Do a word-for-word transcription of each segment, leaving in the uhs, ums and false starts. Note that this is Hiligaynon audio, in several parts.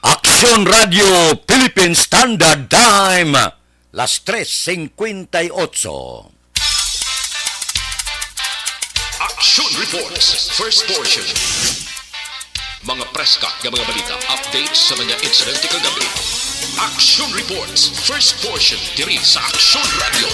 Aksyon Radio Philippine Standard Time, las tres cincuenta y ocho. Action Reports, first portion. Mga preska nga mga balita, updates sa mga insidente kagabi. Action Reports, first portion, diri sa Action Radio.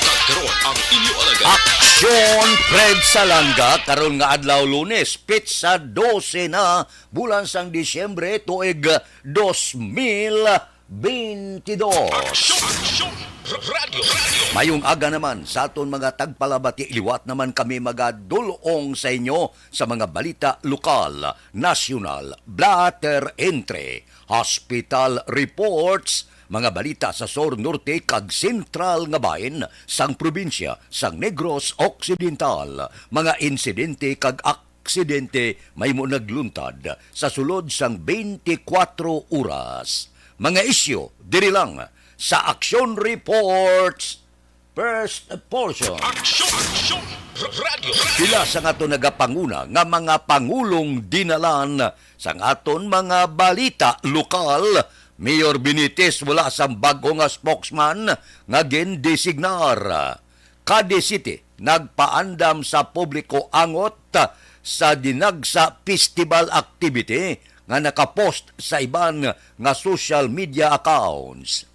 Kag karon ang inyo alagad. Action Fred Salanga, karon nga adlaw Lunes, petsa dose na, bulan sang Disyembre, tuig dos mil bentidós. Action, Action Radio, Radio. Mayong aga naman sa aton mga tagpalabati. Liwat naman kami magadul-ong sa inyo sa mga balita lokal, nasyonal, blatter entry, hospital reports, mga balita sa sur, norte, kag sentral nga bahin sang probinsya sang Negros Occidental, mga insidente kag aksidente mahimo nagluntad sa sulod sang twenty-four oras. Mga isyu diri lang sa Action Reports First Portion. Action, Action Radio. Pila sa aton nagapanguna nga mga pangulong dinalan sang aton mga balita lokal, Mayor Benitez wala sang bag-o nga spokesman nga gindesignar. Cadiz City nagpaandam sa publiko angot sa Dinagsa Festival activity nga nakapost sa iban nga social media accounts.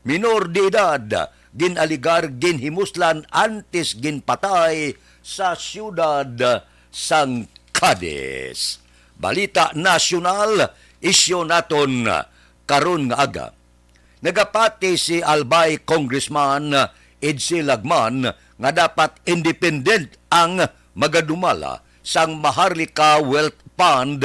Minor de edad ginaligar ginhimuslan antes ginpatay sa siyudad sang Cadiz. Balita nasyonal, isyu naton karon nga aga. Nagapati si Albay Congressman Edsel Lagman nga dapat independent ang magadumala sang Maharlika Wealth Fund,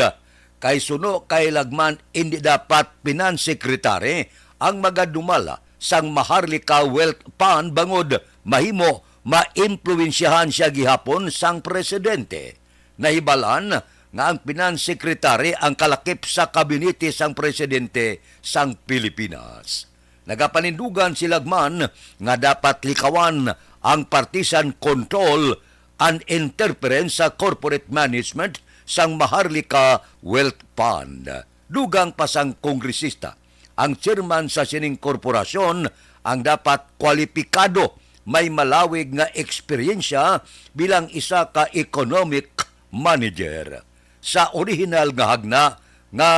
kay suno kay Lagman, indi dapat finance secretary ang magadumala sang Maharlika Wealth Fund bangod mahimo maimpluwensyahan siya gihapon sang presidente. Nahibalan nga ang finance secretary ang kalakip sa kabinete sang presidente sang Pilipinas. Nagapanindugan si Lagman nga dapat likawan ang partisan control and interference sa corporate management sang Maharlika Wealth Fund. Dugang pa sang kongresista, ang chairman sa sining korporasyon ang dapat kwalipikado, may malawig nga eksperyensya bilang isa ka economic manager. Sa orihinal nga hagna nga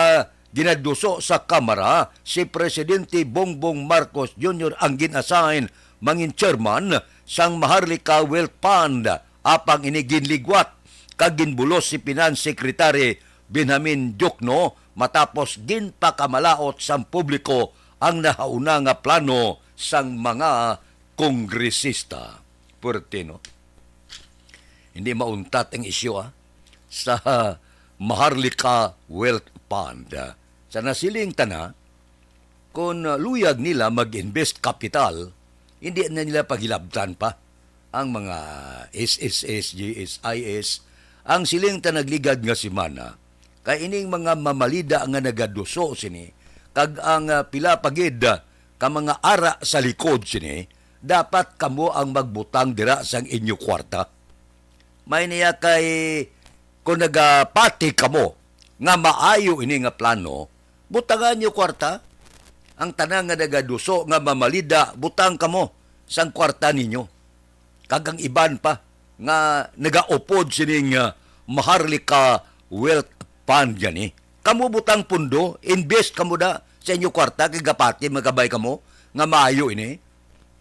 ginaduso sa Kamara, si Presidente Bongbong Marcos Junior ang gin-assign mangin chairman sang Maharlika Wealth Fund, apang ini ginligwat kag ginbulos si Finance Secretary Benjamin Diokno matapos ginpakamalaut sang publiko ang nahauna nga plano sang mga kongresista. Puwerte, no? Hindi mauntat ang isyu, ah, sa Maharlika Wealth Fund. Sa nasiling ta na, kung luyag nila mag-invest kapital, hindi na nila paghilabtan pa ang mga S S S, G S I S, ang siling ta nagligad nga semana, kay ining mga mamalida nga nagaduso sini, kag ang, ah, pila pa gid, ah, ka mga ara sa likod sini, dapat kamo ang magbutang dira sang inyo kwarta. May niya kay, kung nagapati kamo nga maayo ini nga plano, butangan niyo kwarta. Ang tanan nga nagaduso nga mamalida, butang kamo sang kwarta ninyo. Kag ang iban pa nga nagaupod sining, ah, Maharlika Wealth Fund gani. Kamo butang pundo, invest kamo da sa inyo kwarta, kay gapati magabay kamo nga maayo ini.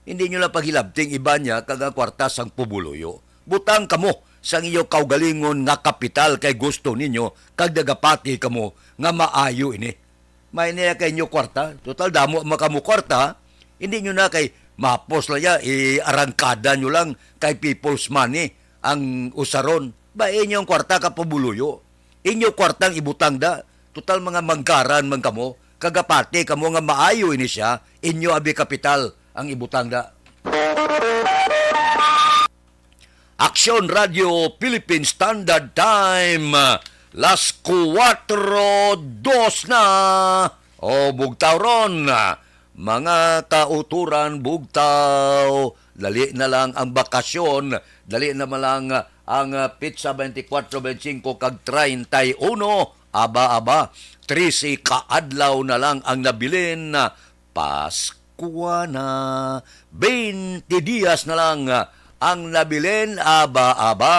Hindi nyo lang paghilabting iban niya kag ang kwarta sang pumuluyo. Butang kamo sang inyo kaugalingon nga kapital kay gusto ninyo kag nagapati kamo nga maayo ini. May niya kay inyo kwarta. Total, damo man kamo kwarta. Hindi nyo na kay mapos lang ya, iarangkada nyo lang kay people's money ang usaron. Ba, inyo ang kwarta ka pumuluyo. Inyo kwartang ibutang da. Total, mga manggaran man kamo. Kagapati kamo nga maayo ini siya. Inyo abi kapital ang ibutang da. Aksyon Radio Philippine Standard Time, las kuwatro dos na. O, bugtaw ron, mga kauturan, bugtaw. Dali na lang ang bakasyon, dali na man lang ang, ah, petsa twenty-four, twenty-five, kag treinta y uno. Aba, aba, trese ka adlaw na lang ang nabilin. Paskwa na. Twenty dias na lang, ah, ang nabilin. Aba, aba,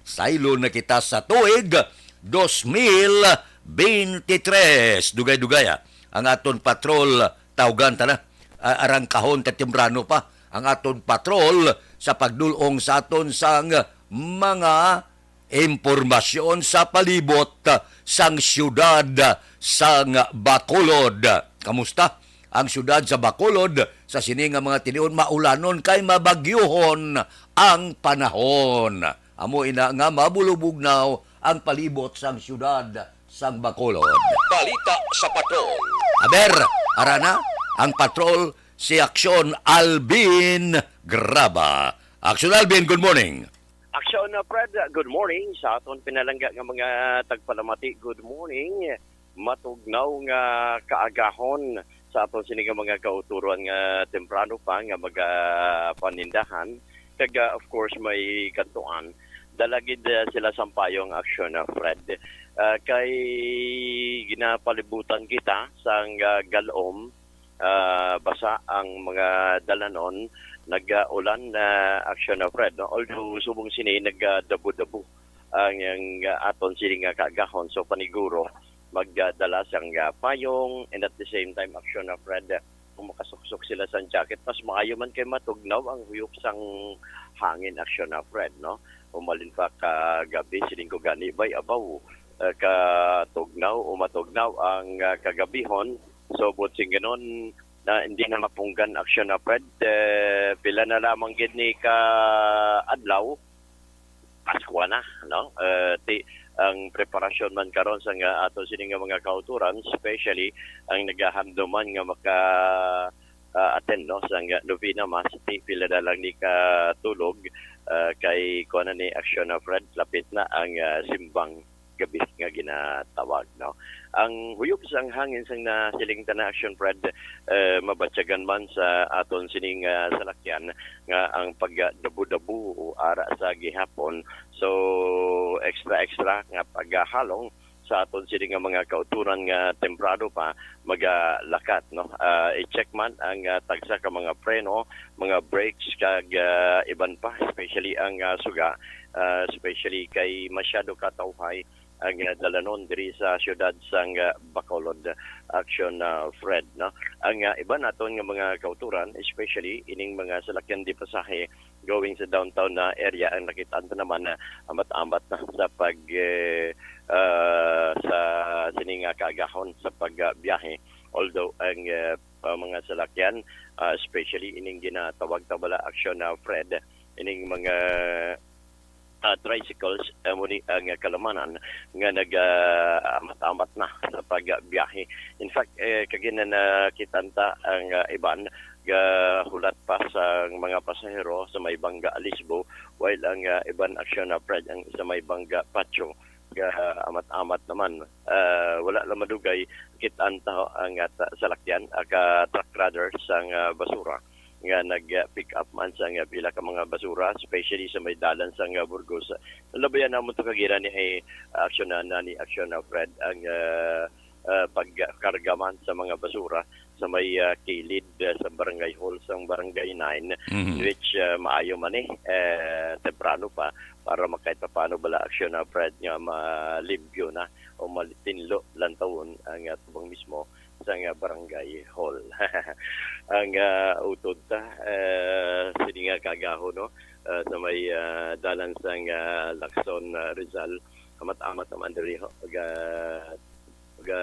saylo na kita sa tuig dos mil twenty-three. Dugay-dugay, ah, ang aton patrol, tawgan ta na, ah, arangkahon ta temprano pa ang aton patrol sa pagdul-ong sa aton sang mga impormasyon sa palibot sang siyudad sang Bacolod. Kamusta ang siyudad sa Bacolod sa sini nga mga tinion? Maulanon kay mabagyuhon ang panahon. Amo ina nga mabulubugnaw ang palibot sang siyudad sang Bacolod. Balita sa Patrol. Aber, ara na ang patrol, si Aksyon Alvin Graba. Aksyon Alvin, good morning. Aksyon, uh, Fred, uh, good morning. Sa aton pinalangga nga mga tagpalamati, good morning. Matugnaw nga kaagahon sa aton sini nga mga kauturan nga temprano pa nga magapanindahan. Kag, uh, of course, may kantuan. Dala gid, uh, sila sang payong, Aksyon, uh, Fred. Uh, kay ginapalibutan kita sang, uh, galom, ah, basa ang mga dalanon, nag-ulan na, Aksyon, ah, Fred, no? Although subong sini nagdabo-dabo ang, ang, ah, aton sini nga kaagahon, so paniguro magdala sang, ah, payong, and at the same time, Aksyon, ah, Fred, kung makasuksok sila sang jacket, mas maayo man kay matugnaw ang huyop sang hangin, Aksyon, ah, Fred, no? Umalin pa ka gabi, siling ko gani, bay, abaw, ah, katugnaw o matugnaw ang, ah, kagabihon. So, buot sing ganon, na hindi na mapunggan, Aksyon, ah, Fred. Eh, pila na lamang gid ni ka adlaw, Paskwa na, no? Eh, ti, ang preparasyon man karon sa nga ato sini nga mga kauturan, especially ang nagahamduman nga maka, ah, attend, no, sa nga novena mass, ti pila na lang ni ka tulog, ah, kay kuan na ni, Aksyon, ah, Fred, lapit na ang, ah, simbang gabi nga ginatawag, no? Ang huyop sang hangin sang nasiling ta na, Aksyon, Fred, eh, mabatyagan man sa aton sining, ah, salakyan nga ang pagdabo-dabo o ara sa gihapon. So, extra-extra nga paghalong sa aton sini nga mga kauturan nga temprano pa magalakat, no? Ah, i-check man ang, ah, tagsa ka mga preno, mga brakes, kag, ah, iban pa, especially ang, ah, suga, ah, especially kay masyado katawhay ang, ah, dalanon diri sa siyudad sang, ah, Bacolod, Aksyon, ah, Fred, no? Ang, ah, iban naton nga mga kauturan, especially ining mga salakyan di pasahe going sa downtown na area, ang nakit-an ta naman na amat-amat na sa pag, eh, ah, sa sini nga kaagahon sa pagbiyahe. Although ang, eh, ah, mga salakyan, ah, especially ining ginatawag ta bala, Aksyon, ah, Fred, ining mga, ah, tricycles, amo ni ang kalamanan nga nag, ah, amat-amat na sa pagbiyahe. In fact, eh, kagina nakit-an ta ang, ah, iban gahulat pa sa mga pasahero sa may Bangga Lisbo, while ang, ah, iban, Aksyon, ah, Fred, ang sa may Bangga Patio, ga amat-amat naman. Ah, wala lang madugay, kit-an ta ang, ah, ta-, salakyan, ah, ka truck rather, sang, ah, basura nga nag, ah, pick up man sang, ah, pila ka mga basura, especially sa may dalan sang, ah, Burgos. Nalabayan namon to kagina ni, eh, Aksyon na, na ni Aksyon na Fred ang, ah, ah, pagkarga man sa mga basura sa may, ah, kilid, ah, sa barangay hall sang Barangay Nine, Mhm. which, ah, maayo man eh, eh, temprano pa para makahit pa paano bala, Aksyon na Fred, nga malimpyo na o malitinlo lantawon ang, ah, tubang mismo sang, ah, barangay hall. Ang, ah, utod ta, eh, sini nga kaagahon, no? Ah, sa may, ah, dalan sang, ah, Lacson, ah, Rizal, amat-amat naman diri, ho. Ga, ga,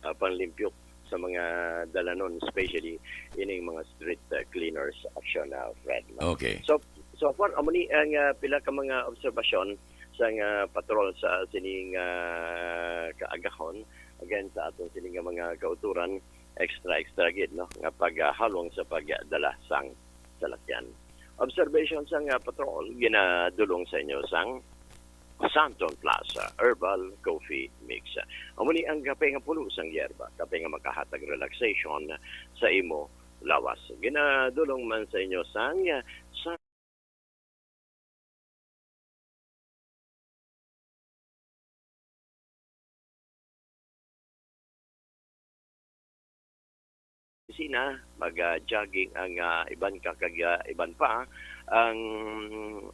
ah, panglimpyo sa mga dalanon, especially ining mga street, ah, cleaners, Aksyon na Fred, no? Okay. So, so far, amo ni ang, ah, pila ka mga obserbasyon sang, ah, patrol sa sining, ah, kaagahon. Again, sa aton sining nga mga kauturan, extra, extra gid, no, nga paghalong sa pagdala sang salakyan. Observation sang, ah, patrol, ginadulong sa inyo sang Santon Plus Herbal Coffee Mix. Amo ni ang kape nga pulo sang yerba, kape nga makahatag relaxation sa imo lawas. Ginadulong man sa inyo sang, ah, sa opisina, mag-jogging ang, ah, iban ka kag, ah, iban pa. Ang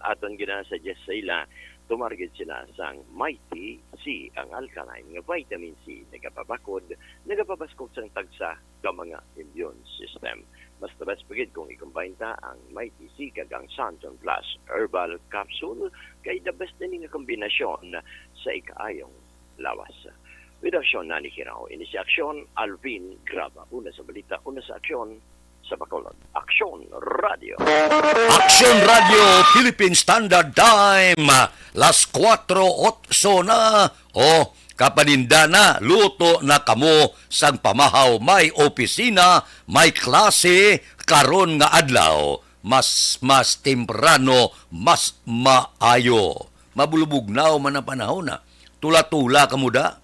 aton ginasuggest sa ila, tumar gid sila sang Mighty C, ang alkaline nga vitamin C, nagapabakod, nagapabaskog sang tagsa ka mga immune system. Mas the best pa gid kung i-combine ta ang Mighty C kag ang Santon Plus Herbal Capsule, kay the best na ni nga kombinasyon sa ikaayong lawas. With Aksyon Nani Kirao, ini si Aksyon Alvin Graba. Una sa balita, una sa aksyon sa Bacolod. Aksyon Radio. Aksyon Radio, Philippine Standard Time, las kuwatro otso na. O, kapaninda na, luto na kamo sang pamahaw. May opisina, may klase, karon nga adlaw. Mas, mas temprano, mas maayo. Mabulubugnaw man ang panahon, ah. Tula-tula kamo da.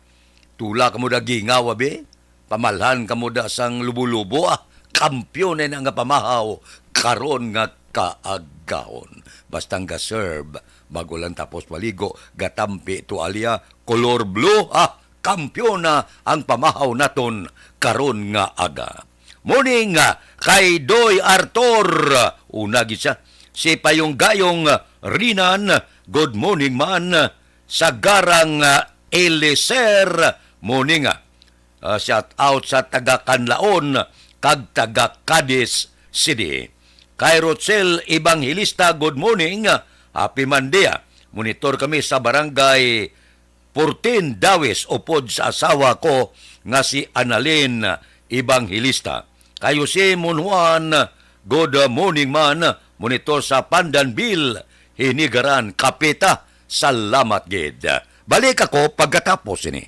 Tula kamo da gingaw, abi. Pamalhan kamo da sang lubo-lubo, ah. Kampiyon na nga pamahaw karon nga kaagahon. Basta nga serve, bago lang tapos maligo, gatampi tuwalya, color blue, ah. Kampiyon na ang pamahaw naton karon nga aga. Morning, ah, kay Doy Arthur. Una gid siya. Si Payong Gayong, ah, Rinan, good morning man. Sa Garang, ah, Eliser, morning, ah. Ah, shout out sa taga Canlaon kag taga Cadiz City. Kay Rochelle Evangelista, good morning. Happy Monday, ah. Monitor kami sa barangay fourteen Dawis, upod sa asawa ko nga si Annalyn Evangelista. Kay Jose Monjuan, good morning man, monitor sa Pandanville, Hinigaran, Kapita. Salamat gid. Balik ako pagkatapos ini.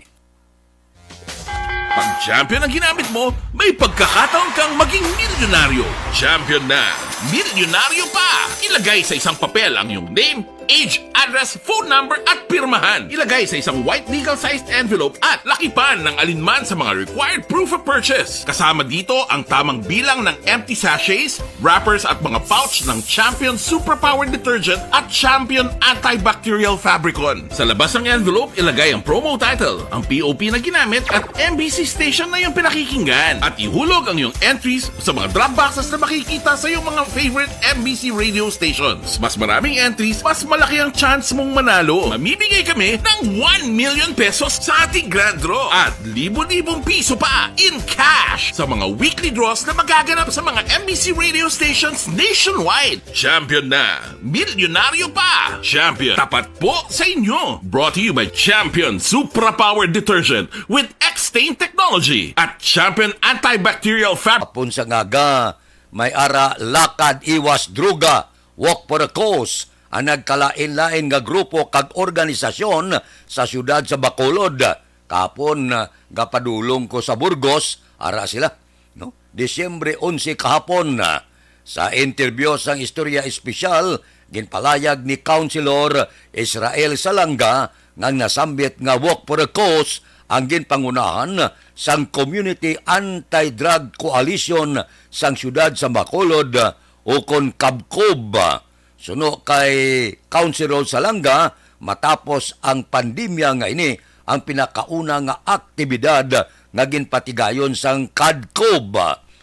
Pag Champion ang ginamit mo, may pagkakataon kang maging milyonaryo. Champion na, milyonaryo pa! Ilagay sa isang papel ang iyong name, age, address, phone number, at pirmahan. Ilagay sa isang white legal-sized envelope at lakipan ng alinman sa mga required proof of purchase. Kasama dito ang tamang bilang ng empty sachets, wrappers, at mga pouch ng Champion Superpower Detergent at Champion Antibacterial Fabricon. Sa labas ng envelope, ilagay ang promo title, ang P O P na ginamit, at M B C station na iyong pinakikinggan. At ihulog ang iyong entries sa mga drop boxes na makikita sa iyong mga favorite M B C radio stations. Mas maraming entries, mas malaki ang chance mong manalo. Mamimigay kami ng one million pesos sa ating grand draw at libo-libong piso pa in cash sa mga weekly draws na magaganap sa mga M B C radio stations nationwide. Champion na! Milyonaryo pa! Champion, tapat po sa inyo! Brought to you by Champion Supra Power Detergent with X-Stain Technology at Champion Antibacterial Fab. Hapon sa ngaga, may ara Lakad Iwas Droga, Walk for a Cause, ang nagkalain-lain nga grupo kag organisasyon sa siyudad sa Bacolod. Kahapon, ah, gapadulong ko sa Burgos, ara sila, no? Disyembre onse kahapon, ah, sa interview sang Istorya Espesyal, ginpalayag ni Councilor Israel Salanga nga ang nasambit nga Walk for a Cause ang ginpangunahan sang Community Anti-Drug Coalition sang siyudad sa Bacolod, ukon CABCOB. Suno kay Councilor Salanga, matapos ang pandemya nga ini, ang pinakauna nga aktibidad nga ginpatigayon sang CADCOB.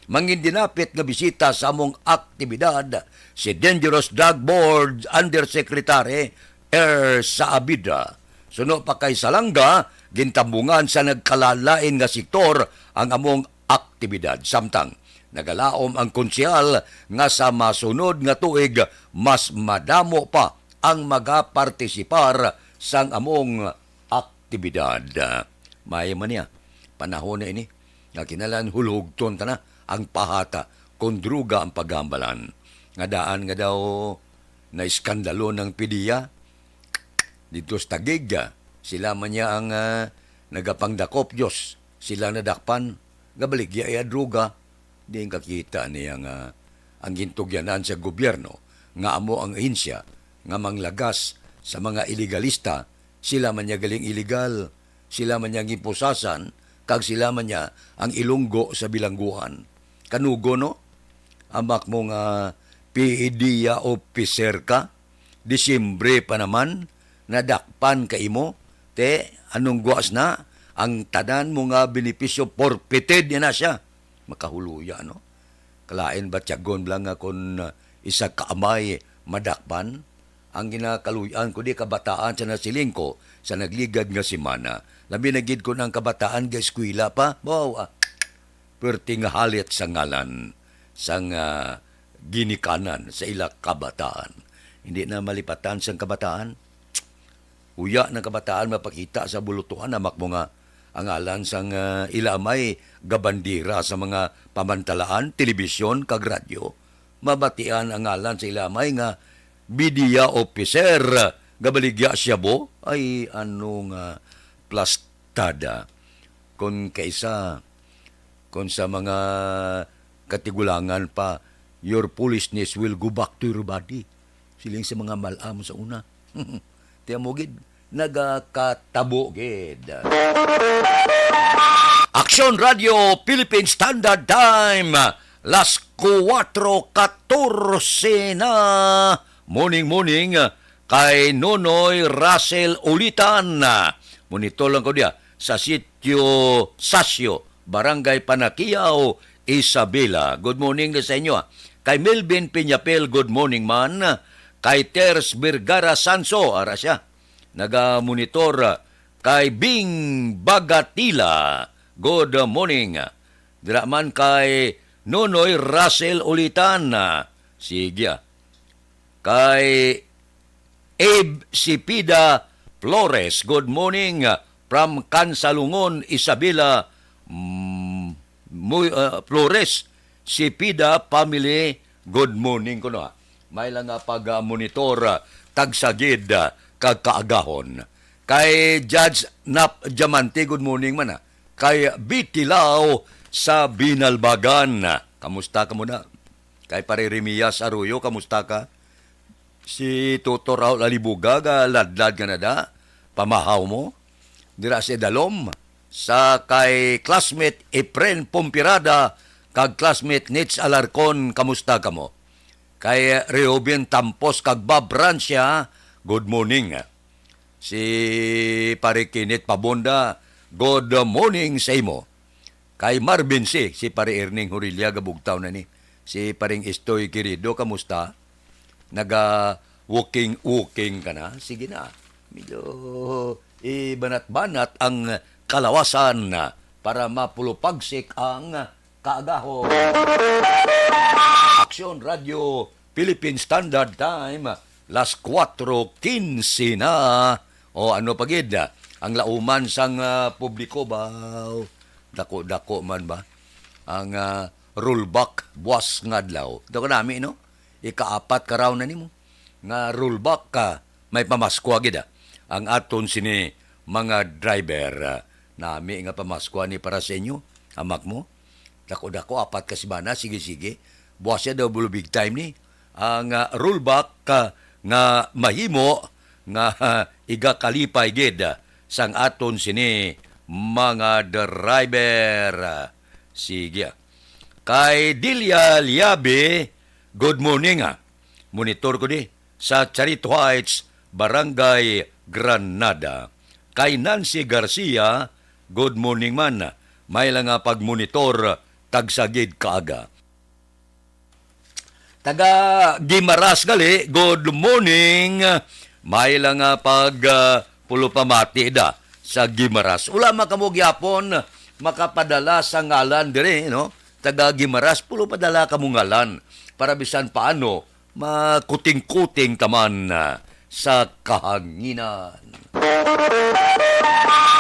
Mangin dinapit nga bisita sa among aktibidad si Dangerous Drug Board Undersecretary Er Saabida. Suno pa kay Salanga, gintambungan sa nagkalalain nga sektor ang among aktibidad. Samtang nagalaom ang konsehal nga sa masunod nga tuig, mas madamo pa ang magapartisipar sang among aktibidad. May man niya, panahon na ini nga kinahanglan hulhugton ta na ang pahata kon droga ang paghambalan. Nga daan nga daw naiskandalo ng PDEA dito sa Taguig. Sila man niya ang, ah, nagapangdakop, Diyos. Sila nadakpan, gabaligya iya droga. Di kakita niya nga ang gintugyanan sa gobyerno nga amo ang ahensya nga manglagas sa mga ilegalista, sila man niya galing iligal, sila man niya ang gipusasan, kag sila man niya ang ilunggo sa bilangguan. Kanugo, no? Amak mo nga PDEA officer ka, Disyembre pa naman, nadakpan ka imo, te, anong guas na? Ang tanan mo nga benepisyo, forfeited niya na siya. Makahuluya, no? Kalain ba tiyagon lang nga kon, ah, isa ka amay madakpan? Ang ginakaluy-an ko di kabataan sa nasiling ko sa nagligad nga semana. Labi na gid kon ang kabataan ga eskwela pa. Wow, ah, perti nga halit sa ngalan sang, ah, ginikanan sa ila kabataan. Hindi na malipatan sang kabataan. Uya ng kabataan mapakita sa bulutuhan, amak mo nga ang ngalan sang, ah, ila may gabandira sa mga pamantalaan, telebisyon, kag radyo. Mabatian ang ngalan sa ila may nga media officer, gabaligya siya bo? Ay, ano nga plastada. Kung kaisa, kung sa mga katigulangan pa, "Your foolishness will go back to your body." Siling sa mga malam sa una. Tiyan mo gid, nagakatabo gid. Aksyon Radio Philippine Standard Time, las kuwatro katorse na. Morning, morning, kay Nonoy Russell Ulitan. Monitor lang ko diya sa sitio Sasyo, Barangay Panakiao, Isabela. Good morning na sa inyo, ah. Kay Melvin Piñapel, good morning man. Kay Ters Vergara Sanso, ara siya, nagamonitor. Kay Bing Bagatila, good morning. Dira man kay Nonoy Russell Ulitan. Sige, ah. Kay Abe Sipida Flores, good morning from Kansalungon, Isabela. Mm, muy, ah, Flores, Sipida family, good morning kuno, ha. May lang nga pag-monitor, ah, tagsagid, ah, kag kaagahon. Kay Judge Nap Diamante, good morning man, ha. Kay Bitilao sa Binalbagan, kamusta ka muna? Kay Pare Remias Arroyo, kamusta ka? Si Tutor Raul Alibuga, ga ladlad ka na da? Pamahaw mo? Dira si Dalom, sa kay classmate Efren Pompirada, kag classmate Nitz Alarcon, kamusta ka mo? Kay Rehoben Tampos kag Bob Francia, good morning. Si Pare Kenneth Pabonda, good morning sa imo. Kay Marvin si, si Pare Erning Horilia gabugtaw na ni. Si Paring Estoy Querido, kamusta? Naga-walking-walking ka na? Sige na. Medyo ibanat-banat ang kalawasan para mapulupagsik ang kaagahon. Aksyon Radio Philippine Standard Time, las kuwatro kinse na. O ano pa gid, ang lauman sang, ah, publiko ba? Dako-dako man ba ang, ah, rollback buwas nga adlaw? Ito ka nami, no? Ikaapat ka round na nimo nga rollback ka, may pamaskwa gid, ah, ang aton sini mga driver. Ah, nami nga pamaskwa ni para sa inyo, amak mo. Dako-dako, apat ka semana, sige-sige. Buwas siya double big time ni. Ang, ah, rollback, ah, nga mahimo nga, ah, igakalipay gid, ah, sang aton sini mga driver. Ah, sige, ah. Kay Delia Liabe, good morning, ah. Monitor ko di sa Charito Heights, Barangay Granada. Kay Nancy Garcia, good morning man. May lang nga pagmonitor, tagsagid kaaga. Taga Guimaras gali, good morning. May lang nga pag, ah, pulupamati da sa Guimaras. Wala man kamo gyapon makapadala sa ngalan diri, no? Taga Guimaras, pulo padala kamo ngalan para bisan paano makuting-kuting ka man, ah, sa kahanginan.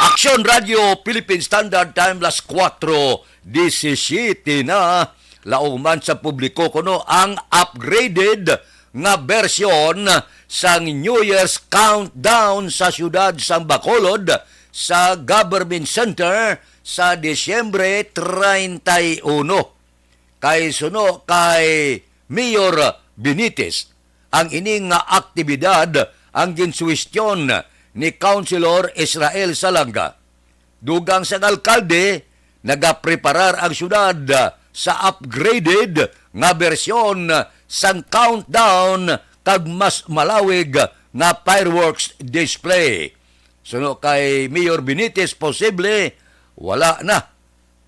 Aksyon Radio Philippine Standard Time, las kuwatro disisiyete na. Laoman sa publiko kuno ang upgraded nga bersyon sang New Year's Countdown sa siyudad sang Bacolod sa Government Center sa Disyembre treinta y uno. Kay suno kay Mayor Benitez, ang ini nga aktibidad ang ginsuwestyon ni Councilor Israel Salanga. Dugang sang alkalde, nagapreparar ang syudad sa upgraded nga bersyon sang countdown kag mas malawig nga fireworks display. Suno kay Mayor Benitez, posible wala na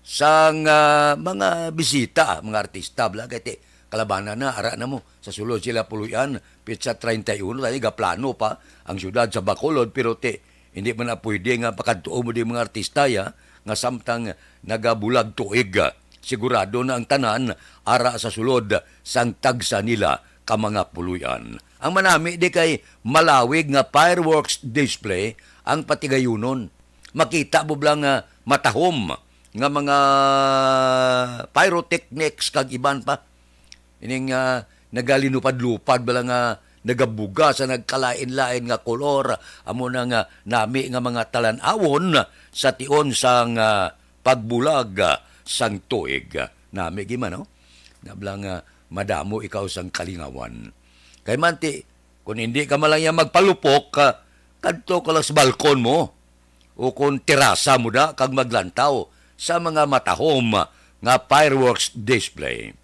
sang, ah, mga bisita, mga artista, bala, kay ti, kalabanan na, ara na mo, sa sulod sila puloy-an, petsa treinta y uno, tayo gaplano pa ang siyudad sa Bacolod, pero ti, hindi man na pwede nga pakadtuon mo di mga artista, ya, nga samtang nagabulag tuig, sigurado na ang tanan, ara sa sulod sang tagsa nila ka mga puloy-an. Ang manami di kay malawig nga fireworks display ang patigayunon. Makita mo bala nga matahom nga mga pyrotechnics kag iban pa. Ining, ah, nagalinupad-lupad bala nga nagabuga sa nagkalain-lain nga kolor, amo na nga nami nga mga talan-awon sa tion sang, ah, pagbulag, ah, sang tuig. Nami gid man, no? Nga bala nga madamo ikaw sang kalingawan. Kay man ti, kung hindi ka man lang yan magpalupok, ah, kadto ka lang sa balkon mo o kung terasa mo na kag maglantaw sa mga matahom nga fireworks display.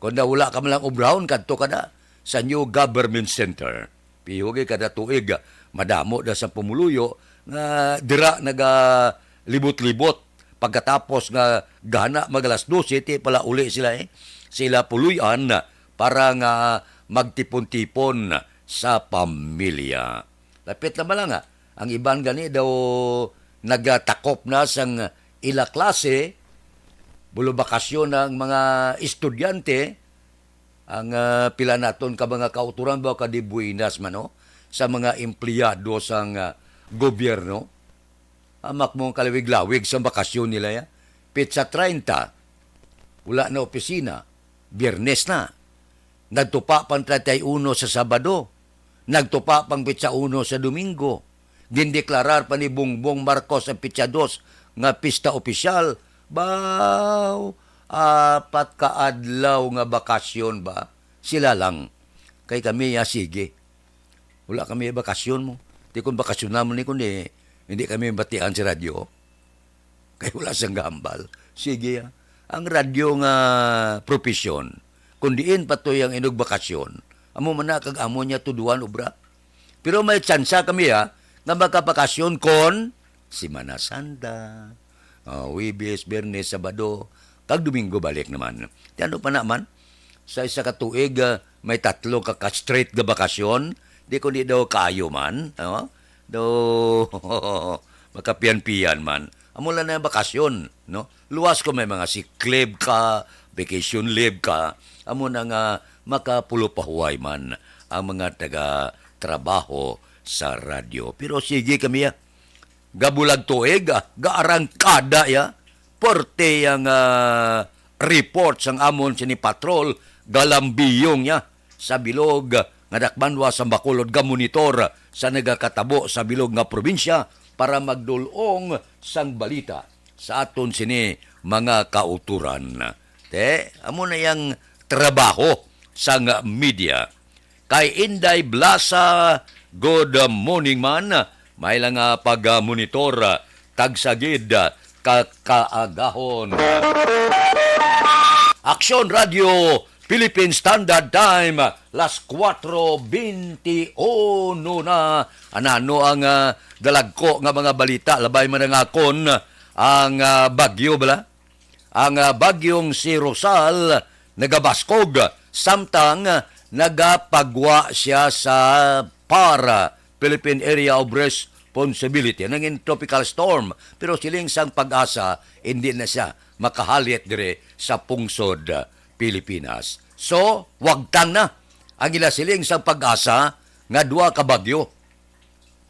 Kung na wala ka man lang obrahon, kadto ka na sa New Government Center. Pihugi kada tuig, madamo na sa pumuluyo nga dira nagalibot-libot. Pagkatapos nga gana mag alas dose, ti pala uli sila, eh. Sila puloy-an para nga magtipon-tipon sa pamilya. Lapit na man lang, ah. Ang iban gani daw nagatakop na sang ila klase, bulo bakasyon ang mga estudyante, ang, ah, pila naton ka mga kauturan ba, ka de buenas man, no? Sa mga empleyado sang, ah, gobyerno. Amak mo ang kalawig-lawig sa bakasyon nila, ya. Petsa treinta, wala na opisina. Biyernes na. Nagtupa pang treinta y uno sa Sabado. Nagtupa pang petsa uno sa Domingo. Gindeklarar pa ni Bongbong Marcos ang petsa dos nga pista opisyal. Baw, apat ka adlaw nga bakasyon ba? Sila lang. Kay kami, ya, sige. Wala kami bakasyon mo. Di kung bakasyon naman ni, kundi hindi kami mabatian sa radyo. Kay wala sang gambal. Sige, ah. Ang radyo nga profesyon, kung diin pa to yang inog bakasyon, amo man na kag amo niya tuduan obra. Pero may tsansa kami, ah, nga makabakasyon kon Semana Santa. Ah, Huwebes, Biyernes, Sabado, kag Domingo balik naman. Ti ano pa naman? Sa isa ka tuig, ah, may tatlo ka, ka straight nga bakasyon. Di ko di daw kaayo man, no? Daw makapiyan-piyan man. Amo lang na ang bakasyon, no? Luwas ko may mga sick leave ka, vacation leave ka, amo na nga makapulo pa huway man ang mga taga-trabaho sa radyo. Pero sige kami, ah. Gabulag tuig, ah, gaarangkada, ya. Porte ang, ah, report sang amon sini patrol, galambiyong, ya, sa bilog nga dakbanwa sa Bacolod, gamonitor sa nagakatabo sa bilog nga probinsya para magdul-ong sang balita sa aton sini mga kauturan. Te, amo na yang trabaho sang media. Kay Inday Blasa, good morning man. May lang, ah, pag-monitor, ah, tagsa gid, ah, ka kaagahon. Aksyon Radio, Philippine Standard Time, las kuwatro bente uno na. Anano ang, ah, dalagko nga mga balita, labay man ang akon, ang, ah, bagyo bala? Ang, ah, bagyong si Rosal nagabaskog, samtang, ah, nagapagwa siya sa PAR, Philippine Area of Responsibility. Nangin tropical storm, pero siling sang PAGASA, hindi na siya makahalit dire sa pungsod, ah, Pilipinas. So, wagtang na ang ila siling sang PAGASA nga duha ka bagyo.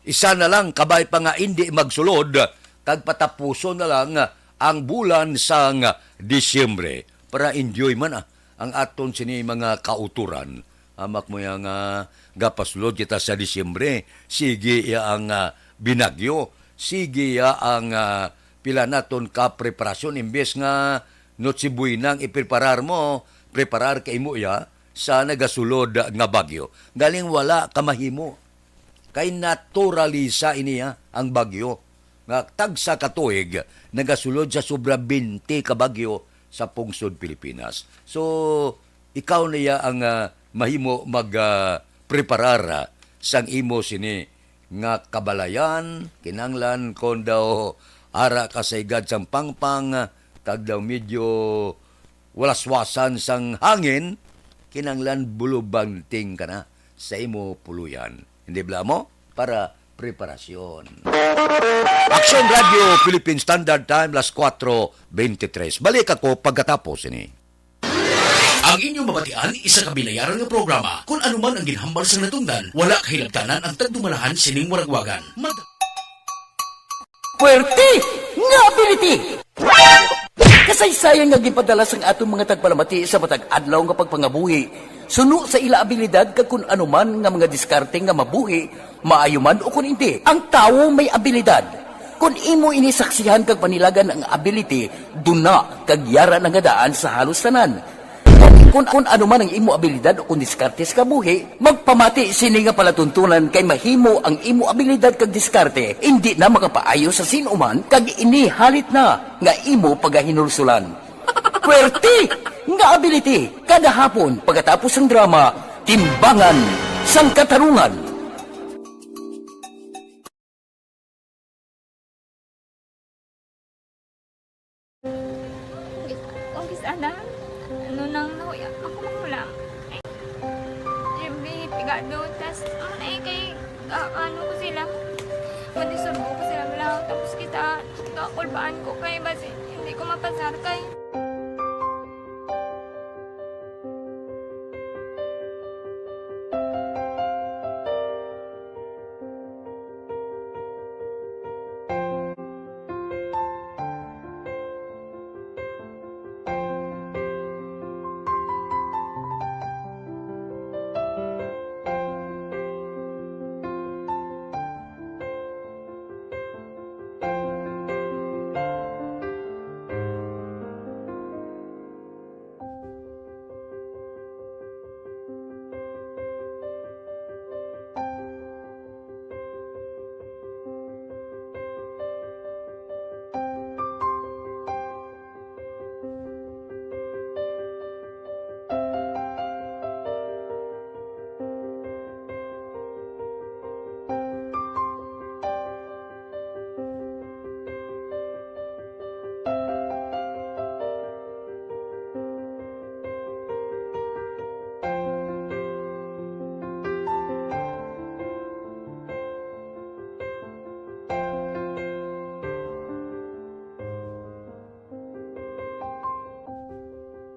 Isa na lang, kabay pa nga indi magsulod, kag patapuson na lang ang bulan sang Disyembre, para enjoy man, ah, ang aton sini mga kauturan. Amak mo yang, ah, gapasulod kita sa Disyembre, sige ya ang, ah, binagyo, sige ya ang, ah, pila naton ka preparasyon, imbes nga Noche Buena ang ipreparar mo, preparar ka imo ya sa nagasulod nga bagyo. Galing wala ka mahimo. Kay naturalisa ini, ha, ang bagyo. Nga tagsa ka tuig, nagasulod sa sobra bente ka bagyo sa pungsod Pilipinas. So, ikaw na ya ang, ah, mahimo mag, ah, preparar, ah, sang imo sini nga kabalayan, kinanglan kon daw ara ka sa higad sang pangpang, ah, Kag daw medyo walaswasan sang hangin, kinahanglan bulubanting ka na sa imo puloy-an. Hindi bala mo? Para preparasyon. Aksyon Radio Philippine Standard Time, las kuwatro beintitres. Balik ako pagkatapos ini. Ang inyong mabatian, isa ka binayaran nga programa. Kung ano man ang ginhambal sang natungdan, wala kahilabtanan ang tagdumalahan sining waragwagan. Mad- Puwerte nga ability! Kasaysayan nga ginpadala sang aton mga tagpalamati sa matag adlaw nga pagpangabuhi, suno sa ila abilidad kag kun ano man nga mga diskarte nga mabuhi, maayo man o kun indi. Ang tawo may abilidad. Kun imo ini saksihan kag panilagan ang ability, duna kag yara na nga daan sa halos tanan. Kun, kun ano man ang imo abilidad o kun diskarte sa kabuhi, magpamati sini nga palatuntunan kay mahimo ang imo abilidad kag diskarte indi na makapaayo sa sin-o man kag ini halit na nga imo pagahinulsulan. Puwerte nga ability kada hapon pagkatapos sang drama, Timbangan sang Katarungan. Kung kis-, ana, ano nang nahuya ako manghulam? Ay, siyempre, pigado. Tas, ano na eh, kay, ah, ano ko sila, madisurbo ko sila lang. Tapos kita, kakulbaan ko kay basi hindi ko mapasar kay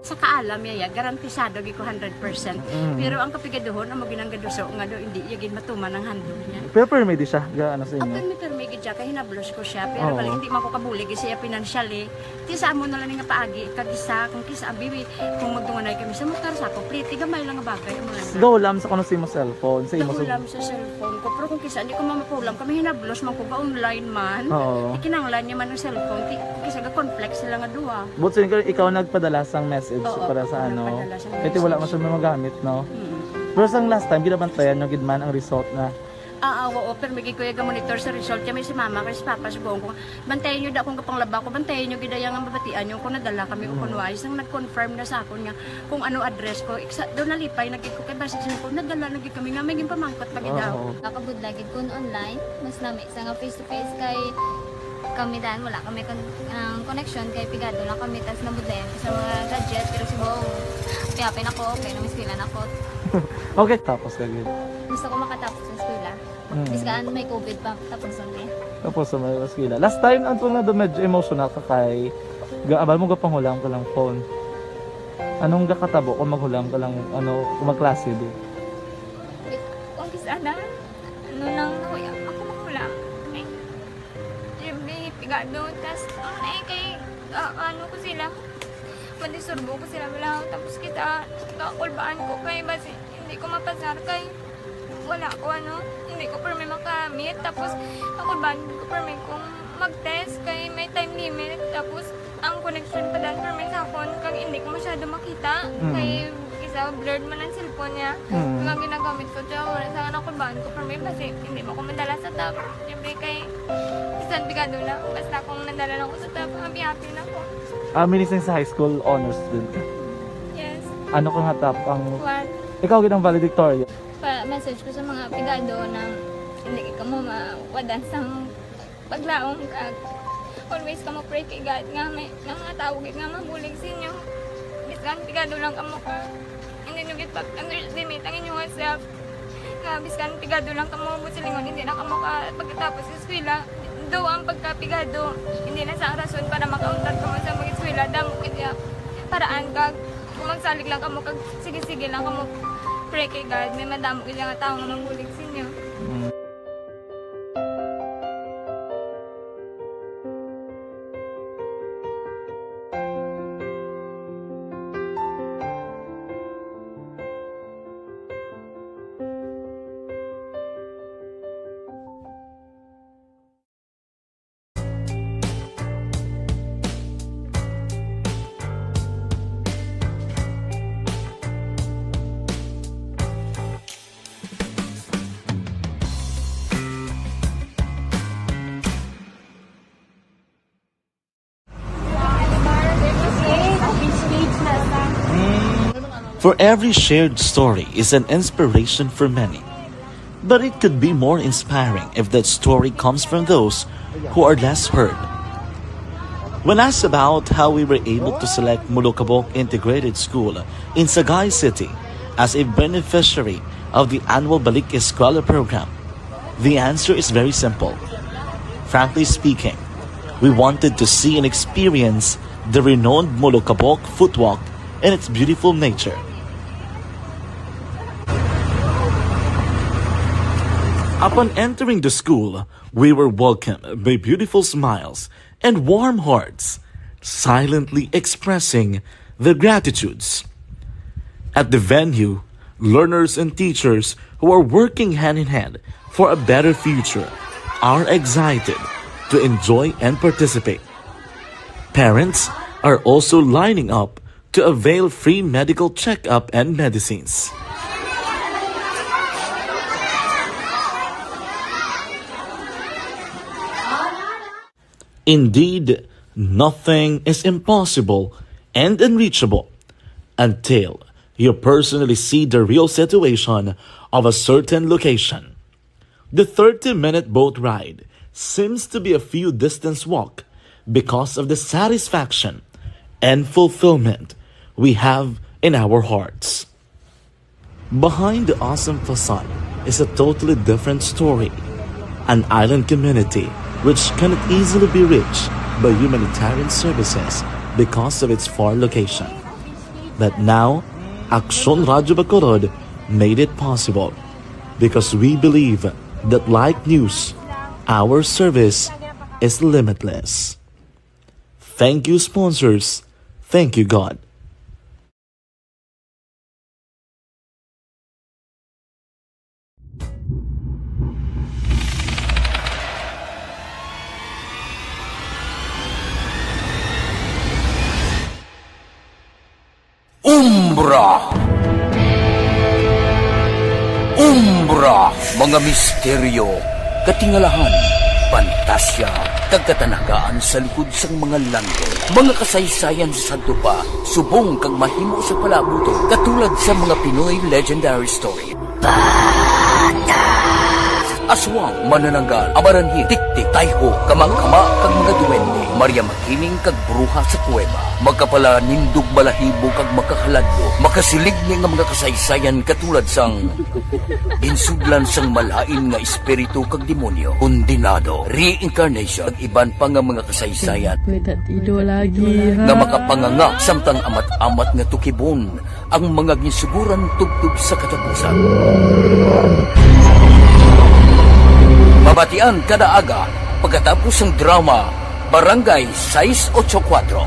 Sa kaalam niya, ya, garantisado gyud ko hundred percent. Mm. Pero ang kapigaduhon, amo ginang gaduso nga do, hindi iya gid matuman ang handog niya. Pero permi di siya, ga, ano sa inyo? Permi, permi gid siya, kay hinablos ko siya. Pero Oo. Bali, hindi man ko kabulig siya financially. Ti sa amo na lang nga paagi, kag isa, kung kisa, abi, kung magdunganay kami sa motor, sa ako, pliti, gamay lang nga bagay, amo lang. Gahulam sa kuno sa imo cellphone, sa imo sa Gahulam sa cellphone ko. Pero kung kisa, hindi ko mamapulam, kami hinablos man ko, ga-online man. Oo. Ikinanglan niya man ang cellphone, ti, kung kisa, ga-conflict sila nga duha. But so, ikaw, ikaw nagpadala sang message Oo, para sa ako ano? Nagpadala sang Kaya ti wala message. Man siya magamit, no? Mm. Pero sang last time, ginabantayan nyo gid man ang result na Ah, ah, oo, pero may gid ko iya ga-monitor sa result. Kaya may si mama, kay si papa, sugoon ko, "Bantayan nyo da akong gapanglaba ko, bantayan nyo gid iya nga mabatian nyo kung nadala kami o Mm. kung wa." Isang nag-confirm na sa akon nga kung ano address ko. Iksa, daw nalipay na gid ko, kay basi siya ko, nadala na gid kami nga may ginpamangkot pa gid daw. Oo. Nakabudlay gid kun online, mas nami sa nga face to face kay kami dan, wala kami kon-, ang connection kay pigado lang kami, tas nabudlayan ko sa mga gadget, pero si Bong, happy-happy na ko, okay na, may eskwela na ko. Okay, tapos ka gid. Gusto ko makatapos sa eskwela. Mm. Bis ka, ano, may covid pa, tapos ang day. Tapos sa may eskwela. Last time, ang tunga do medyo emotional ka kay, ga-, abal mo gapanghulam ka lang phone. Anong gakatabo kung maghulam ka lang, ano, kung magklase di? Kung kis-, ana, ano nang nahuya ako manghulam? Eh, siyempre, pigado. Tas, ano na eh, kay, ah, ano ko sila, madisurbo ko sila lang. Tapos kita, kakulbaan ko kay basi hindi ko mapasar kay wala ko, ano, hindi ko permi makamit. Tapos, kakulbaan ko permi kung mag-test kay may time limit. Tapos, ang connection pa dan permi sa akon, kag hindi ko masyado makita. Mm. Kay isa, blurred man ang cellphone niya. Mm. Kag ang ginagamit ko, tiyo, wala sa anak ko, baan ko permi, basi hindi mo ko madala sa top. Siyempre, kay, bisan pigado na, basta kung nadala lang ko sa top, happy-happy na ko. Ah, minising sa high school, honors student ka? Yes. Ano ka nga top? Ang One. Ikaw gid ang valedictorian? Pa-message ko sa mga pigado na hindi ka mo mawadan sang paglaom kag Always kamo pray kay God nga may, nga mga tawo gid nga mabulig sa inyo. Bisan pigado lang kamo ka, hindi nyo gid pag-underestimate ang inyong self. Nga bisan pigado lang kamo, buot silingon, hindi na kamo ka pagkatapos sa eskwela. Though ang pagkapigado, hindi na sa rason para makauntat kamo sa mag-eskwela. Damo gid ya paraan kag kung magsalig lang kamo kag sige-sige lang kamo pray kay God, may madamo gid nga tawo nga mabulig sa inyo. For every shared story is an inspiration for many. But it could be more inspiring if that story comes from those who are less heard. When asked about how we were able to select Molokabok Integrated School in Sagay City as a beneficiary of the annual Balik Eskwela program, the answer is very simple. Frankly speaking, we wanted to see and experience the renowned Molokabok footwalk and its beautiful nature. Upon entering the school, we were welcomed by beautiful smiles and warm hearts, silently expressing their gratitudes. At the venue, learners and teachers who are working hand in hand for a better future are excited to enjoy and participate. Parents are also lining up to avail free medical checkup and medicines. Indeed, nothing is impossible and unreachable until you personally see the real situation of a certain location. The thirty-minute boat ride seems to be a few distance walk because of the satisfaction and fulfillment we have in our hearts. Behind the awesome facade is a totally different story, an island community which cannot easily be reached by humanitarian services because of its far location. But now, Aksyon Radyo Bacolod made it possible because we believe that like news, our service is limitless. Thank you, sponsors. Thank you, God. Umbra. Umbra, mga misteryo, katingalahan, pantasya, kag katanagaan sa likod sang mga langgam. Mga kasaysayan sa sadto pa, subong kag mahimo sa palaabuton, katulad sa mga Pinoy legendary story. Aswang, manananggal, amaranhit, tiktik, tayho, kamakama, kag mga duwende, Maria Makiling kag bruha sa kuweba, makapalanindog balahibo kag makahaladlok, makasiligni nga mga kasaysayan katulad sang ginsudlan sang malain nga espiritu kag demonyo, kondenado, reincarnation, kag iban pa nga mga kasaysayan nga makapanganga samtang amat-amat nga tukibon ang mga ginsuguran tubtob sa katapusan. Mabatian kada aga pagkatapos sang drama Barangay sais ocho kuwatro.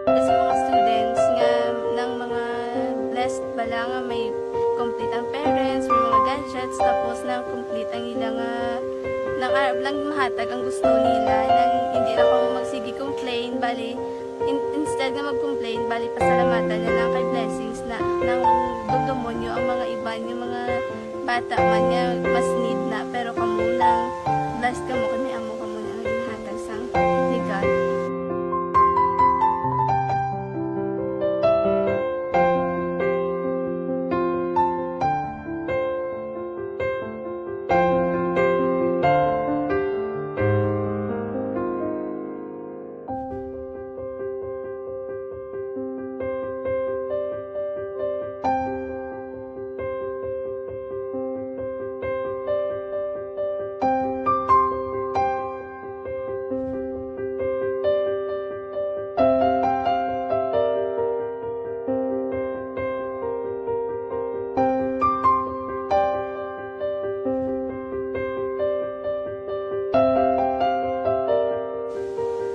Sa mga students nga nang mga blessed bala nga may complete ang parents, may mga gadgets, tapos nang complete ang ila nga nang arab lang mahatag ang gusto nila, nang hindi na kamo magsige complain, bali in- instead nga mag-complain, bali pasalamatan na lang kay blessings na nang dumdumon nyo ang mga iban nga mga bata man nga mas need na, pero kamo nang blessed kamo kay may amo kamo na nga ginhatag sang legal.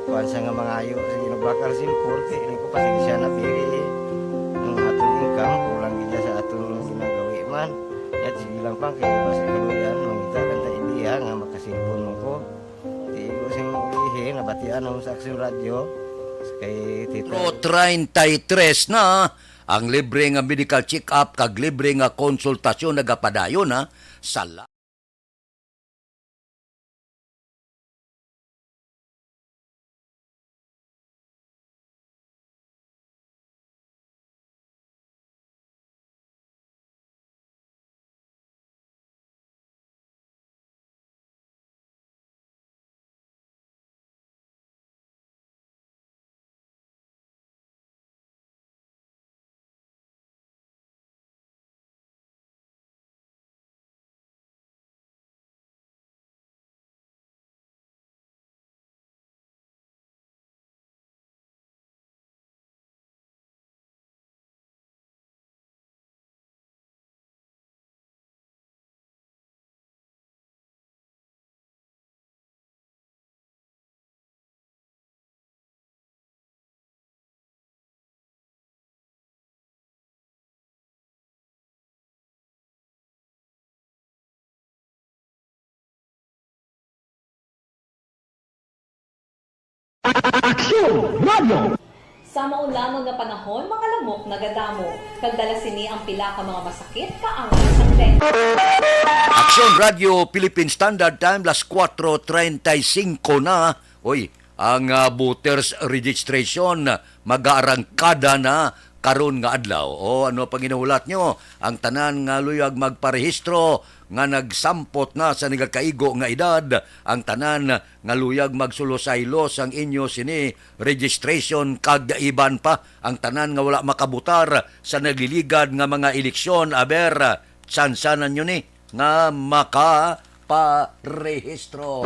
Kuwan sa nga mangayo sa Ginoo bakal simpon, kay ini ko pasensya na, pili ang aton income, kulang gid sa aton ginagawi man. Yat sige lang pang, kay basi kaluyan, mangita lang ta ideya nga makasilpon mo ko. Di ko sing ihi, nabatian mo sa Aksyon Radyo, kay Tito. Pero treinta y tres na ang libre nga medical check-up kag libre nga konsultasyon nagapadayon, ha, sa la- Aksyon Radio. Sa maulamon nga panahon, mga lamok nagadamo, kag dala sini ang pila ka mga masakit kaangay sang dengue. Aksyon Radio Philippine Standard Time, las kuwatro treinta y cinco na. Oy, ang, ah, voters registration magaarangkada na karon nga adlaw. O, ano pang ginahulat nyo? Ang tanan nga luyag magparehistro nga nagsampot na sa nagakaigo nga edad, ang tanan nga luyag magsulusaylo sang inyo sini registration kag iban pa, ang tanan nga wala makabutar sa nagliligad nga mga eleksyon, aber, tsansa na nyo ni nga makaparehistro.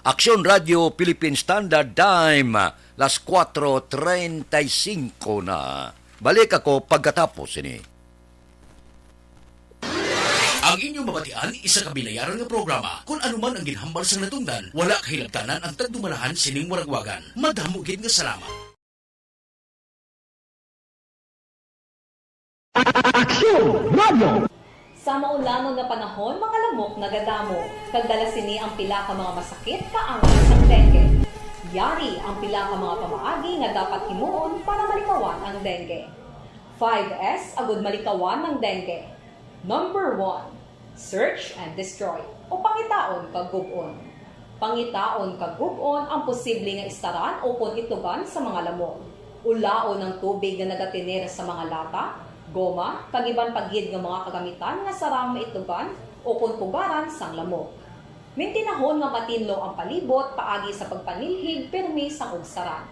Aksyon Radio Philippine Standard Time, las kuwatro treinta y cinco na. Balik ako pagkatapos sini. Ang inyong mabatian, isa ka binayaran nga programa. Kung ano man ang ginhambal sang natungdan, wala kahilabtanan ang tagdumalahan sining waragwagan. Madamo gid nga salamat. Aksyon Radio. Sa maulamon nga panahon, mga lamok nagadamo, kag dala sini ang pila ka mga masakit kaangay sang dengue. Yari ang pila ka mga pamaagi nga dapat himuon para malikawan ang dengue. Five S agud malikawan ang dengue. Number one, search and destroy, o pangitaon kag gub-on. Pangitaon kag gub-on ang posible nga istaran ukon itugan sa mga lamok. Ulaon ang tubig nga nagatener sa mga lata, goma, kag iban pa gid nga mga kagamitan nga sarang maitugan ukon pugaran sang lamok. Mintinahon nga matinlo ang palibot paagi sa pagpanilhig pirmi sang ugsaran.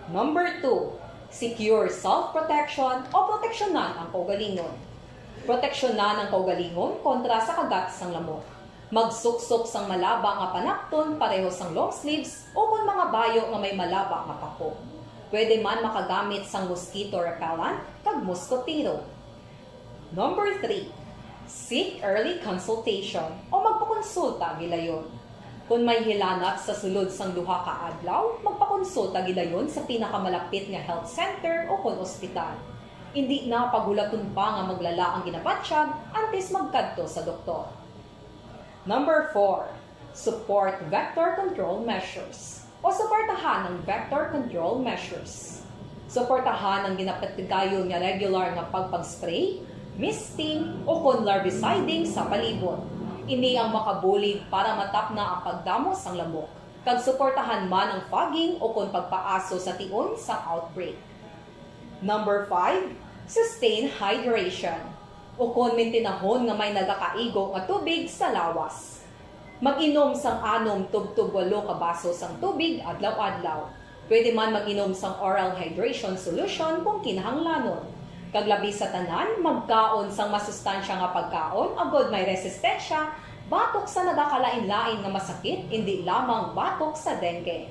Number two, secure self-protection o proteksyonan ang kaugalingon. Proteksyonan ang kaugalingon kontra sa kagat sang lamok. Magsuksok sang malaba nga panapton pareho sang long sleeves ukon mga bayo nga may malaba nga pako. Pwede man makagamit sang mosquito repellent kag moskotero. Number three, seek early consultation o magpakonsulta gilayon. Kon may hilanat sa sulod sang duha ka adlaw, magpakonsulta gilayon sa pinakamalapit nga health center ukon ospital. Indi na paghulaton pa nga maglala ang ginabatyag antes magkadto sa doktor. Number four, support vector control measures o suportahan ang vector control measures. Suportahan ang ginapatigayon nga regular nga pagpag-spray, misting, ukon larviciding sa palibot. Ini ang makabulig para matapna ang pagdamo sang lamok, kag suportahan man ang fogging ukon pagpaaso sa tion sang outbreak. Number five, sustain hydration, ukon mintinahon nga may nagakaigo nga tubig sa lawas. Mag-inom sang anom tubtob walo ka baso sang tubig adlaw-adlaw. Pwede man mag-inom sang oral hydration solution kung kinahanglanon. Kag labi sa tanan, magkaon sang masustansya nga pagkaon agod may resistensya batok sa nagakalain-lain nga masakit, indi lamang batok sa dengue.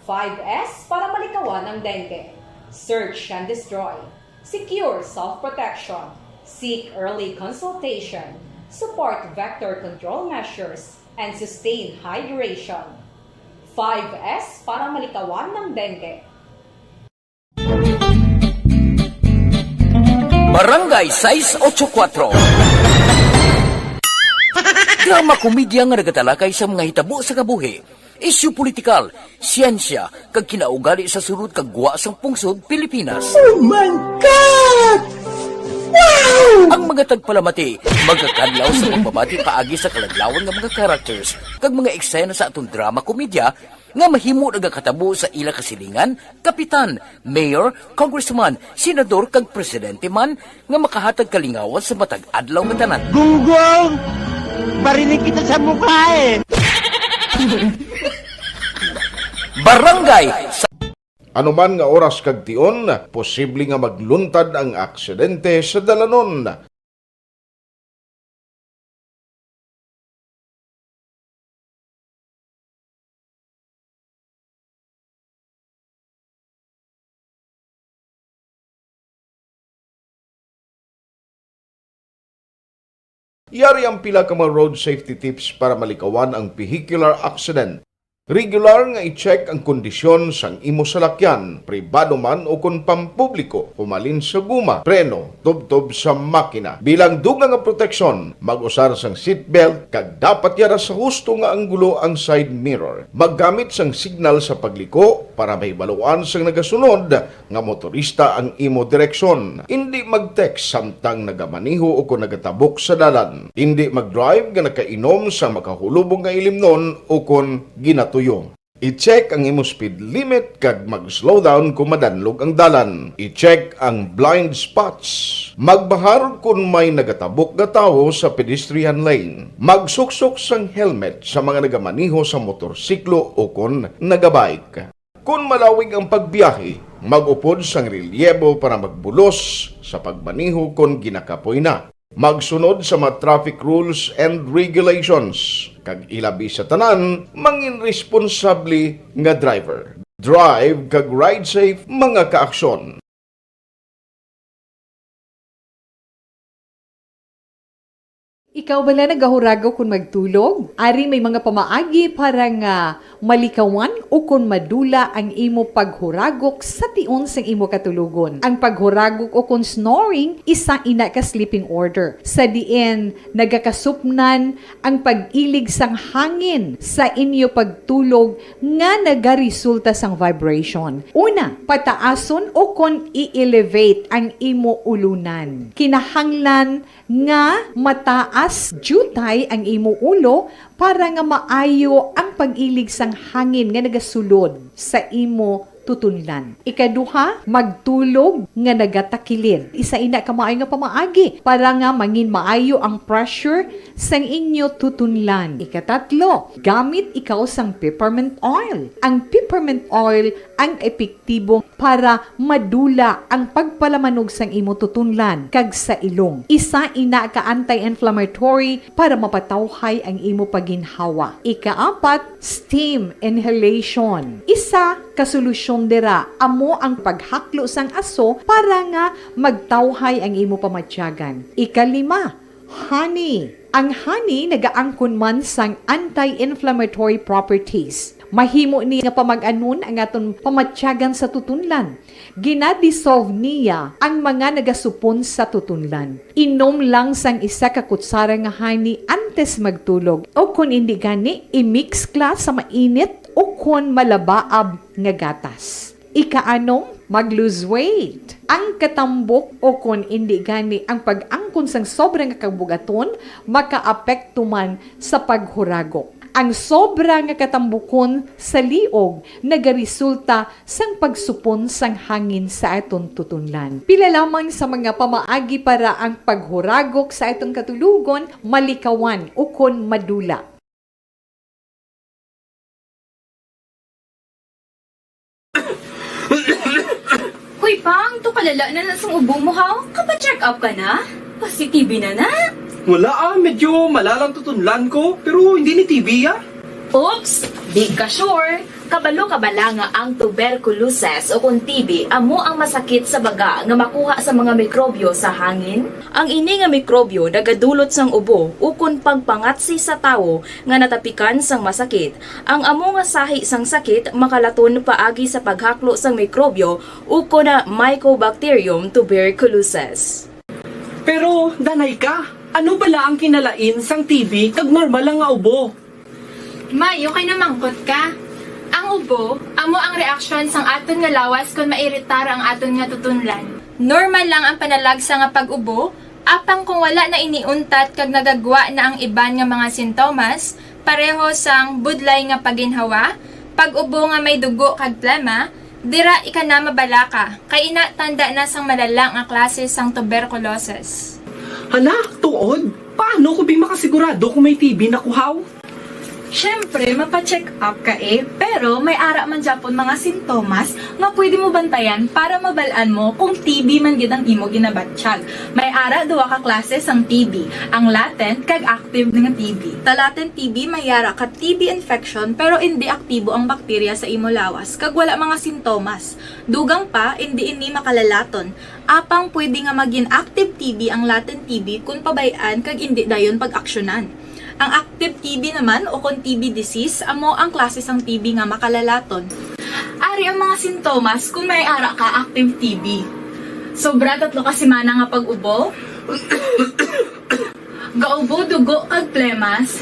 Five S para malikawan ang dengue. Search and destroy. Secure self-protection. Seek early consultation. Support vector control measures. and sustain hydration. Five S para malikawan ng dengue. Barangay sais ocho kuwatro. Drama komedya nga nagatalakay sa mga hitabo sa kabuhi, isyu politikal, siyensya, kag kinaugali sa sulod kag gwa sang pungsod Pilipinas. Oh my God! Wow! Ang mga tagpalamati magakadlaw sa pagbabati paagi sa kaladlawan nga mga characters kag mga eksena sa aton drama komedya nga mahimo nagakatabo sa ila kasilingan, kapitan, mayor, congressman, senador, kag presidente man nga makahatag kalingawan sa matag adlaw nga tanan. Gunggong! Barinig kita sa mukha eh! Barangay sa Anuman nga oras kag tion, posible nga magluntad ang aksidente sa dalanon. Yari ang pila ka mga road safety tips para malikawan ang vehicular accident. Regular nga i-check ang kondisyon sang imo salakyan, pribado man o kon pampubliko, humalin sa guma, preno, tubtob sa makina. Bilang dugang nga proteksyon, mag-usar sang seatbelt kag dapat yara sa husto nga anggulo ang side mirror. Maggamit sang signal sa pagliko para mahibaluan sang nagasunod nga motorista ang imo direksyon. Indi mag-text samtang nagamaneho o kon nagatabok sa dalan. Indi mag-drive nga nakainom sang makahulubong nga ilimnon o kon ginatuyo. I-check ang imo speed limit kag mag-slow down kon madanlog ang dalan. I-check ang blind spots. Magbahar kon may nagatabok nga tawo sa pedestrian lane. Magsuksok sang helmet sa mga nagamaneho sa motorsiklo o kon nagabike. Kon malawig ang pagbiyahe, mag-upod sang relyebo para magbulos sa pagmaneho kon ginakapoy na. Magsunod sa mga traffic rules and regulations, kag ilabi sa tanan, mangin responsable nga driver. Drive kag ride safe, mga kaaksyon. Ikaw bala nagahuragok kon magtulog? Ari may mga pamaagi para nga malikawan ukon madula ang imo paghuragok sa tion sang imo katulogon. Ang paghuragok ukon snoring, isa ina ka sleeping order, sa diin nagakasupnan ang pag-ilig sang hangin sa inyo pagtulog nga nagaresulta sang vibration. Una, pataason ukon i-elevate ang imo ulunan. Kinahanglan nga mataas diutay ang imo ulo para nga maayo ang pag-ilig sang hangin nga nagasulod sa imo tutunlan. Ikaduha, magtulog nga nagatakilid. Isa ina ka maayo nga pamaagi para nga mangin maayo ang pressure sang inyo tutunlan. Ikatatlo, gamit ikaw sang peppermint oil. Ang peppermint oil ang epektibo para madula ang pagpalamanog sang imo tutunlan kag sa ilong. Isa ina ka anti-inflammatory para mapatawhay ang imo paginhawa. Ikaapat, steam inhalation. Isa ka solusyon dira amo ang paghaklo sang aso para nga magtawhay ang imo pamatyagan. Ikalima, honey. Ang honey nagaangkon man sang anti-inflammatory properties. Mahimo ni nga pamag-anon ang aton pamatyagan sa tutunlan. Gina-dissolve niya ang mga nagasupon sa tutunlan. Inom lang sang isa ka kutsara nga honey antes magtulog, o kon indi gani, i-mix kla sa mainit o kon malabaab nga gatas. Ikaanom, mag-lose weight. Ang katambok o kon indi gani ang pag-angkon sang sobra nga kabugaton makaapekto man sa paghuragok. Ang sobra nga katambukon sa liog nagaresulta sang pagsupon sang hangin sa aton tutunlan. Pila lamang sa mga pamaagi para ang paghuragok sa aton katulogon malikawan ukon madula. Hoy, Pang, to kalala na na sang ubo mo, ha? Kapa-check up ka na? Pasi-T B na na? Wala, ah, medyo malalang tutunlan ko, pero hindi ni T B, ah. Oops! Di ka sure? Kabalo ka bala nga ang tuberculosis o kon T B amo ang masakit sa baga nga makuha sa mga mikrobyo sa hangin? Ang ini nga mikrobyo nagadulot sang ubo ukon pagpangatsi sa tawo nga natapikan sang masakit. Ang amo nga sahi sang sakit makalaton paagi sa paghaklo sang mikrobyo ukon na Mycobacterium tuberculosis. Pero, danay ka, ano bala ang kinalain sang T B kag normal lang nga ubo? Maayo kay namangkot ka. Ang ubo amo ang reaksyon sang aton nga lawas kon mairitar ang aton nga tutunlan. Normal lang ang panalagsa nga pag-ubo, apang kung wala na ini untat kag nagagwa na ang iban nga mga sintomas, pareho sang budlay nga paginhawa, pag-ubo nga may dugo kag plema, dira ika na mabalaka, kay ina tanda na sang malala nga klase sang tuberculosis. Hala, tuod? Paano ko bi makasigurado kung may T B na kuhaw? Siyempre, mapa-check up ka eh, pero may ara man gyapon mga sintomas nga pwede mo bantayan para mabal-an mo kung T B man gid ang imo ginabatyag. May ara duwa ka klase sang T B, ang latent kag active nga T B. Sa latent T B may ara ka T B infection pero indi aktibo ang bakterya sa imo lawas kag wala mga sintomas. Dugang pa, indi ini makalalaton. Apang pwede nga magin active T B ang latent T B kon pabay-an kag indi dayon pag-aksyonan. Ang active T B naman o kon T B disease amo ang klase sang T B nga makalalaton. Ari ang mga sintomas kon may ara ka active T B. Sobra tatlo ka semana nga pag-ubo. Gaubo dugo kag plemas.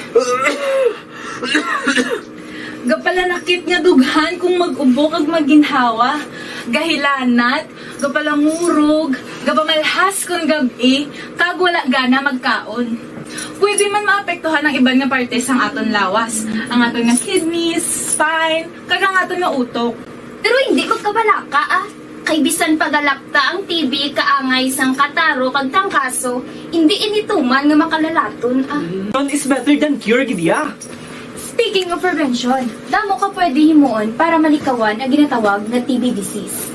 Gapalanakit nga dughan kung mag-ubo kag maginhawa. Gahilanat, gapalangurog, gapamalhas kon gab-i, kag wala gana magkaon. Pwede man maapektuhan ang iban nga parte sang aton lawas, ang aton nga kidneys, spine, kag ang aton nga utok. Pero hindi magkabalaka ah. Kay bisan pagalapta ang T B kaangay sang kataro kag trangkaso, hindi ini tuman nga makalalaton ah. Prevention is better than cure gid ya. Speaking of prevention, damo ka pwede himuon para malikawan ang ginatawag nga T B disease.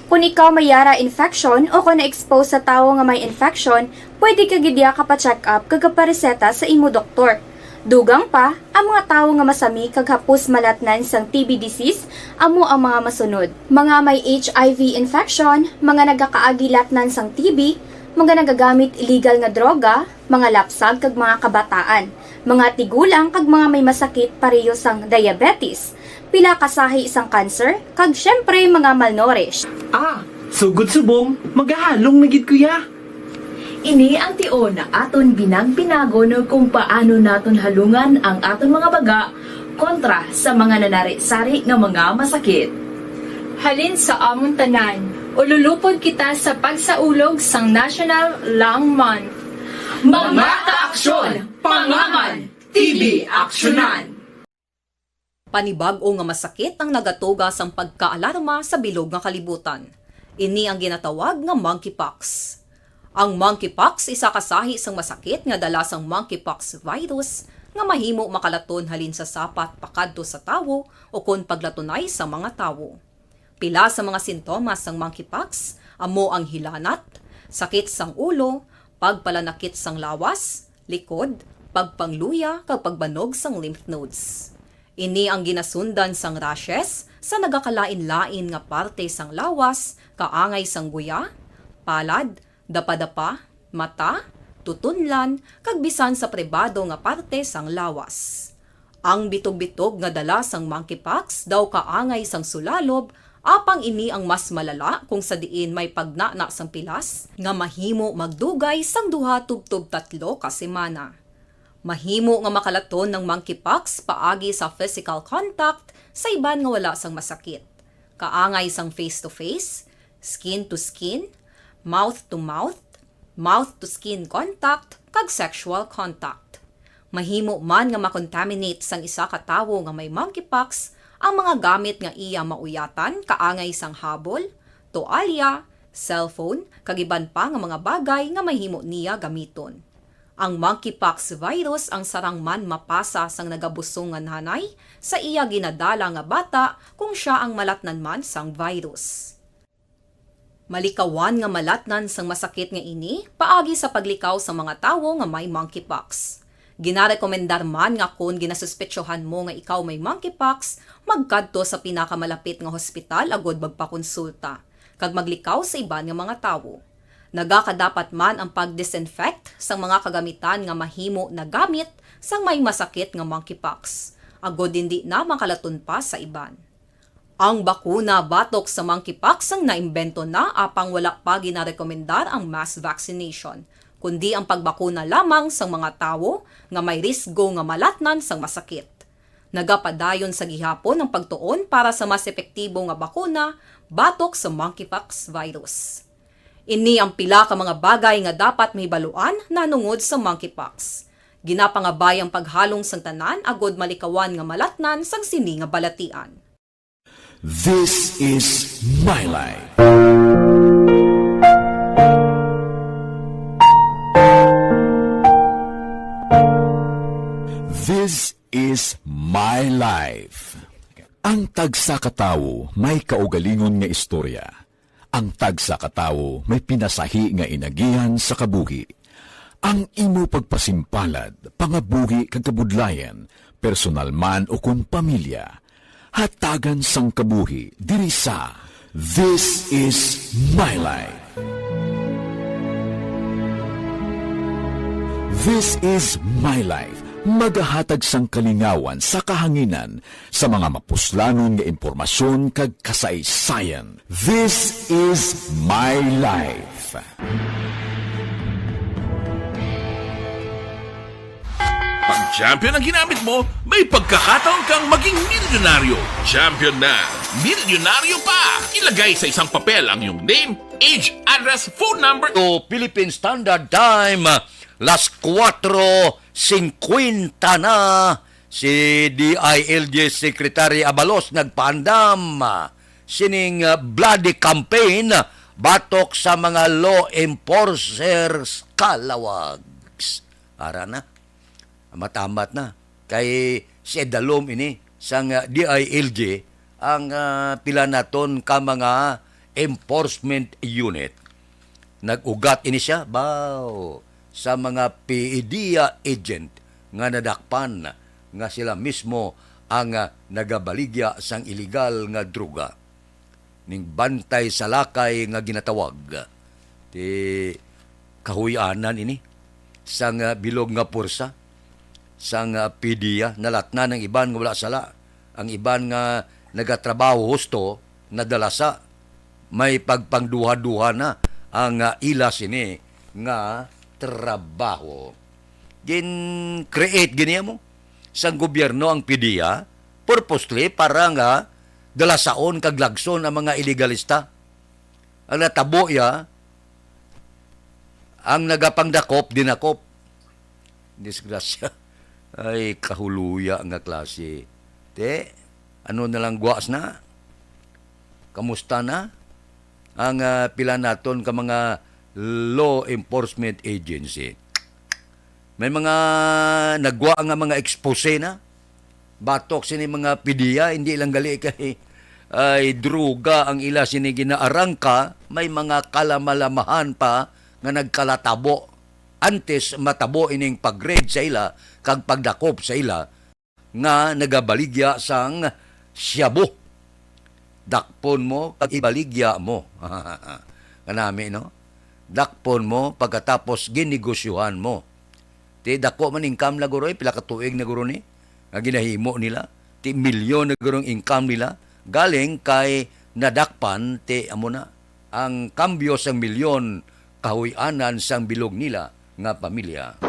Kung ikaw may yara infection o kung na-expose sa tawo nga may infection, pwede ka gid ya kapa-check up kag kapareseta sa imo doktor. Dugang pa, ang mga tawo nga masami kag hapos malatnan sang T B disease amo ang mga masunod: mga may H I V infection, mga nagakaagi latnan sang T B, mga nagagamit illegal nga droga, mga lapsag kag mga kabataan, mga tigulang kag mga may masakit pareho sang diabetes, pila ka sahi sang cancer, kag syempre mga malnourished. Ah, sugod subong, magahalong na gid ko ya. Ini ang tion nga aton binag-binagon kung paano naton halungan ang aton mga baga kontra sa mga nanari-sari nga mga masakit. Halin sa amon tanan, ululupod kita sa pagsaulog sang National Lung Month. Mga kaaksyon, pangaman, T B aksyonan. Panibag-o nga masakit ang nagatuga sang pagkaalarma sa bilog nga kalibutan. Ini ang ginatawag nga monkeypox. Ang monkeypox isa ka sahi sang masakit nga dala sang monkeypox virus nga mahimo makalaton halin sa sapat pakadto sa tawo ukon paglatunay sa mga tawo. Pila sa mga sintomas sang monkeypox amo ang hilanat, sakit sang ulo, pagpalanakit sang lawas, likod, pagpangluya, kag pagbanog sang lymph nodes. Ini ang ginasundan sang rashes sa nagakalain-lain nga parte sang lawas, kaangay sang guya, palad, dapadapa, mata, tutunlan, kag bisan sa pribado nga parte sang lawas. Ang bitog-bitog nga dala sang monkeypox daw kaangay sang sulalob, apang ini ang mas malala kung sa diin may pagnana sang pilas nga mahimo magdugay sang duha tubtob tatlo ka semana. Mahimo nga makalaton ang monkeypox paagi sa physical contact sa iban nga wala sang masakit, kaangay sang face-to-face, skin-to-skin, mouth-to-mouth, mouth-to-skin contact, kag sexual contact. Mahimo man nga makontaminate sang isa ka tawo nga may monkeypox ang mga gamit nga iya mauyatan, kaangay sang habol, toalya, cellphone, kag iban pa nga mga bagay nga mahimo niya gamiton. Ang monkeypox virus ang sarang man mapasa sang nagabusong nga nanay sa iya ginadala nga bata kung sia ang malatnan man sang virus. Malikawan nga malatnan sang masakit nga ini paagi sa paglikaw sa mga tawo nga may monkeypox. Ginarekomendar man nga kon ginasuspetsyohan mo nga ikaw may monkeypox, magkadto sa pinakamalapit nga hospital agud magpakonsulta kag maglikaw sa iban nga mga tawo. Nagakadapat man ang pag-disinfect sang mga kagamitan nga mahimo nagamit sang may masakit nga monkeypox, agud hindi na makalaton pa sa iban. Ang bakuna batok sa monkeypox ang naimbento na, apang wala pa ginarekomendar ang mass vaccination, kundi ang pagbakuna lamang sang mga tawo nga may risgo nga malatnan sang masakit. Nagapadayon sa gihapon ang pagtuon para sa mas epektibo nga bakuna batok sa monkeypox virus. Ini ang pila ka mga bagay nga dapat mahibaluan nanungod sa monkeypox. Ginapangabay ang paghalong sang tanan agud malikawan nga malatnan sang sini nga balatian. This is my life. This is my life. Ang tagsa ka tawo may kaugalingon nga istorya. Ang tagsa ka tawo may pinasahi nga inagihan sa kabuhi. Ang imo pagpasimpalad, pangabuhi kag kabudlayan, personal man o kon pamilya, hatagan sang kabuhi diri sa This is My Life. This is My Life, magahatag sang kalingawan sa kahanginan sa mga mapuslanon nga impormasyon kag kasaysayan. This is My Life. Pag champion ang ginamit mo, may pagkakataon kang maging milyonaryo. Champion na, milyonaryo pa! Ilagay sa isang papel ang iyong name, age, address, phone number. To Philippine Standard Time, las kuwatro singkwenta na. Si D I L G Secretary Abalos nagpaandam sining, ah, bloody campaign batok sa mga law enforcers kalawags. Ara na. Amat-amat na. Kay si Edalom ini sang, ah, D I L G ang, ah, pila naton ka mga enforcement unit. Nag-ugat ini siya, baw, sa mga PDEA agent nga nadakpan nga sila mismo ang, ah, nagabaligya sang iligal nga droga. Ning bantay sa lakay nga ginatawag ti kahuy-anan ini sang, ah, bilog nga pwersa sang, ah, PDEA. Nalatnan ang iban nga wala sala, ang iban nga nagatrabaho husto nadala sa may pagpangduha-duha na ang, ah, ila sini nga trabaho. Gin-create gini mo sang gobyerno ang PDEA purposely para nga dalasaon kag lagson ang mga iligalista. Ang natabo ya, ang nagapangdakop, dinakop. Disgrasya. Ay, kahuluya nga klase. Te, ano na lang guwas na? Kamusta na ang, ah, pila naton ka mga law enforcement agency? May mga nagwa nga mga expose na batok sini mga PDEA, hindi lang gali kay ay droga ang ila sini ginaarangka, may mga kalamalamahan pa nga nagkalatabo antes matabo ining pag-raid sa ila kag pagdakop sa ila nga nagabaligya sang shabu. Dakpon mo kag ibaligya mo. Kanami, no? Dakpon mo pagkatapos ginegosyohan mo. Ti dako man income na guro, eh, pila ka tuig na guro ni nga ginahimo nila. Ti milyon na guro ang income nila. Galing kay nadakpan, ti amo na ang kambyo sang milyon kahuy-anan sang bilog nila nga pamilya.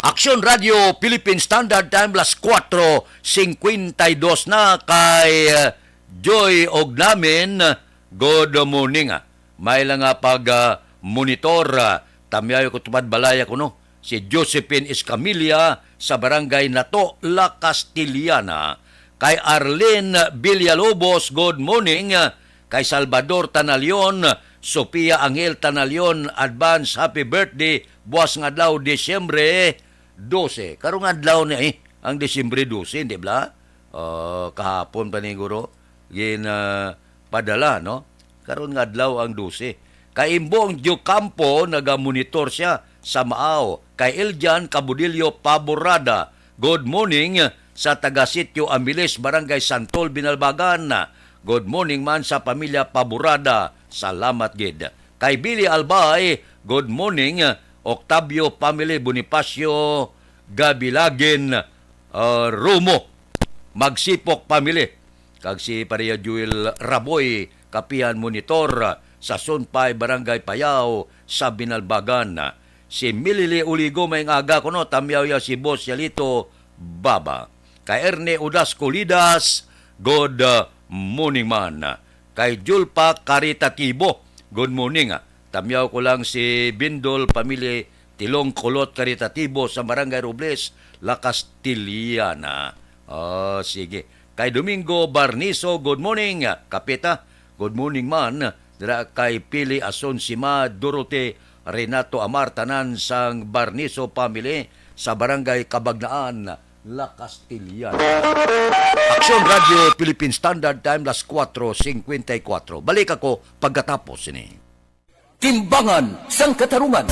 Aksyon Radio Philippine Standard Time, las kuwatro singkwenta y dos na kay, uh, Joy Ognamin. Good morning. May lang nga pag, ah, monitor, ah, tamyayo ko tupad balaya kuno. Si Josephine Escamilla sa Barangay Nato, La Castellana. Kay Arlene Villalobos, good morning. Kay Salvador Tanalion, Sofia Angel Tanalion, advance happy birthday. Buwas nga adlaw, Disyembre dose. Karong adlaw na, eh, ang Disyembre dose, di ba? Ah, kahapon pa ni guro gin, ah, padala, no? Karon nga adlaw ang dose. Kay Imbong Diocampo, nagamonitor siya sa Maaw, Kay Eljan Cabudillo Paborada, good morning sa taga Sitio Amilis, Barangay Santol, Binalbagan. Good morning man sa pamilya Paborada. Salamat gid. Kay Billy Albay, good morning. Octavio family, Bonifacio Gabilagin, ah, Romo, Magsipok family. Kag si Pareha Joel Raboy, Kapihan Monitor sa Sunpay, Barangay Payao sa Binalbagan. Si Milili Uligo, may aga ko, no, tamyaw ya si Boss Yalito Baba. Kay Erne Udas Colidas, good, uh, morning man. Kay Julpa Caritativo, good morning, ah. Tamyaw ko lang si Bindol family, Tilong Kulot Caritativo sa Barangay Robles, La Castellana. Oh, sige. Kay Domingo Barniso, good morning, ah, Kapita. Good morning man. Dira kay Pili Asunsima, Dorothy, Renato Amar, tanan sang Barniso family sa Barangay Cabagnaan, La Castellana. Aksyon Radio Philippine Standard Time, las cuatro cincuenta y cuatro. Balik ako pagkatapos sini. Timbangan sang Katarungan.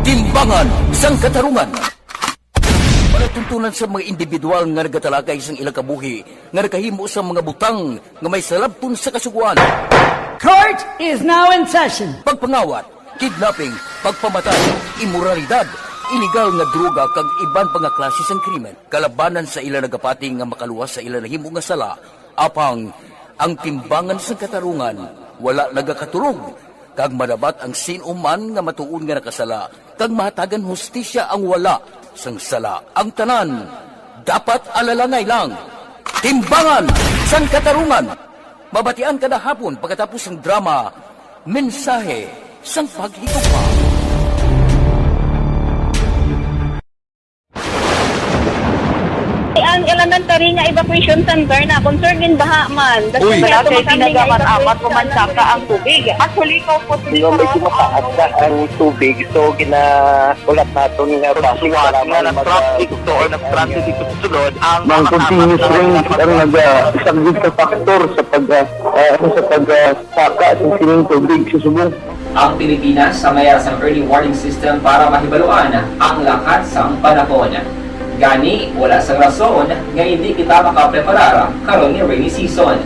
Timbangan sang Katarungan. Palatuntunan sa mga individual nga nagatalakay sang ilang kabuhi nga nakahimo sang mga butang nga may salabton sa kasugoan. Court is now in session. Pagpangawat, kidnapping, pagpamatay, imoralidad, iligal nga droga kag iban pa nga klase sang krimen kalabanan sa ila nagapati nga makaluwas sa ila nahimo nga sala. Apang ang timbangan sang katarungan wala nagakaturog, kag madabat ang sin-o man nga matuod nga nakasala, kag mahatagan hustisya ang wala sang sala. Ang tanan dapat alalangay lang. Timbangan sang Katarungan. Mabatian kada hapon pagkatapos sang drama, Mensahe sang Paghigugma. Ang elementary nga evacuation center na concern gid baha man. Uy. Wala kay ginagamat-amat ko man saka ang tubig. Actually, ko po. Medyo mataas na ang tubig, so ginahulat naton nga base para nga mag- nag-traffic to or nag-transit dito sa sulod ang mga continuous rain ang nag-, ah, isang big factor sa pag, ah, ah, sa pag, ah, saka sa sining tubig sa subong. Ang Pilipinas sa mayara sang early warning system para mahibaluan ang lakat sang panahon. Gani, wala sang rason nga indi kita makapreparar karon nga rainy season.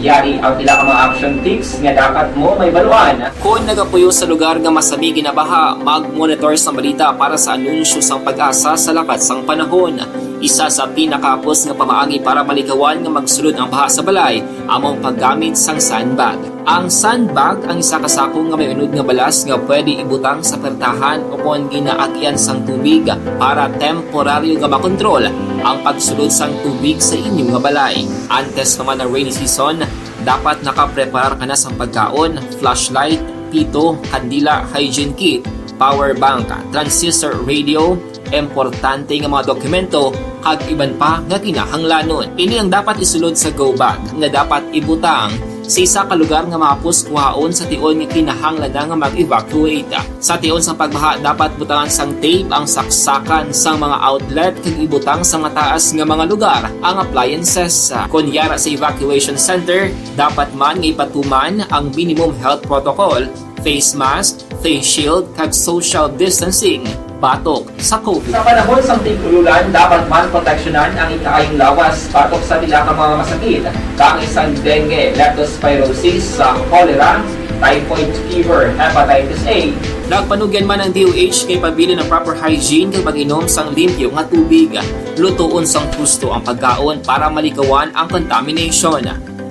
Yari ang pila ka mga action tips nga dapat mo mahibaluan. Kon nagapuyo sa lugar nga masami ginabaha, mag-monitor sang balita para sa anunsyo sang PAGASA sa lakat sang panahon. Isa sa pinakahapos nga pamaagi para malikawan nga magsulod ang baha sa balay amo ang paggamit sang sandbag. Ang sandbag ang isa ka sako nga may unod nga balas nga pwede ibutang sa pertahan ukon ginaagyan sang tubig para temporaryo nga makontrol ang pagsulod sang tubig sa inyo nga balay. Antes pa man ang rainy season, dapat nakapreparar ka na sang pagkaon, flashlight, pito, kandila, hygiene kit, power bank, transistor radio, importante nga mga dokumento, kag iban pa nga kinahanglanon. Ini ang dapat isulod sa go bag nga dapat ibutang sa isa ka lugar nga mahapos kuhaon sa tion nga kinahanglan na nga mag-evacuate. Sa tion sang pagbaha, dapat butangan sang tape ang saksakan sang mga outlet kag ibutang sa mataas nga mga lugar ang appliances. Kon yara sa evacuation center, dapat man nga ipatuman ang minimum health protocol, face mask, face shield, kag social distancing batok sa COVID. Sa panahon sang tig-ululan, dapat man proteksyonan ang ikaayong lawas batok sa pila ka mga masakit, kaangay sang dengue, leptospirosis, sa cholera, typhoid fever, hepatitis A. Nagpanugyan man ang D O H nga ipabilin ang proper hygiene kag pag-inom sang limpyo nga tubig. Lutoon sang husto ang pagkaon para malikawan ang contamination.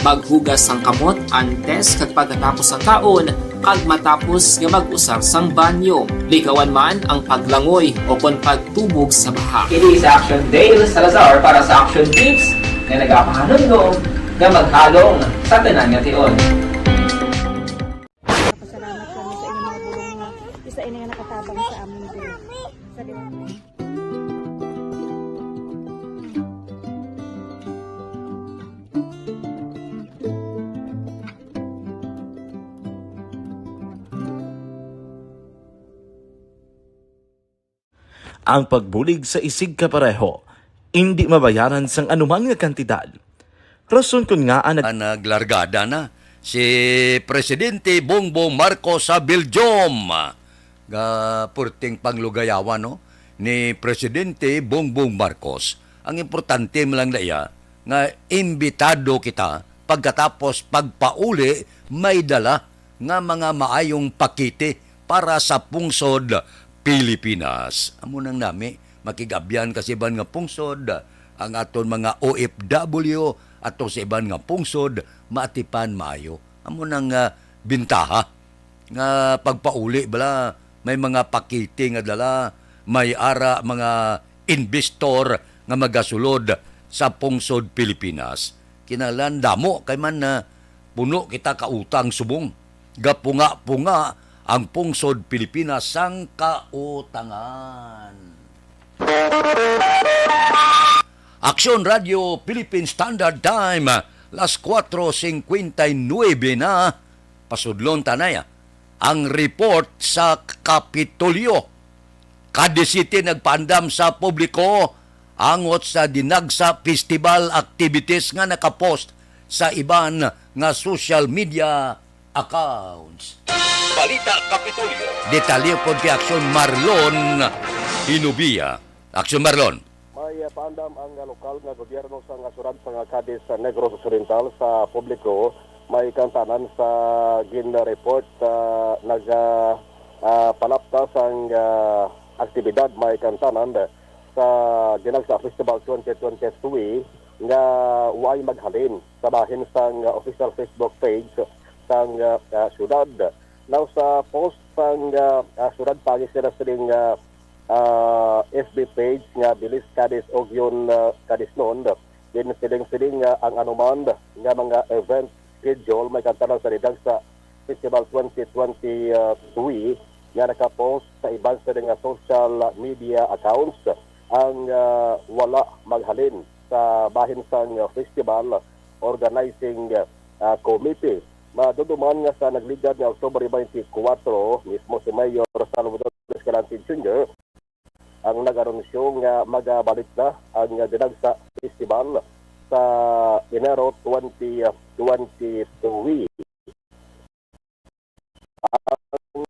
Maghugas sang kamot antes kag pagkatapos sang kaon, kag matapos nga mag-usar sang banyo. Likawan man ang paglangoy ukon pagtubog sa baha. Kini si Action Dale Salazar para sa Action Tips nga nagapahanumdom nga maghalong sa tanan nga tion. Pasalamat kami sa inyong mga bulong nga isa ini nga nakatabang sa amon din. Sa Ang pagbulig sa isigkapareho indi mabayaran sang anuman nga kantidad. Rason kon ngaa nag- Naglargada na si Presidente Bongbong Marcos sa Belgium. nga perting panglugayawan, no, ni Presidente Bongbong Marcos. Ang importante man lang na iya nga imbitado kita, pagkatapos pagpauli may dala nga mga maayong pakete para sa pungsod Pilipinas. Amo nang nami, makig-abyan ka sa iban nga pungsod, ang aton mga O F W ato sa iban nga pungsod maatipan maayo. Amo nang, ah, bintaha nga pagpauli bala, may mga pakete nga dala, may ara mga investor nga magasulod sa pungsod Pilipinas. Kinahanglan damo kay man na puno kita ka utang subong. Gapunga-punga ang pungsod Pilipinas sang kautangan. Aksyon Radio Philippine Standard Time, las kuwatro singkwenta y nuebe na. Pasudlon ta na ya ang report sa Kapitolyo. Cadiz City nagpaandam sa publiko angot sa Dinagsa Festival activities nga nakapost sa iban nga social media accounts. Balita Kapitolyo. Detalye pod kay Aksyon Marlon Hinubia. Aksyon Marlon. May, ah, paandam ang, ah, lokal nga gobyerno sa nga syudad sa nga Cadiz, sa Negros Occidental, sa publiko. May kantanan sa gin-report, ah, naga, ah, palapta sang, ah, aktibidad may kantanan sa Dinagsa Festival twenty twenty-three nga way maghalin sa bahin sang, ah, official Facebook page sang, ah, ah, syudad. Now, sa post sang, ah, ah, syudad, pagi sila sining, ah, ah, F B page nga Bilis Cadiz Ugyon, ah, Cadiznon. Din siling-siling nga ang anuman nga mga event schedule may kantanan sa Dinagsa Festival twenty twenty-three nga nakapost sa iban sa mga social media accounts ang, ah, wala maghalin sa bahin sang festival organizing, ah, committee. Madumduman nga sa nagligad nga October twenty-four, mismo si Mayor Salvador Escalante Junior ang nag-anunsyo nga magabalik na ang Dinagsa Festival sa Enero twenty twenty-three. Ang,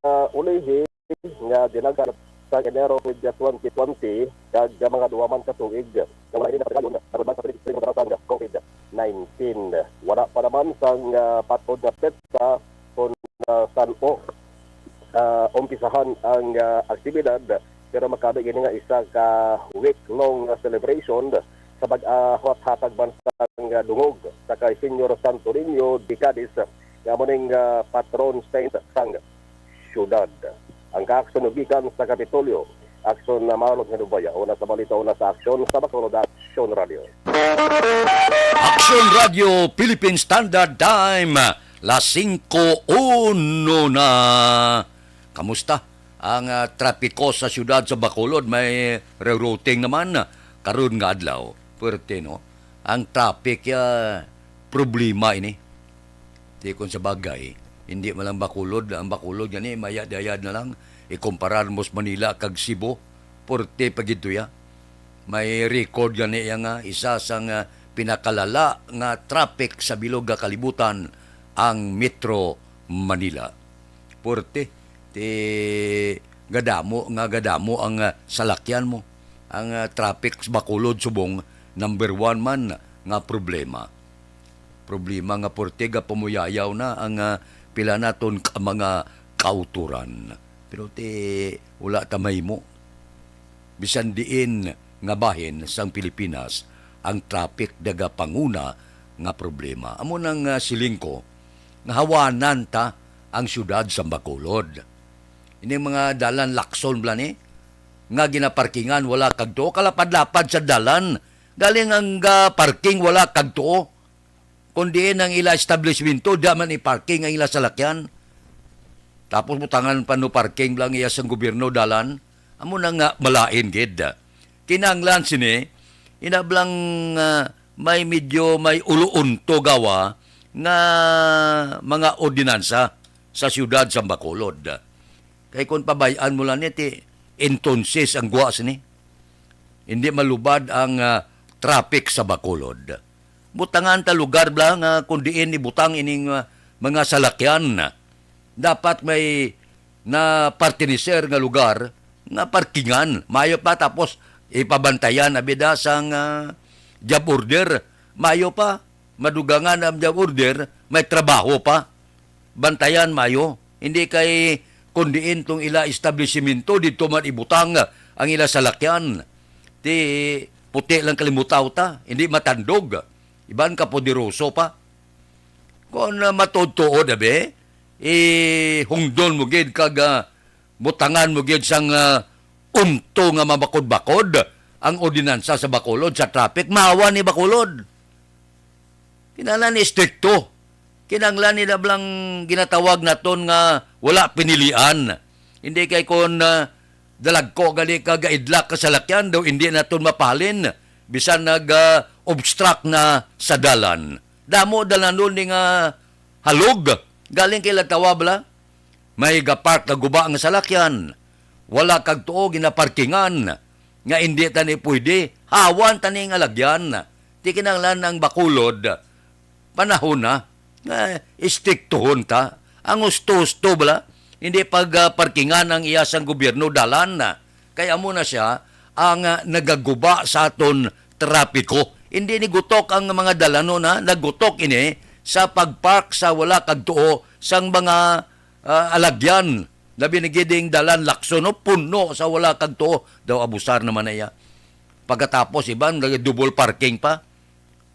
ah, ulihi nga Dinagsa sa Enero twenty twenty, kag mga duha man ka tuig nga wala ini napadayon tungod man sa pinagpinagdarasan nga COVID nineteen. Wala pa naman sang, ah, patod nga petsa kon, ah, san-o, ah, umpisahan ang, ah, aktibidad, pero makaabot ini nga isa ka week-long, ah, celebration sa pag-, ah, hatag man sang, ah, dungog sa kay Señor Santo Niño de Cadiz, nga amo ning, ah, patron saint sang syudad. Ang kaaksunon gikan sa Kapitolyo, Aksyon na Marlon Hinubaya, una sa balita, una sa aksyon, sa Bacolod Aksyon Radio. Aksyon Radio Philippine Standard Time, las singko uno na. Kamusta ang, ah, trapiko sa siyudad sa Bacolod? May rerouting naman karon nga adlaw. Puwerte, no? Ang traffic, ah, problema ini. Di kon sa bagay, hindi man lang Bacolod. Ang Bacolod gani, mayad-ayad na lang. Ikumparar mo sa Manila kag Cebu, puwerte pa gid to ya. May record gani ya nga isa sang, ah, pinakalala nga traffic sa bilog nga kalibutan, ang Metro Manila. Puwerte, ti gadamo nga gadamo ang, ah, salakyan mo. Ang, ah, traffic sa Bacolod subong number one man nga problema. Problema nga puwerte gapamuyayaw na ang, ah, pila naton ka mga kautoran. Pero ti wala ta mahimo. Bisan diin nga bahin sang Pilipinas, ang traffic nagapanguna nga problema. Amo nang, ah, siling ko nga hawanan ta ang siyudad sa Bacolod. Ini mga dalan lakson bala ni nga ginaparkingan, wala kag tuo, kalapad-lapad sa dalan. Galing ang, ah, parking, wala kag tuo. Kon diin ang ila establishmento, di man i-parking ang ila salakyan. Tapos butangan pa no parking lang iya sang gobyerno dalan. Amo na nga malain gid. Kinahanglan sini, inablang, ah, may medyo may uluunto gawa nga mga ordinansa sa siyudad sa Bacolod. Kay kung pabay-an mo lang ni, ti, entonces ang guwa sini. Hindi malubad ang, ah, traffic sa Bacolod. Butangan ta lugar bala nga kung diin ibutang ining, ah, mga salakyan. Dapat may na pertenecer nga lugar nga parkingan. Maayo pa, tapos ipabantayan na bida sang, ah, job order. Maayo pa, madugangan ang job order, may trabaho pa. Bantayan maayo. Hindi kay kun diin tong ila establisimento, didto man ibutang ang ila salakyan. Ti puti lang kalimutaw ta, hindi matandog. Iban ka poderoso pa. Kung, ah, matuod-tuod, abi, ihungdon mo gid kag, ah, butangan mo gid sang, ah, unto nga mabakod-bakod ang ordinansa sa Bacolod, sa traffic, maawa ni Bacolod. Kinahanglan ni istrikto. Kinahanglan ni lablang ginatawag naton nga wala pinilian. Hindi kay kon, ah, dalagko gani ka gaidlak ka salakyan, daw hindi naton mapalin, bisan nag, ah, obstruct na sa dalan. Damo dalanon ni nga halog. Galing kay Latawa bala. May gapark nga guba nga salakyan. Wala kag tuo ginaparkingan nga indi tani pwede. Hawan tani nga lagyan. Ti kinahanglan ang Bacolod panahon na nga istriktuhon ta. Ang husto-husto bala, hindi pag, ah, parkingan ang iya sang gobyerno dalan na. Kay amo na siya ang, ah, nagaguba sa aton trapiko. Hindi ni gutok ang mga dalanon, ha? Nagutok ini sa pagpark sa wala kag tuo sang mga, ah, alagyan. Labi na gid ing dalan Lacson, no? Puno sa wala kag tuo. Daw abusar naman na iya. Pagkatapos, iban, nag-double parking pa.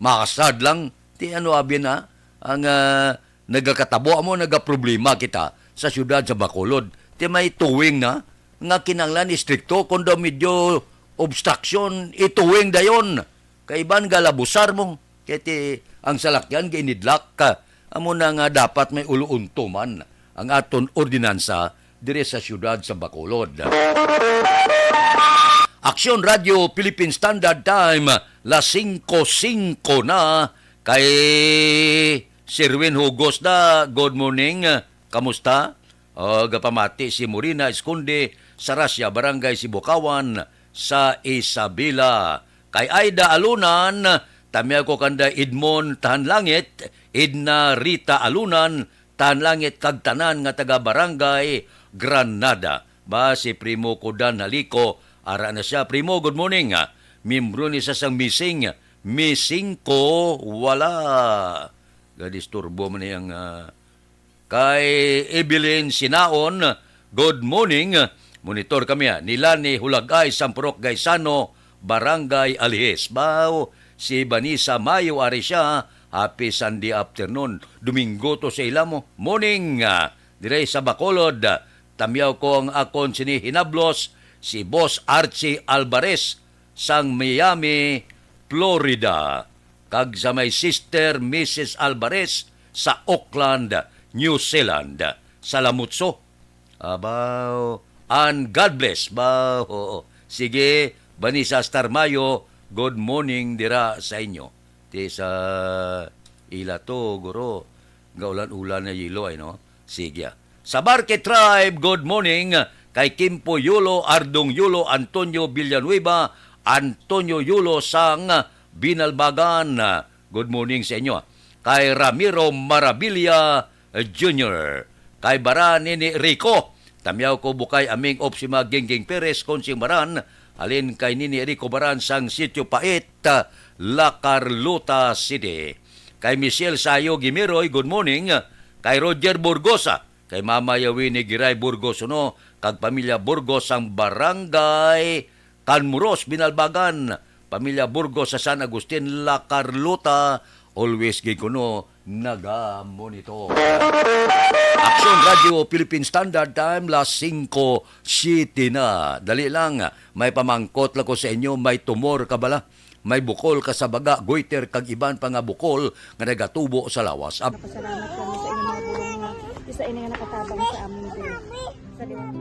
Makasad lang. Ti ano abi na ang, ah, nagakatabo amo, nagaproblema kita sa siyudad sa Bacolod. Ti may tuwing na nga kinahanglan istrikto, kung daw medyo obstruction, ituwing dayon. Kay iban galabusar mo. Kay ti ang salakyan ginidlak ka. Amo na nga dapat may uluunto man ang aton ordinansa diri sa siyudad sa Bacolod. Aksyon Radio Philippine Standard Time, las singko singko na. Kay Sirwin Hugos da, good morning. Kamusta? O, gapamati si Morina Esconde sa Rasya, Barangay Sibukawan sa Isabela. Kay Aida Alunan, tamiaw ko kanda Edmond Tahanlangit, Edna Rita Alunan, Tahanlangit kag tanan nga taga Barangay Granada. Ba si Primo ko Dan Haliko, ara na siya. Primo, good morning. Miyembro ni sa sang missing. Missing ko, wala. Gadisturbo man yang, ah, kay Evelyn Sinaon, good morning. Monitor kami, ah. Nila ni Hulagay, Sampurok Gaisano, Barangay Alihis. Baw, si Vanessa Mayo, ari siya. Happy Sunday afternoon. Domingo to sa ila mo. Morning, ah, dire sa Bacolod. Tamiaw ko ang akon sini hinablos, si Boss Archie Alvarez sang Miami, Florida, kag sa may Sister Missus Alvarez sa Auckland, New Zealand. Salamutso. Abaw, and God bless. Baw, oo. Sige, Vanessa Starmayo, good morning dira sa inyo. Ti sa ila to, guro, gaulan-ulan na yelo ay, no? Sige, ah. Sa Barque Tribe, good morning. Kay Kimpo Yulo, Ardong Yulo, Antonio Villanueva, Antonio Yulo sang Binalbagan. Good morning sa inyo. Kay Ramiro Marabilia Junior. Kay Baran Nini Rico. Tamiaw ko bukay aming Opsima Gingging Perez, Consing Baran. Halin kay Nini Rico Baran sang Sitio Pait, La Carlota City. Kay Michelle Sayo Gimiroy, good morning. Kay Roger Burgosa. Kay Mama Yawini Giray Burgos uno, kag pamilya Burgos sang Barangay Canmuros, Binalbagan. Pamilya Burgos sa San Agustin, La Carlota, always gid kuno nagamonitor. Aksyon Radio Philippine Standard Time, las singko siete na. Dali lang, may pamangkot lang ko sa inyo, may tumor ka bala? May bukol ka sa baga, goiter, kag iban pa nga bukol nga nagatubo sa lawas. Ab- Nagapasalamat kami sa inyong mga guro nga isa ini nga nakatabang sa amin diri. Sa liwat.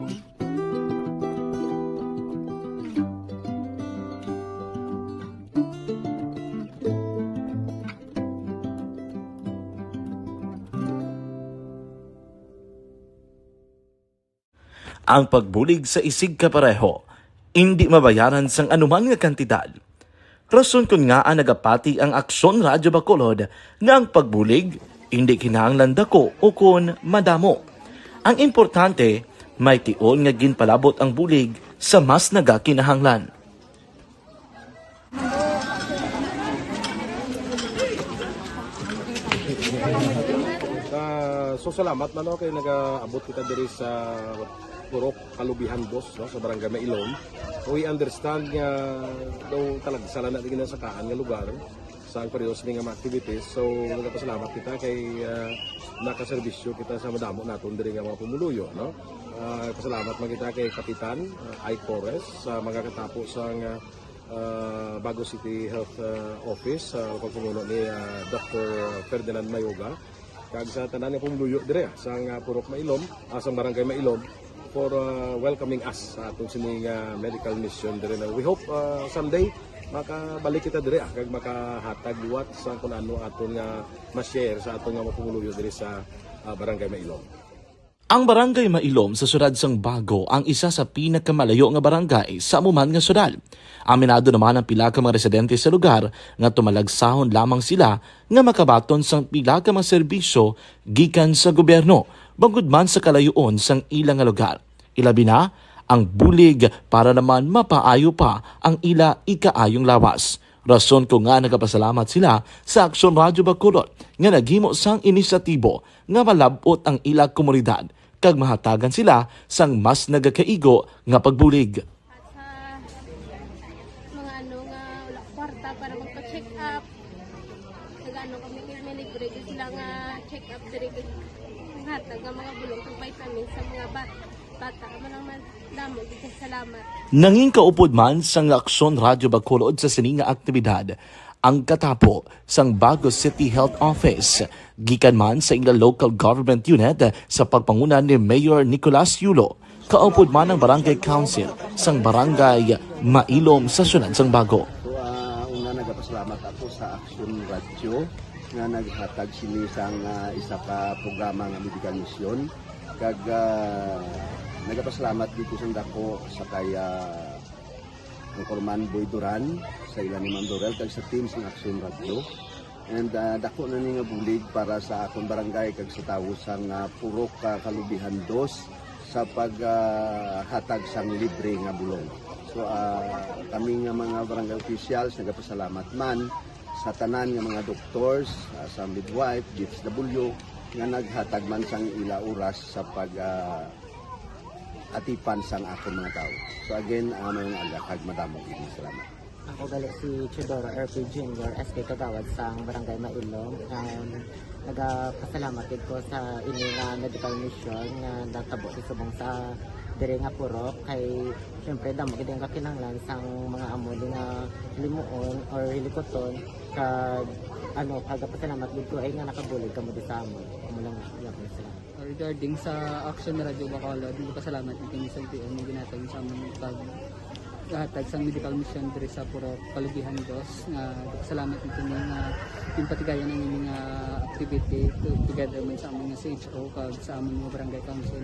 Ang pagbulig sa isigkapareho indi mabayaran sang anuman nga kantidad. Rason kon ngaa nagapati ang Aksyon Radyo Bacolod nga ang pagbulig indi kinahanglan dako ukon madamo. Ang importante, May tion nga ginpalabot ang bulig sa mas nagakinahanglan. Ah, so salamat man, no, kay nagaabot kita diri sa Purok Kalubihan Dos, no, sa Barangay Mailom. We understand nga daw talagsa lang na di ginasakaan nga lugar sa ang pareho sini nga mga activities. So, nagapasalamat kita kay, ah, nakaserbisyo kita sa madamo naton diri nga mga pumuluyo, no? Ah, pasalamat man kita kay Kapitan, ah, Ike Torres, sa mga katapo sang, ah, ah, Bago City Health, ah, Office, sa pagpamuno ni, ah, Doctor Ferdinand Mayoga, kag sa tanan nga pumuluyo dire, ah, sang, ah, Purok Mailom, ah, sang Barangay Mailom, for, ah, welcoming us sa atong sini nga medical mission dire na we hope, ah, someday makabalik kita dire, ah, kag makahatag liwat sa kung ano aton nga ma-share sa aton nga mga pumuluyo dire sa, ah, Barangay Mailom. Ang Barangay Mailom sa siyudad sang Bago ang isa sa pinakamalayo nga barangay sa amo man nga siyudad. Aminado naman ang pila ka mga residente sa lugar nga tumalagsahon lamang sila nga makabaton sang pila ka mga serbisyo gikan sa gobyerno, bangod man sa kalayoon sang ila nga lugar. Ilabi na ang bulig para naman mapaayo pa ang ila ikaayong lawas. Rason ko nga nagapasalamat sila sa Aksyon Radyo Bacolod nga naghimo sang inisyatibo nga malab-ot ang ila komunidad kag mahatagan sila sang mas nagakaigo nga pagbulig. At sa mga ano nga wala kwarta para magpa-check up, nag-ano kami, may libre gyud sila nga check up diri, kag hatag nga mga bulong kag vitamins sa mga bat-, bata. Amo lang man, damo gyud kay salamat. Nangin kaupod man sang Aksyon Radyo Bacolod sa sini nga aktibidad ang katapo sang Bago City Health Office, gikan man sa ila local government unit sa pagpanguna ni Mayor Nicolas Yulo, kaupod man ang Barangay Council sang Barangay Mailom sa siyudad sang Bago. So, ah, una, nagapasalamat ako sa Aksyon Radyo nga naghatag sini sang, ah, isa ka programa nga medical mission. Kag, ah, nagapasalamat dito sa dako sa kay, ah, Anchorman Boy Duran, sa ila ni Ma'am Dorel, kag sa team sang Aksyon Radyo. And, ah, dako na ni nga bulig para sa akon barangay kag sa tawo sang, ah, Purok, ah, Kalubihan Dos sa pag, ah, hatag sang libre nga bulong. So, ah, kami nga mga barangay officials nagapasalamat man sa tanan nga mga doctors, ah, sa midwife, D S W, nga naghatag man sang ila oras sa pag, ah, atipan sang akon mga tawo. So again, ah, mayong aga kag madamo gid nga salamat. Ako gali si Teodoro R P Junior, S K Kagawad sang Barangay Mailom. Um, nagapasalamat gid ko sa ini nga medical mission nga natabo sa subong sa diri nga purok. Kay, syempre, damo gid ang kakinahanglan sang mga amo di nga limuon or hilikuton. Kag, ano, kagapasalamat gid ko ay nga nakabulig kamo di sa amon. Amo lang, iya ko na sila. Regarding sa Action Radio Bacolod, nagpasalamat gid kami sa L T O nga ginhatag sa amon paghatag sang medical mission diri sa Purok Kalubihan Dos, nga nagpasalamat gid kami nga ginpatigayon ang ini nga activity to-, together man sa amon nga C H O kag sa amon nga barangay council.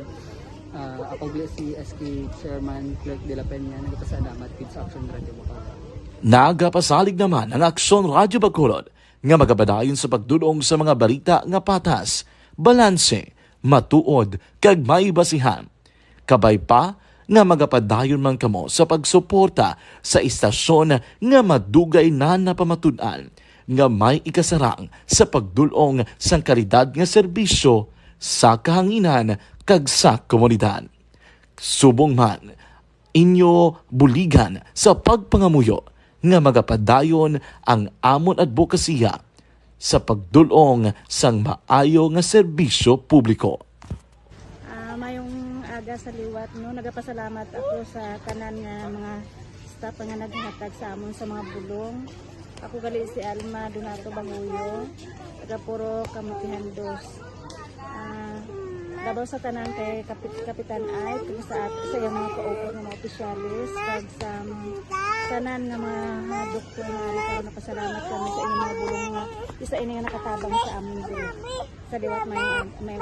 Ah, ako gali si S K Chairman Clerk de la Peña, nagpasalamat gid sa Action Radio Bacolod. Nagapasalig naman ang Aksyon Radio Bacolod nga magapadayon sa pagdul-ong sa mga balita nga patas, balanse, matuod, kag may basihan. Kabay pa nga magapadayon man kamo sa pagsuporta sa istasyon nga madugay na napamatud-an nga may ikasarang sa pagdul-ong sang kalidad nga serbisyo sa kahanginan kag sa komunidad. Subong man, inyo buligan sa pagpangamuyo nga magapadayon ang amon adbokasiya sa pagdul-ong sang maayo nga serbisyo publiko. Ah, mayong aga sa liwat, no? Nagapasalamat ako sa tanan nga mga staff nga naghatag sa amon sa mga bulong. Ako gali si Alma Donato Banguyo, taga Purok Kamutihan Dos. Ah, labaw sa tanan kay Kapit-, Kapitan Ike, kag sa at-, sa iyang mga kaupo nga mga opisyalis, kag sa mga tanan nga mga doktor nga ari karon, napasalamat kami sa inyong mga bulong nga isa ini nga nakatabang sa amon diri. Sa liwat may, may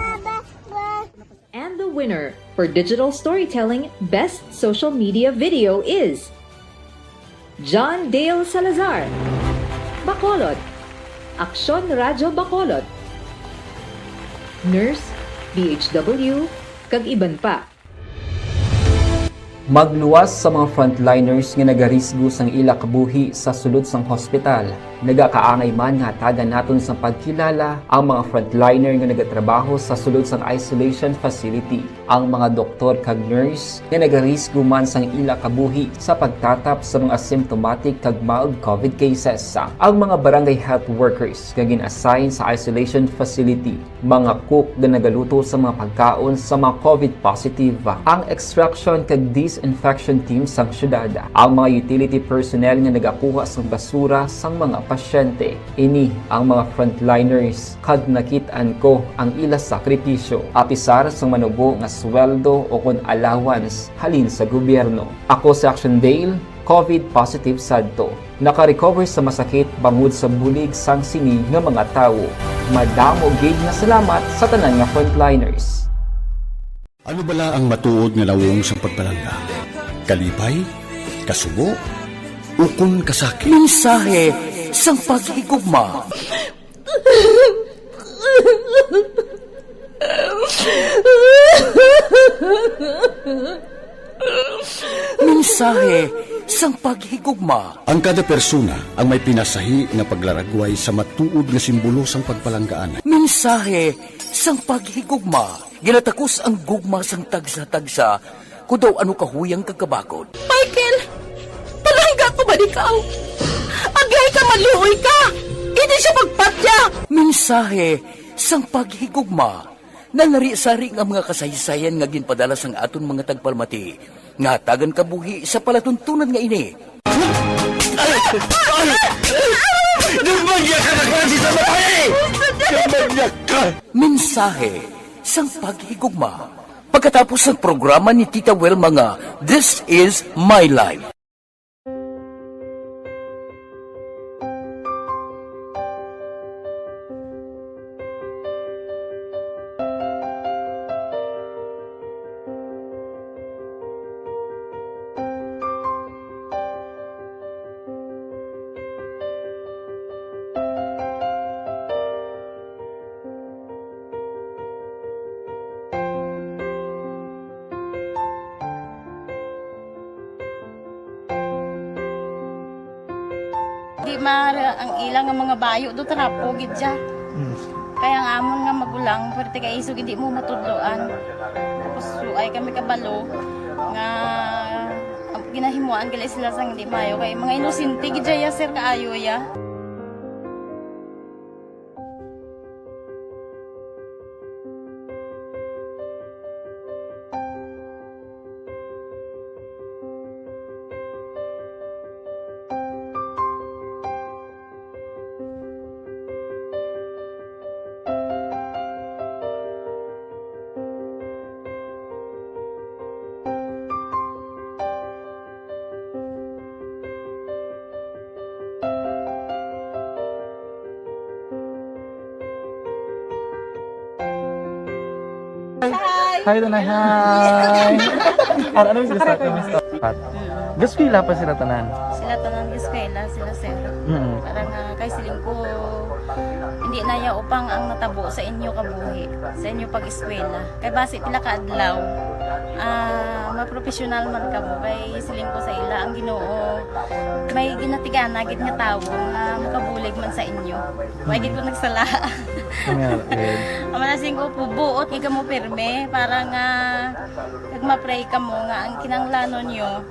And the winner for digital storytelling best social media video is John Dale Salazar, Bacolod, Aksyon Radyo Bacolod, Nurse, D H W, kag iban pa. Magluwas sa mga frontliners nga nagarisgo sang ila kabuhi sa sulod sang hospital. Nagakaangay man nga hatagan naton sang pagkilala ang mga frontliner nga nagatrabaho sa sulod sang isolation facility, ang mga doktor kag nurse nga nagarisgo man sang ila kabuhi sa pagtatap sa mga symptomatic kag mild covid cases, ang mga barangay health workers nga gin-assign sa isolation facility, mga cook nga nagaluto sa mga pagkaon sa mga covid positive, ang extraction kag disinfection team sang syudad, ang mga utility personnel nga nagakuha sang basura sang mga pasyente. Ini ang mga frontliners, kag nakit-an ko ang ila sakripisyo, apisar sang manubo nga sweldo o kon allowance halin sa gobyerno. Ako si Action Dale, covid positive sadto. Naka-recover sa masakit bangod sa bulig sang sini nga mga tawo. Madamo gid nga salamat sa tanan nga frontliners. Ano bala ang matuod nga nawong sang pagpalangga? Kalipay? Kasubo? Ukon kasakit? Mensahe sang paghigugma. Mensahe sang paghigugma. Ang kada persona ang may pinasahi nga paglaragway sa matuod nga simbolo sang pagpalanggaan. Mensahe sang paghigugma. Ginatakos ang gugma sang tagsa-tagsa, kon daw ano kahuyang kag kabakod. Michael, palangga ko ba ikaw? Agay ka, maluoy ka! Hindi siya magpatya! Mensahe sang paghigugma. Nalari-sari nga mga kasaysayan nga ginpadala sang aton mga tagpalamati nga hatagan kabuhi sa palatuntunan nga ini. Ay! Ay! Gumagya ka na klase sa babae! Gumagya ka! Mensahe sang paghigugma. Pagkatapos sang programa ni Tita Wilma nga This Is My Life. Di ma-, ang ila nga mga bayo do trapo gid siya. Mm. Kaya ang amon nga magulang, pwerte kay isog hindi mo matudloan. Tapos suay kami kabalo nga ang ginahimuan gali sila sang hindi maayo. Kay mga inosente gid siya, sir, kaayo ya. Hi. Hi, Tanay. Hi. Ano, ano, Mister Scott? Pat. Gaskwela pa sila tanan? Sila tanan gaskwela, sila, sir. Mm. Parang, ah, kay siling ko, hindi na ya upang ang natabo sa inyo kabuhi, sa inyo pag-eskwela. Kay basi pila ka adlaw, ah, mapropesyonal man kamo. Kay siling ko sa ila, ang Ginoo may ginatigana gid nga tawo nga makabulig man sa inyo. Wa gid ko nagsala. Kami, eh. Ang mga siling ko, buot gid kamo pirme para nga kag ma-pray kamo nga ang kinahanglanon nyo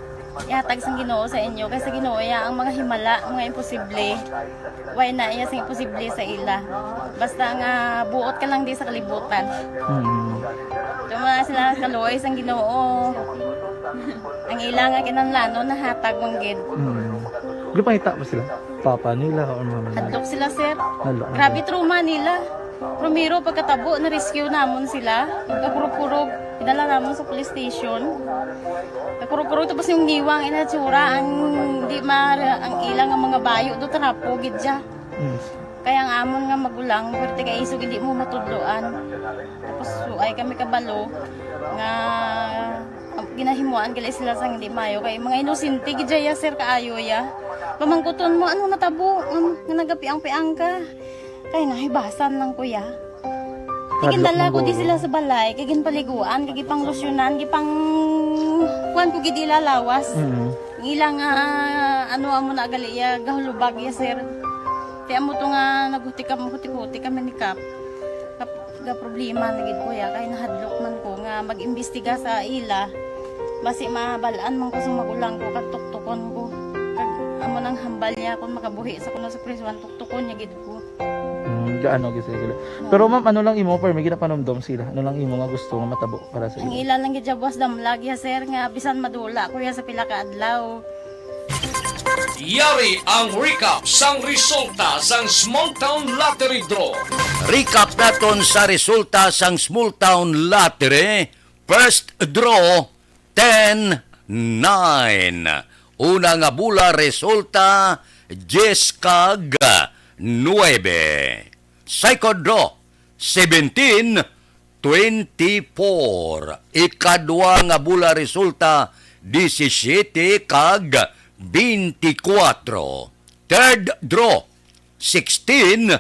ihatag sang Ginoo sa inyo, kay sa Ginoo iya ang mga himala, mga imposible. Way na iya sing imposible sa ila. Basta nga buot ka lang di sa kalibutan. Mm. Tuma sila kaluoy sang Ginoo. Ang ila nga kinahanglanon nahatag man gid. Mm. Gipangita ba sila? Papa nila or mama nila? Hadlok sila, sir. Hadlok. Grabe trauma nila. Primero, pagkatabo, na-rescue namon sila. Kakurog-kurog, idala namon sa police station. Kakurog-kurog, tapos yung ngiwang, inatsura, ang di ma-, ang ilang nga mga bayo, do trapo, gid siya. Mm. Kaya ang amon nga magulang, pwerte kay isog, hindi mo matudloan. Tapos, suay kami kabalo, nga ginahimuan gali sila sang hindi maayo. Kay mga inosente gid ya, sir, kaayo ya. Pamangkuton mo, ano natabo? Nga, nga nagapiang-piang ka? Kay nahibasan lang ko ya. Hadlok. Tigindala ko di sila sa balay, kay ginpaliguan, kay gipanglusyonan, gipang Kuan ko gid ila lawas. Mm. Ang ila nga, ano, amo na gali iya, gahulubag iya, sir. Kaya mo to nga naghuti kami, huti-huti kami ni Kap. Kap, ga problema na gid ko ya, kay nahadlok man ko nga mag-imbestiga sa ila. Basi mabalaan man ko sa magulang ko, kag tuktukon ko. Kag amo nang hambal niya kung makabuhi sa kuno sa prisuan, tuktukon niya gid ko. Hmm, gaano gid sila? Pero ma'am, ano lang imo, permi ginapanumdom sila? Ano lang imo nga gusto nga matabo para sa Ang ila? Ila lang gid siya buwas damlag ya, sir, nga bisan madula ko ya sa pila ka adlaw. Yari ang recap sang resulta sang Small Town Lottery Draw. Recap naton sa resulta sang Small Town Lottery. First draw, ten nine. Una nga bola resulta, diyes kag nuebe. Second draw, seventeen twenty-four. Ikadwa nga bola resulta, disisiyete kag beintikwatro. Third draw, sixteen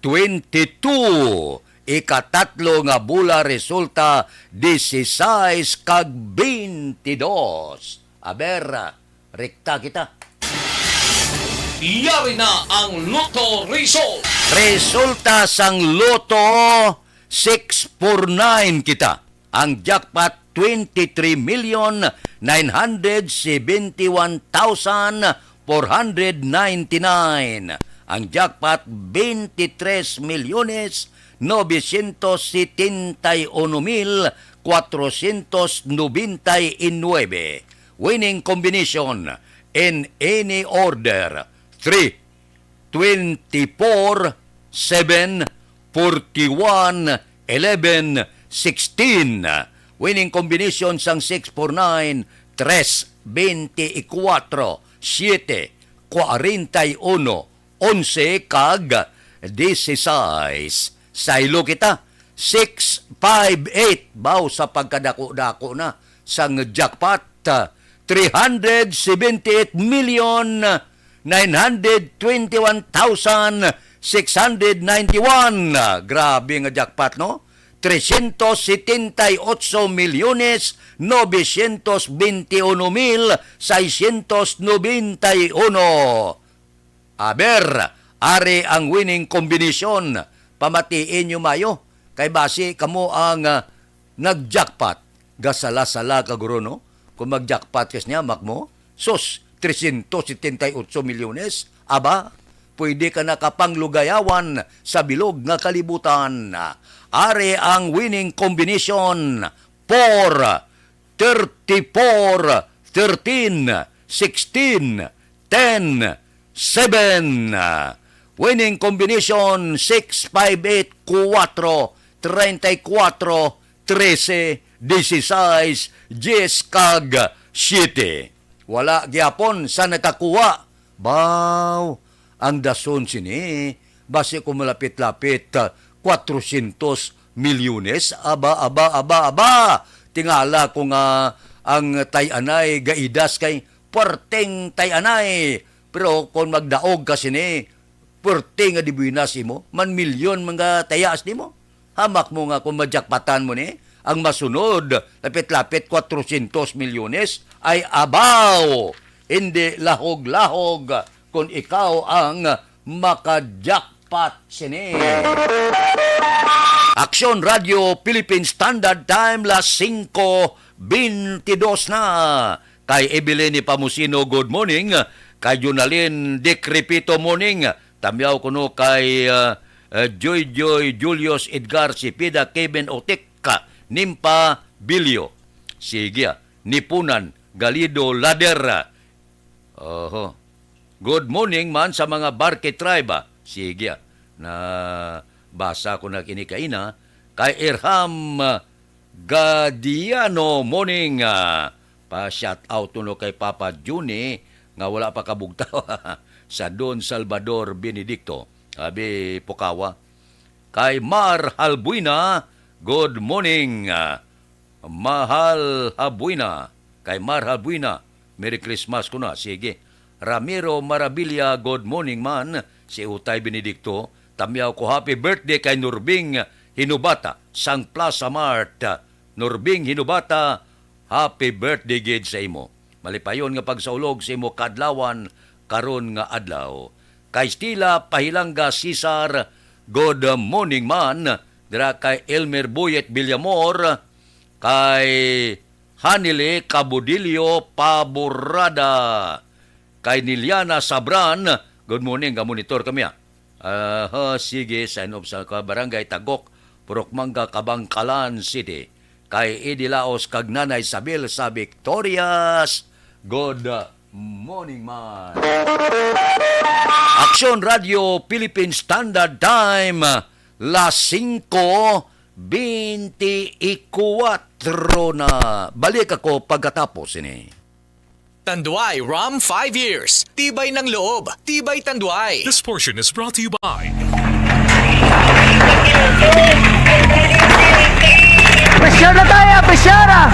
twenty-two. Ikatatlo nga bola resulta, disisais kag beintidos. Aber, rekta kita. Yari na ang Lotto Result. Resulta sang Lotto, six four nine kita. Ang jackpot, twenty-three million nine hundred seventy-one thousand four hundred ninety-nine. Ang jackpot, twenty-three milyones novecientos setenta y uno mil cuatrocientos noventa y nueve. Winning combination in any order, three, twenty-four, seven, forty-one, eleven, sixteen. Winning combination sang six four nine, tres, beintikwatro, siete, kwarenta y uno, onse, kag disisais. Saylo kita, six five eight. Baw sa pagkadako-dako na sang jackpot, three hundred seventy-eight million nine hundred twenty-one thousand six hundred ninety-one. Grabe nga jackpot, no? Trescientos setenta y ocho milyones novecientos veintiuno mil seiscientos noventa y uno. Aber, ari ang winning combination. Pamatii niyo mayo, kay basi kamo ang, ah, nag-jackpot. Gasala-sala ka, guro, no? Kung mag-jackpot ka niya, mak mo, sus, trescientos setenta y ocho milyones. Aba, pwede ka nakapanglugayawan sa bilog nga kalibutan. Ari ang winning combination, four, thirty-four, thirteen, sixteen, ten, seven. Winning combination, six five eight, kuwatro, treinta y kuwatro, trese, disisais, diyes, kag siyete. Wala gyapon sa nakakuha. Baw, ang dason sini, basi ko malapit-lapit, ah, cuatrocientos milyones. Aba, aba, aba, aba. Tingala ko nga ang tay-anay gaidas kay puwerteng tay-anay. Pero kung magdaog ka sini, puwerte nga dibuinas imo, man milyon man nga tayas nimo. Hamak mo nga kung majakpatan mo ni, ang masunod, lapit-lapit cuatrocientos milyones, ay abaw! Hindi lahog-lahog kung ikaw ang makajakpat sini. Aksyon Radio Philippine Standard Time, las singko beintidos na. Kay Evelyn Pamusino, good morning. Kay Junalyn Decrepito, morning. Tamyaw kuno kay, ah, ah, Joy Joy, Julius Edgar, Sipida, Kevin Otik, Nimpa Bilyo. Sige, ah. Nipunan, Galido, Lader. Oho. Good morning man sa mga Barke tribe, ah. Sige, ah. Na basa ko na kini kaina. Kay Irham, ah, Gadiano, morning, ah. Pa-shout out kuno kay Papa Juni nga wala pa kabugtaw sa Don Salvador Benedicto. Abi, Pukawa. Kay Mar Halbuina, good morning, ah, Mahal Habuina. Kay Mar Habuina, Merry Christmas ko na. Sige. Ramiro Marabilia, good morning man. Si Utay Benedicto, tamyaw ko happy birthday kay Nurbing Hinubata, sang Plaza Mart. Nurbing Hinubata, Happy birthday gid sa imo. Malipayon nga pagsaulog sa imo kadlawan karon nga adlaw. Kay Stila Pahilanga Cesar, good morning man. Dira kay Elmer Boyet Villamor, kay Hanile Cabudillo Paborada, kay Niliana Sabran, good morning, ga-monitor kami, ah. Aha, sige, sign off sa ka-, Barangay Tagok, Purok Mangga, Kabangkalan City. Kay Eddie Laos kag Nanay Isabel sa Victorias, good morning man. Aksyon Radio Philippine Standard Time, las singko bente y kuwatro na. Balik ako pagkatapos ini. Tanduay Rum five years. Tibay ng loob. Tibay Tanduay. This portion is brought to you by Pressure na tayo, pressure ah!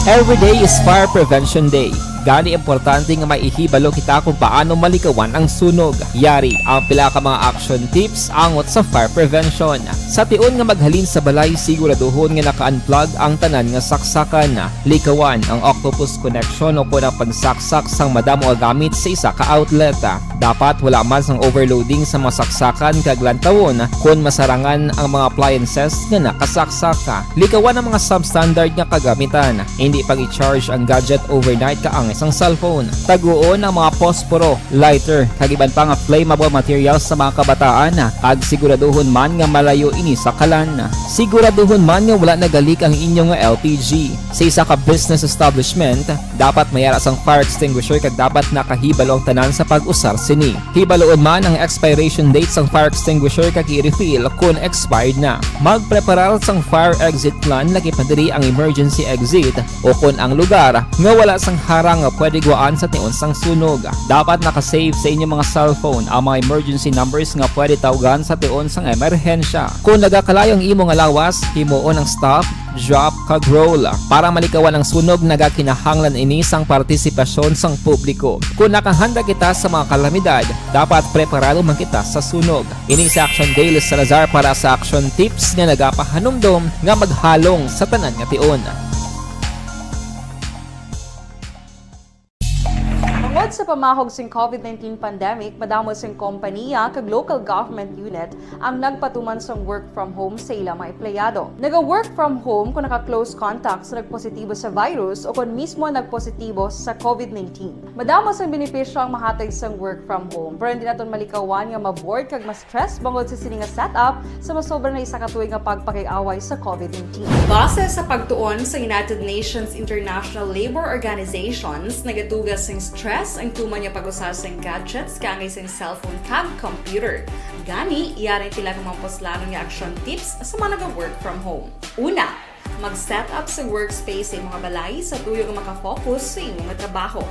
Every day is Fire Prevention Day. Gani, importante nga may ihibalo kita kung paano malikawan ang sunog. Yari ang pila ka mga action tips angot sa fire prevention. Sa tion nga maghalin sa balay, siguraduhon nga naka-unplug ang tanan nga saksakan. Likawan ang octopus connection o kon ang pagsaksak sang madamo nga gamit sa isa ka outlet. Dapat wala man sang overloading sa mga saksakan kag lantawon kon masarangan ang mga appliances nga nakasaksak. Likawan ang mga substandard nga kagamitan. Hindi pag-i-charge ang gadget overnight kaangay sang cellphone. Taguon ang mga posporo, lighter, kag iban pa nga flammable materials sa mga kabataan, kag siguraduhon man nga malayo ini sa kalan. Siguraduhon man nga wala nagalik ang inyo nga L P G. Sa isa ka business establishment, dapat may ara sang fire extinguisher kag dapat nakahibalo ang tanan sa pag-usar sini. Hibaloon man ang expiration date sang fire extinguisher kag i-refill kon expired na. Magpreparar sang fire exit plan, lakip na diri ang emergency exit o kon ang lugar nga wala sang harang nga pwede guwaan sa tion sang sunog. Dapat naka-save sa inyo mga cellphone ang mga emergency numbers nga pwede tawgan sa tion sang emerhensya. Kon nagakalayo ang imo nga lawas, himuon ang stop, drop, kag roll. Para malikawan ang sunog, nagakinahanglan ini sang partisipasyon sang publiko. Kon nakahanda kita sa mga kalamidad, dapat preparado man kita sa sunog. Ini si Action Dale Salazar para sa Action Tips nga nagapahanumdom nga maghalong sa tanan nga tion. Tungod sa pamahog sing COVID nineteen pandemic, madamo sing kompaniya kag local government unit ang nagpatuman sang work from home sa ila mga empleyado. Naga-work from home kung naka-close contact sa nagpositibo sa virus o kon mismo nagpositibo sa COVID nineteen. Madamo sang benepisyo ang mahatag sang work from home, pero hindi naton malikawan nga ma-bored kag ma-stress bangod sa sini nga setup sa masobra na isa ka tuig nga pagpakig-away sa COVID nineteen. Base sa pagtuon sa United Nations International Labor Organizations, nagatuga sing stress ang tuman nga pag-usa sing gadgets kaangay sing cellphone kag computer. Gani, yari ang pila ka mga puslanon nga action tips sa mga naga-work from home. Una, mag-set up sa workspace sa imo nga balay sa tuyo nga makafocus sa imo nga trabaho.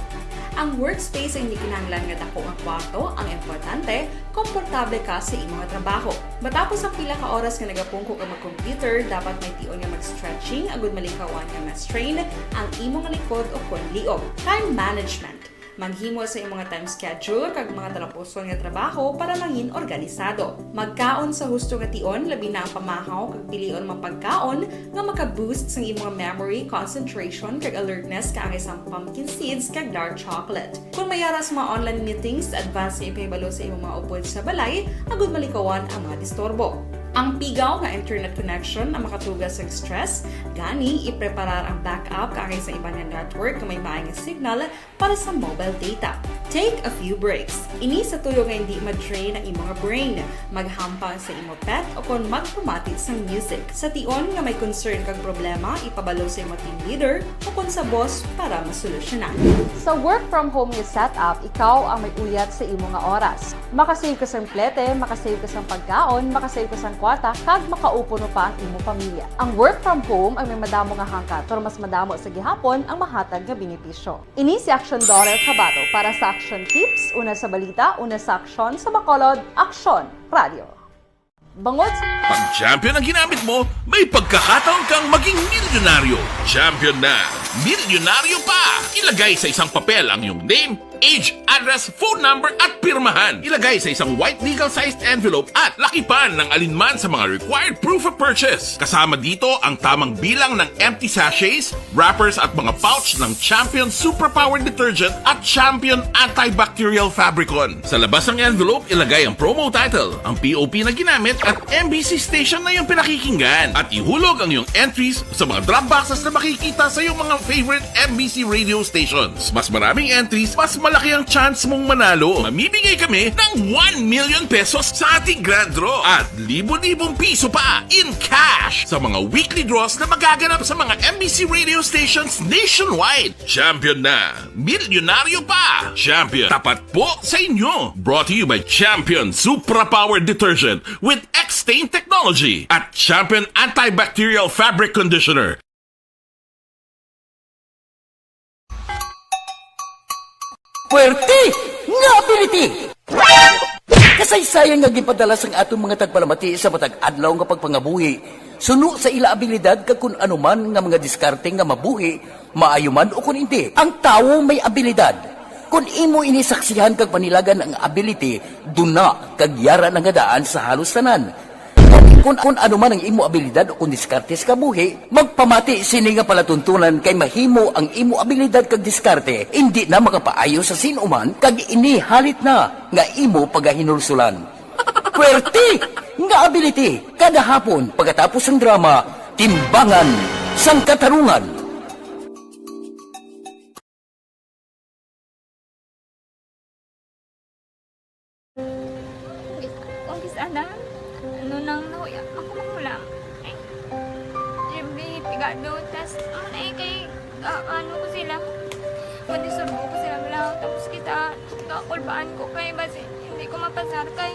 Ang workspace ay hindi kinahanglan nga dako nga kwarto, ang importante, komportable ka sa imo nga trabaho. Matapos ang pila ka oras nga nagapungko ka mag-computer, dapat may tion nga mag-stretching agud malikawan nga ma-strain ang imo nga likod o kon liog. Time management. Maghimo sa imo nga time schedule kag mga talapuson nga trabaho para mangin organisado. Magkaon sa husto nga tion, labi na ang pamahaw, kag pilion ang mga pagkaon nga maka-boost sang imo nga memory, concentration, kag alertness, kaangay sang pumpkin seeds kag dark chocolate. Kon may ara sa mga online meetings, advance nga ipahibalo sa imo mga upod sa balay agud malikawan ang mga disturbo. Ang pigaw nga internet connection ang makatuga sa stress, gani ipreparar ang backup kaangay sa iban nga network nga may maay nga signal para sa mobile data. Take a few breaks. Ini sa tuyo nga hindi ma-drain ang imo nga brain. Maghampang sa imo pet o kon magpamati sang music. Sa tion nga may concern kag problema, ipabalo sa imo team leader o kon sa boss para masolusyonan. Sa work from home nga setup, ikaw ang may uyat sa imo nga oras. Makasave ka sang plete, makasave ka sang pagkaon, makasave ka sang kwarta, kag makaupuno pa ang imo pamilya. Ang work from home ang may madamo nga hangkat, pero mas madamo sa gihapon ang mahatag nga benepisyo. Ini si Aksyon Daughter Kabato para sa Aksyon Tips, una sa balita, una sa aksyon, sa Bacolod, Aksyon Radio. Bangod sa Pag champion ang ginamit mo, may pagkakataon kang maging milyonaryo. Champion na, milyonaryo pa! Ilagay sa isang papel ang iyong name, Age, address, phone number, at pirmahan. Ilagay sa isang white legal-sized envelope at lakipan ng alinman sa mga required proof of purchase. Kasama dito ang tamang bilang ng empty sachets, wrappers, at mga pouch ng Champion Superpower Detergent at Champion Antibacterial Fabricon. Sa labas ng envelope, ilagay ang promo title, ang P O P na ginamit, at M B C station na iyong pinakikinggan. At ihulog ang iyong entries sa mga drop boxes na makikita sa iyong mga favorite M B C radio stations. Mas maraming entries, mas malaki ang chance mong manalo. Mamimigay kami ng one million pesos sa ating grand draw at libo-libong piso pa in cash sa mga weekly draws na magaganap sa mga M B C radio stations nationwide. Champion na! Milyonaryo pa! Champion, tapat po sa inyo! Brought to you by Champion Supra Power Detergent with X-Stain Technology at Champion Antibacterial Fabric Conditioner. Puwerte nga ability! Kasaysayan nga ginpadala sang aton mga tagpalamati sa matag adlaw nga pagpangabuhi, suno sa ila abilidad kag kun ano man nga mga diskarte nga mabuhi, maayo man o kun indi. Ang tawo may abilidad. Kun imo ini saksihan kag panilagan ang ability, duna kag yara na nga daan sa halos tanan. Kun, kun ano man ang imo abilidad o kun diskarte sa kabuhi, magpamati sini nga palatuntunan kay mahimo ang imo abilidad kag diskarte indi na makapaayo sa sin-o man kag ini halit na nga imo pagahinulsulan. Puwerte nga ability kada hapon pagkatapos sang drama, Timbangan sang Katarungan. Uy, sana, ano nang nahuya ako manghulam. Ay, Jimmy, pigado, tas, ano na eh, kay, ah, ano ko sila, madisturbo ko sila, wala, tapos kita, kakulbaan ko kay, basi, hindi ko mapasar kay.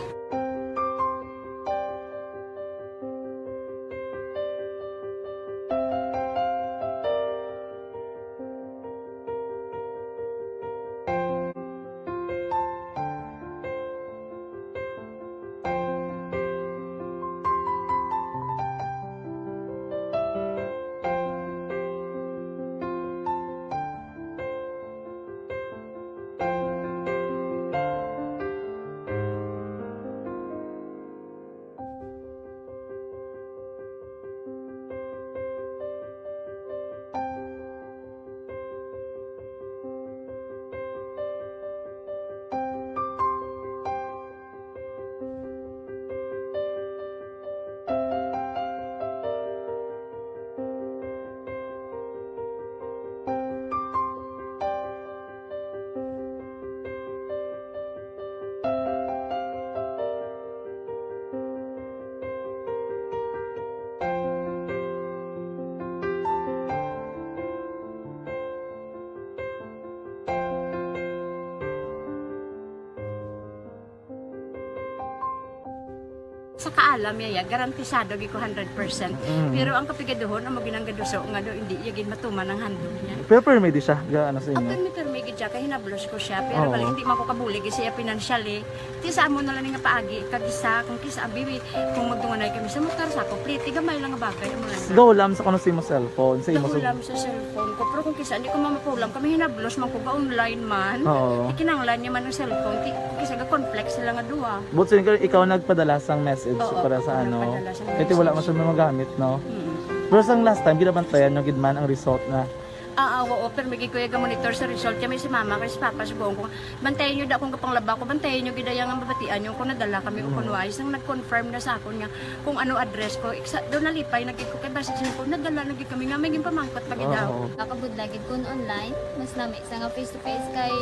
Sa kaalam niya, ya, garantisado gid ko hundred percent. Mm. Pero ang kapigaduhon, amo ginang gaduso nga daw hindi iya gid matuman ang handog niya. Pero permi di siya, ga, ano sa inyo? Permi, permi gid siya, kay hinablos ko siya. Pero Oo. bali, hindi man ko kabulig siya financially. Ti sa amo na lang nga paagi, kag isa, kung kisa, abi, kung magdunganay kami sa motor, sa ako, pliti, gamay lang nga bagay, amo lang. Gahulam sa kuno sa imo cellphone, sa imo sa Gahulam sa cellphone ko, pero kung kisa, hindi ko mamapulam, kami hinablos man ko, ga-online man. Oo. Ikinanglan niya man ang cellphone, ki-, kisa ga-conflict sila nga duha. But so, ikaw, ikaw nagpadala sang message Oo, para sa ako ano? nagpadala sang Kaya wala message. man siya magamit, no? Mm. Pero sang last time, ginabantayan nyo gid man ang result na Ah, ah, oo, pero may gid ko iya ga-monitor sa result. Kaya may si mama, kay si papa, subuon ko, bantayan nyo da kung kapanglaba ko, bantayan nyo gid iya nga mabatian nyo kung nadala kami o Mm. kung wala. Isang nag-confirm na sa akon nga kung ano address ko. Iksa, daw nalipay na gid ko, kay basi siya ko, nadala na gid kami nga, may ginpamangkot pa gid Oo. daw. Makabudla gid kun online, mas lami sa nga face to face kay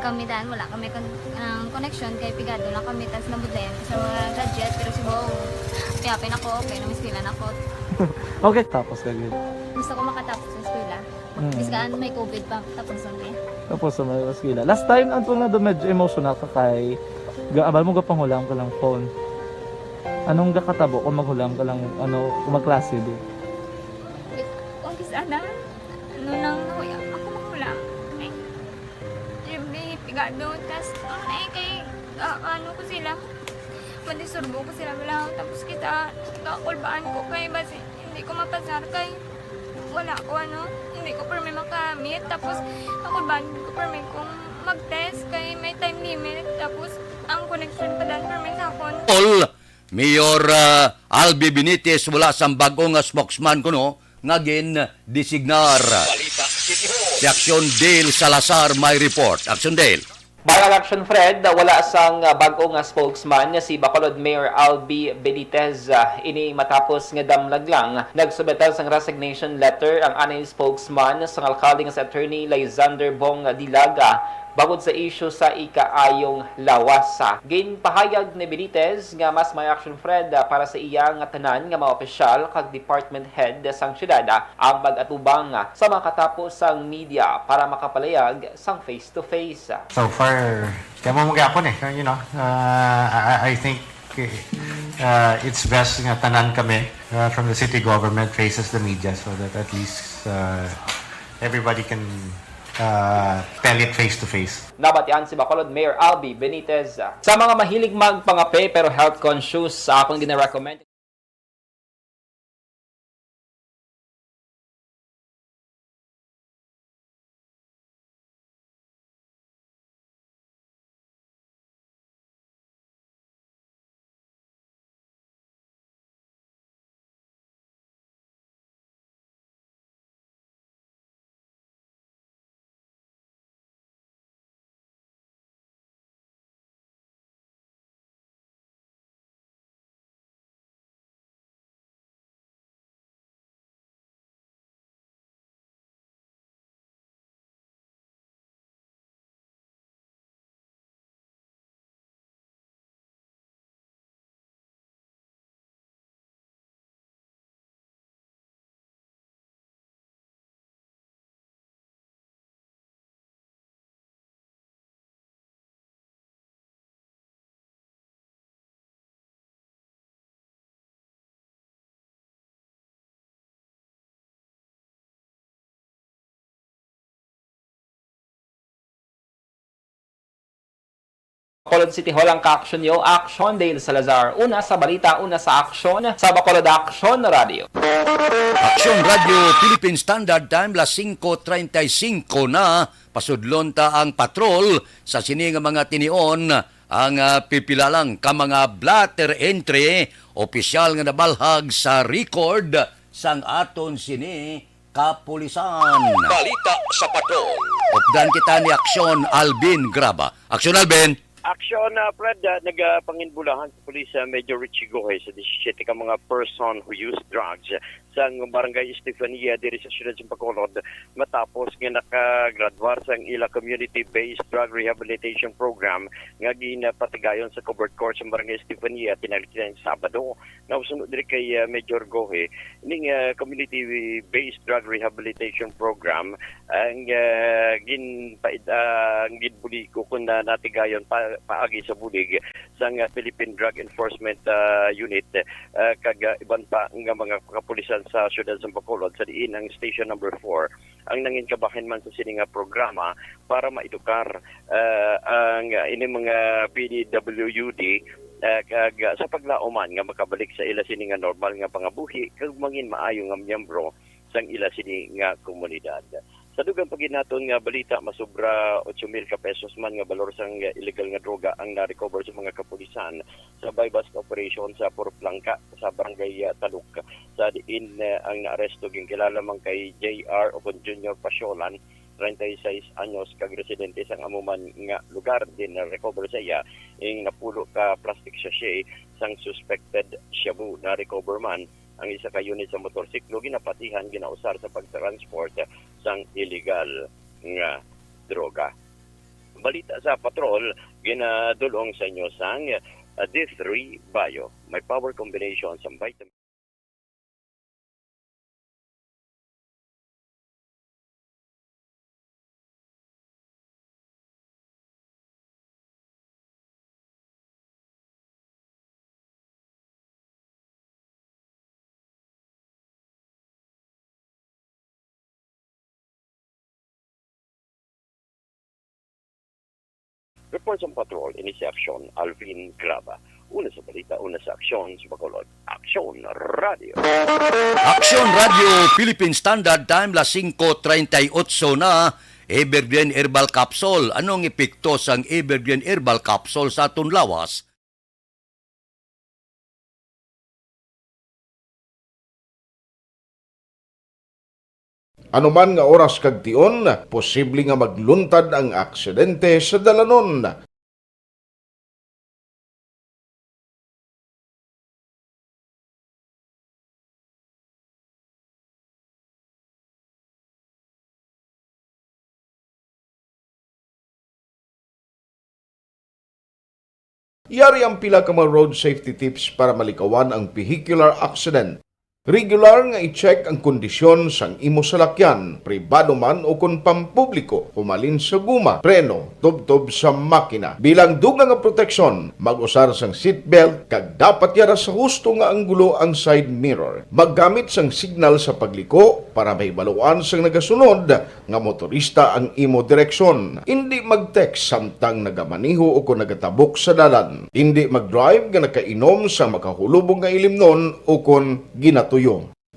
kami dan, wala kami kon-, ang connection kay pigado lang kami, tas nabudlayan ko sa mga gadget, pero si Bong, piyapin ako, okay na, may eskwela na ako. Okay, tapos ka gid. Gusto ko makatapos sa eskwela. Mm. Biskaan may covid pa, tapos ang eh. Tapos sa mga eskwela. Last time, ang tunga do medyo emotional ka kay ga-, abal mo gapanghulam ka lang phone. Anong gakatabo kung maghulam ka lang, ano, kung magklase di? Wait, kung kis-, ana? Ano nang nahuya? Ako manghulam. Ay, Jimmy, pigado. Tas, ano na eh, kay, ah, ano ko sila? Madisturbo ko sila, wala. Tapos kita, kakulbaan ko kay basi hindi ko mapasar kay wala ko, ano, hindi ko permi makamit. Tapos, kakulbaan ko permi kung Mag-test kay may time limit, tapos ang connection pa dan permi sa akon. All, Mayor, ah, Albi Benitez wala sang bag-o nga spokesman kuno nga gin-designar. Balita City Hall. Si Action Dale Salazar may report. Action Dale. By-election, Fred, wala sang, ah, bag-o nga spokesman si Bacolod Mayor Albi Benitez. Ah, ini matapos nga damlag lang nagsubmit sang resignation letter ang anay spokesman sang alkalde nga si Attorney Lysander Bong Dilaga bangod sa isyu sa ikaayong lawas. Ginpahayag ni Benitez nga mas may action, Fred, para sa iya nga tanan nga mga opisyal kag department head sang syudad ang mag-atubang sa makatapo sang media para makapalayag sang face-to-face. So far, kamo mo gyapon eh, you know, uh, I, I think uh, it's best nga tanan kami uh, from the city government faces the media so that at least uh, everybody can uh, tell it face to face. Nabatian si Bacolod Mayor Albi Benitez. Sa mga mahilig magpangape pero health conscious, sa akong gina-recommend. Bacolod City Hall ang ka-aksyon niyo, Action Dale Salazar. Una sa balita, una sa aksyon, sa Bacolod Action Radio. Action Radio Philippine Standard Time, las singko treinta y cinco na. Pasudlon ta ang patrol sa sini nga mga tinion, ang, ah, pipila lang ka mga blotter entry, opisyal nga nabalhag sa record sang aton sini kapulisan. Balita sa patrol. Updan kita ni Aksyon Alvin Graba. Aksyon Alvin. Aksyon, ah, Fred, ah, nagapanginbulahan sa pulis, ah, Major Richie Gohe sa disisiete ka mga person who use drugs sang Barangay Estefania diri sa siyudad sa Bacolod matapos nga nakagradwar sang ila community-based drug rehabilitation program nga ginapatigayon sa covered court sa Barangay Estefania tinagdi sa Sabado. Nausuno diri kay, ah, Major Gohe, ning, ah, community-based drug rehabilitation program ang, ah, ginpaid-, ah, ang ginbulig o kun na natigayon pa, paagi sa bulig sang, ah, Philippine Drug Enforcement, ah, Unit, ah, kag, ah, iban pa nga mga kapulisan sa siyudad sa Bacolod, sa diin ang Station Number Four ang nangin kabahin man sa sini nga programa para maedukar, ah, ang, ah, ini mga P D W D, ah, kag, ah, sa paglaom man nga makabalik sa ila sini nga normal nga pangabuhi kag mangin maayo nga miyembro sang ila sini nga komunidad. Sa dugang pa gid naton nga balita, masobra ocho mil ka pesos man nga balor sang illegal nga droga ang na-recover sa mga kapulisan sa buy-bust operation sa Purplangka sa Barangay, ah, Taluk, sa diin, ah, ang naaresto ginkilala man kay J R o kon Junior Pasiolan, treinta y seis anyos, kag residente sang amo man nga lugar. Din na-recover sa iya ing napulo ka plastic sachet sang suspected shabu. Na-recover man ang isa ka unit sa motorsiklo ginapatihan ginausar sa pagtransport sang illegal nga droga. Balita sa patrol, ginadul-ong sa inyo sang, ah, D three Bio. May power combination sa vitamin. Report sang patrol, ini si Aksyon Alvin Graba. Una sa balita, una sa aksyon sa Bacolod. Aksyon Radio. Aksyon Radio, Philippine Standard Time, las singko treinta y ocho na. Evergreen Herbal Capsule. Ano ang epekto sang Evergreen Herbal Capsule sa aton lawas? Ano man nga oras kag tion, posible nga magluntad ang aksidente sa dalanon. Yari ang pila ka mga road safety tips para malikawan ang vehicular accident. Regular nga i-check ang kondisyon sang imo salakyan, pribado man o kon pampubliko, humalin sa guma, preno, tubtob sa makina. Bilang dugang nga proteksyon, mag-usar sang seatbelt kag dapat yara sa husto nga anggulo ang side mirror. Maggamit sang signal sa pagliko para mahibaluan sang nagasunod nga motorista ang imo direksyon. Indi mag-text samtang nagamaneho o kon nagatabok sa dalan. Indi mag-drive nga nakainom sa makahulubong nga ilimnon o kon ginatuyo.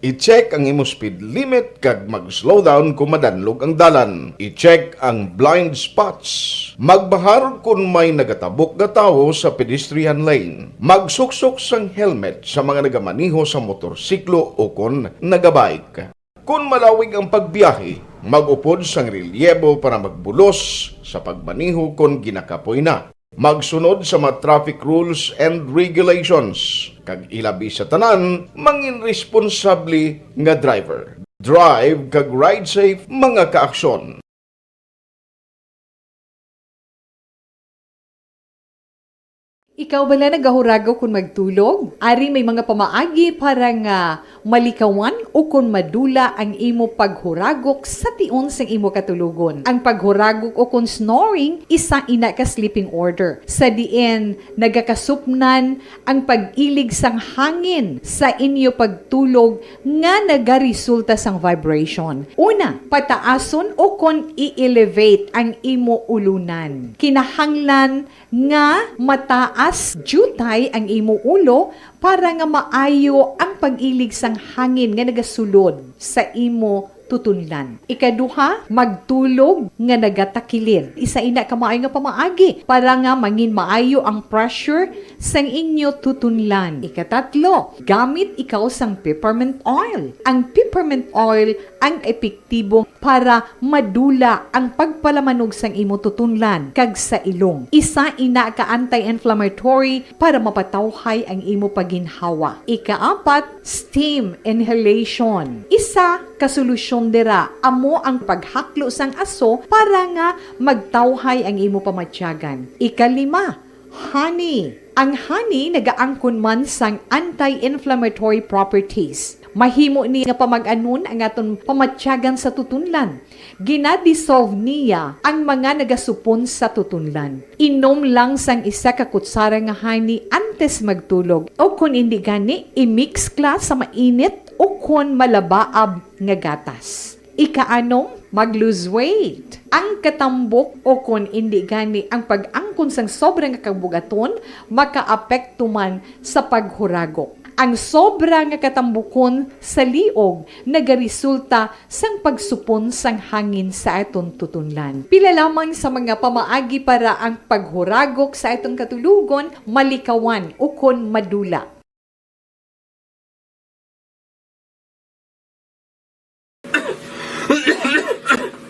I-check ang imo speed limit kag mag-slow down kon madanlog ang dalan. I-check ang blind spots. Magbahar kon may nagatabok nga tawo sa pedestrian lane. Magsuksok sang helmet sa mga nagamaneho sa motorsiklo o kon nagabike. Kon malawig ang pagbiyahe, mag-upod sang relyebo para magbulos sa pagmaneho kon ginakapoy na. Magsunod sa mga traffic rules and regulations, kag ilabi sa tanan, mangin responsable nga driver. Drive kag ride safe, mga kaaksyon. Ikaw bala nagahuragok kon magtulog? Ari may mga pamaagi para nga malikawan o kon madula ang imo paghuragok sa tion sang imo katulogon. Ang paghuragok o kon snoring, isa ina ka sleeping order, sa diin nagakasupnan ang pag-ilig sang hangin sa inyo pagtulog nga nagaresulta sang vibration. Una, pataason o kon i-elevate ang imo ulunan. Kinahanglan nga mataas diutay ang imo ulo para nga maayo ang pag-ilig sang hangin nga nagasulod sa imo tutunlan. Ikaduha, magtulog nga nagatakilid. Isa ina ka maayo nga pamaagi para nga mangin maayo ang pressure sang inyo tutunlan. Ikatatlo, gamit ikaw sang peppermint oil. Ang peppermint oil ang epektibo para madula ang pagpalamanog sang imo tutunlan kag sa ilong. Isa ina ka anti-inflammatory para mapatawhay ang imo pagginhawa. Ikaapat, steam inhalation. Isa ka solusyon dira amo ang paghaklo sang aso para nga magtawhay ang imo pamatyagan. Ikalima, honey. Ang honey nagaangkon man sang anti-inflammatory properties. Mahimo ni nga pamag-anon ang aton pamatyagan sa tutunlan. Gina-dissolve niya ang mga nagasupon sa tutunlan. Inom lang sang isa ka kutsara nga honey antes magtulog, o kon indi gani, i-mix kla sa mainit o kon malabaab nga gatas. Ikaanom, mag-lose weight. Ang katambok o kon indi gani ang pag-angkon sang sobra nga kabugaton makaapekto man sa paghuragok. Ang sobra nga katambukon sa liog nagaresulta sang pagsupon sang hangin sa aton tutunlan. Pila lamang sa mga pamaagi para ang paghuragok sa aton katulogon malikawan ukon madula.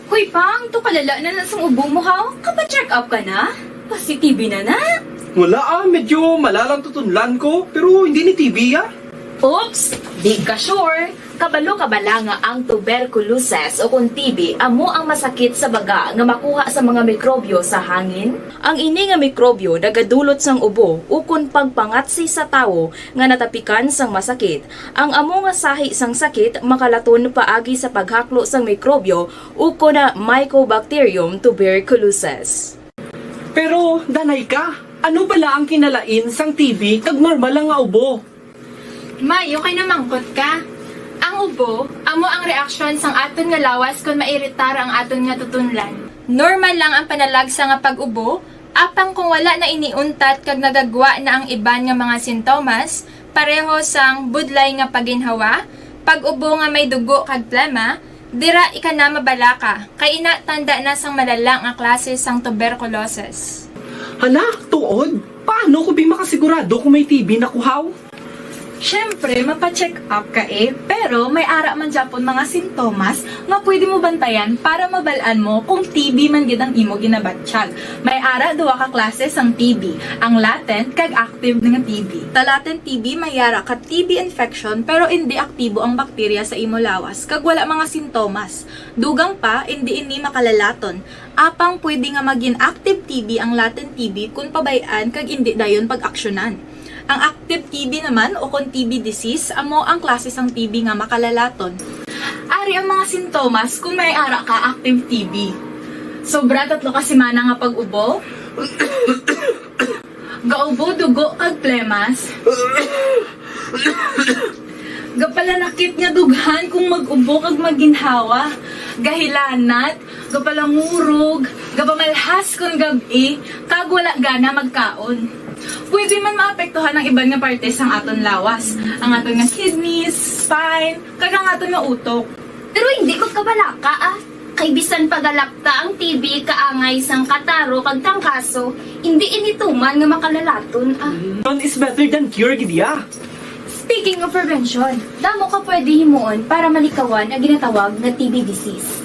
Hoy, Pang, to kalala na na sang ubo mo, ha? Kapa-check up ka na? Pasi-T B na na? Wala, ah, medyo malalang tutunlan ko, pero hindi ni T B, ah. Oops! Di ka sure? Kabalo ka bala nga ang tuberculosis o kon T B amo ang masakit sa baga nga makuha sa mga mikrobyo sa hangin? Ang ini nga mikrobyo nagadulot sang ubo ukon pagpangatsi sa tawo nga natapikan sang masakit. Ang amo nga sahi sang sakit makalaton paagi sa paghaklo sang mikrobyo ukon na Mycobacterium tuberculosis. Pero, danay ka, ano bala ang kinalain sang T B kag normal lang nga ubo? May, okay na mangkot ka. Ang ubo, amo ang reaksyon sang aton nga lawas kon mairitar ang aton nga tutunlan. Normal lang ang panalagsa nga pag-ubo, apang kung wala na ini untat kag nagagwa na ang iban nga mga sintomas, pareho sang budlay nga paginhawa, pag-ubo nga may dugo kag plema, Dira ika na mabalaka, kay ina tanda na sang malala nga klase sang tuberculosis. Hala, tuod? Paano ko bi makasigurado kung may T B na kuhaw? Siyempre, mapa-check up ka eh, pero may ara man gyapon mga sintomas nga pwede mo bantayan para mabal-an mo kung T B man gid ang imo ginabatyag. May ara duha ka klase sang T B, ang latent kag active nga T B. Sa latent T B may ara ka T B infection pero indi aktibo ang bakterya sa imo lawas kag wala mga sintomas. Dugang pa, indi ini makalalaton. Apang pwede nga magin active T B ang latent T B kon pabay-an kag indi dayon pag-aksyonan. Ang active T B naman o kon T B disease amo ang klase sang T B nga makalalaton. Ari ang mga sintomas kung may ara ka active T B. Sobra tatlo ka semana nga pag-ubo. Gaubo dugo kag plemas. Gapalanakit nga dughan kung mag-ubo kag maginhawa. Gahilanat, gapalangurog, gapamalhas kon gab-i, kag wala gana magkaon. Pwede man maapektuhan ang iban nga parte sang aton lawas, ang aton nga kidneys, spine, kag ang aton nga utok. Pero hindi ko kabalaka ah. Kay bisan pagalapta ang T B kaangay sang kataro kag trangkaso, hindi ini tuman nga makalalaton ah. None is better than cure gid ya. Speaking of prevention, damo ka pwede himuon para malikawan ang ginatawag nga T B disease.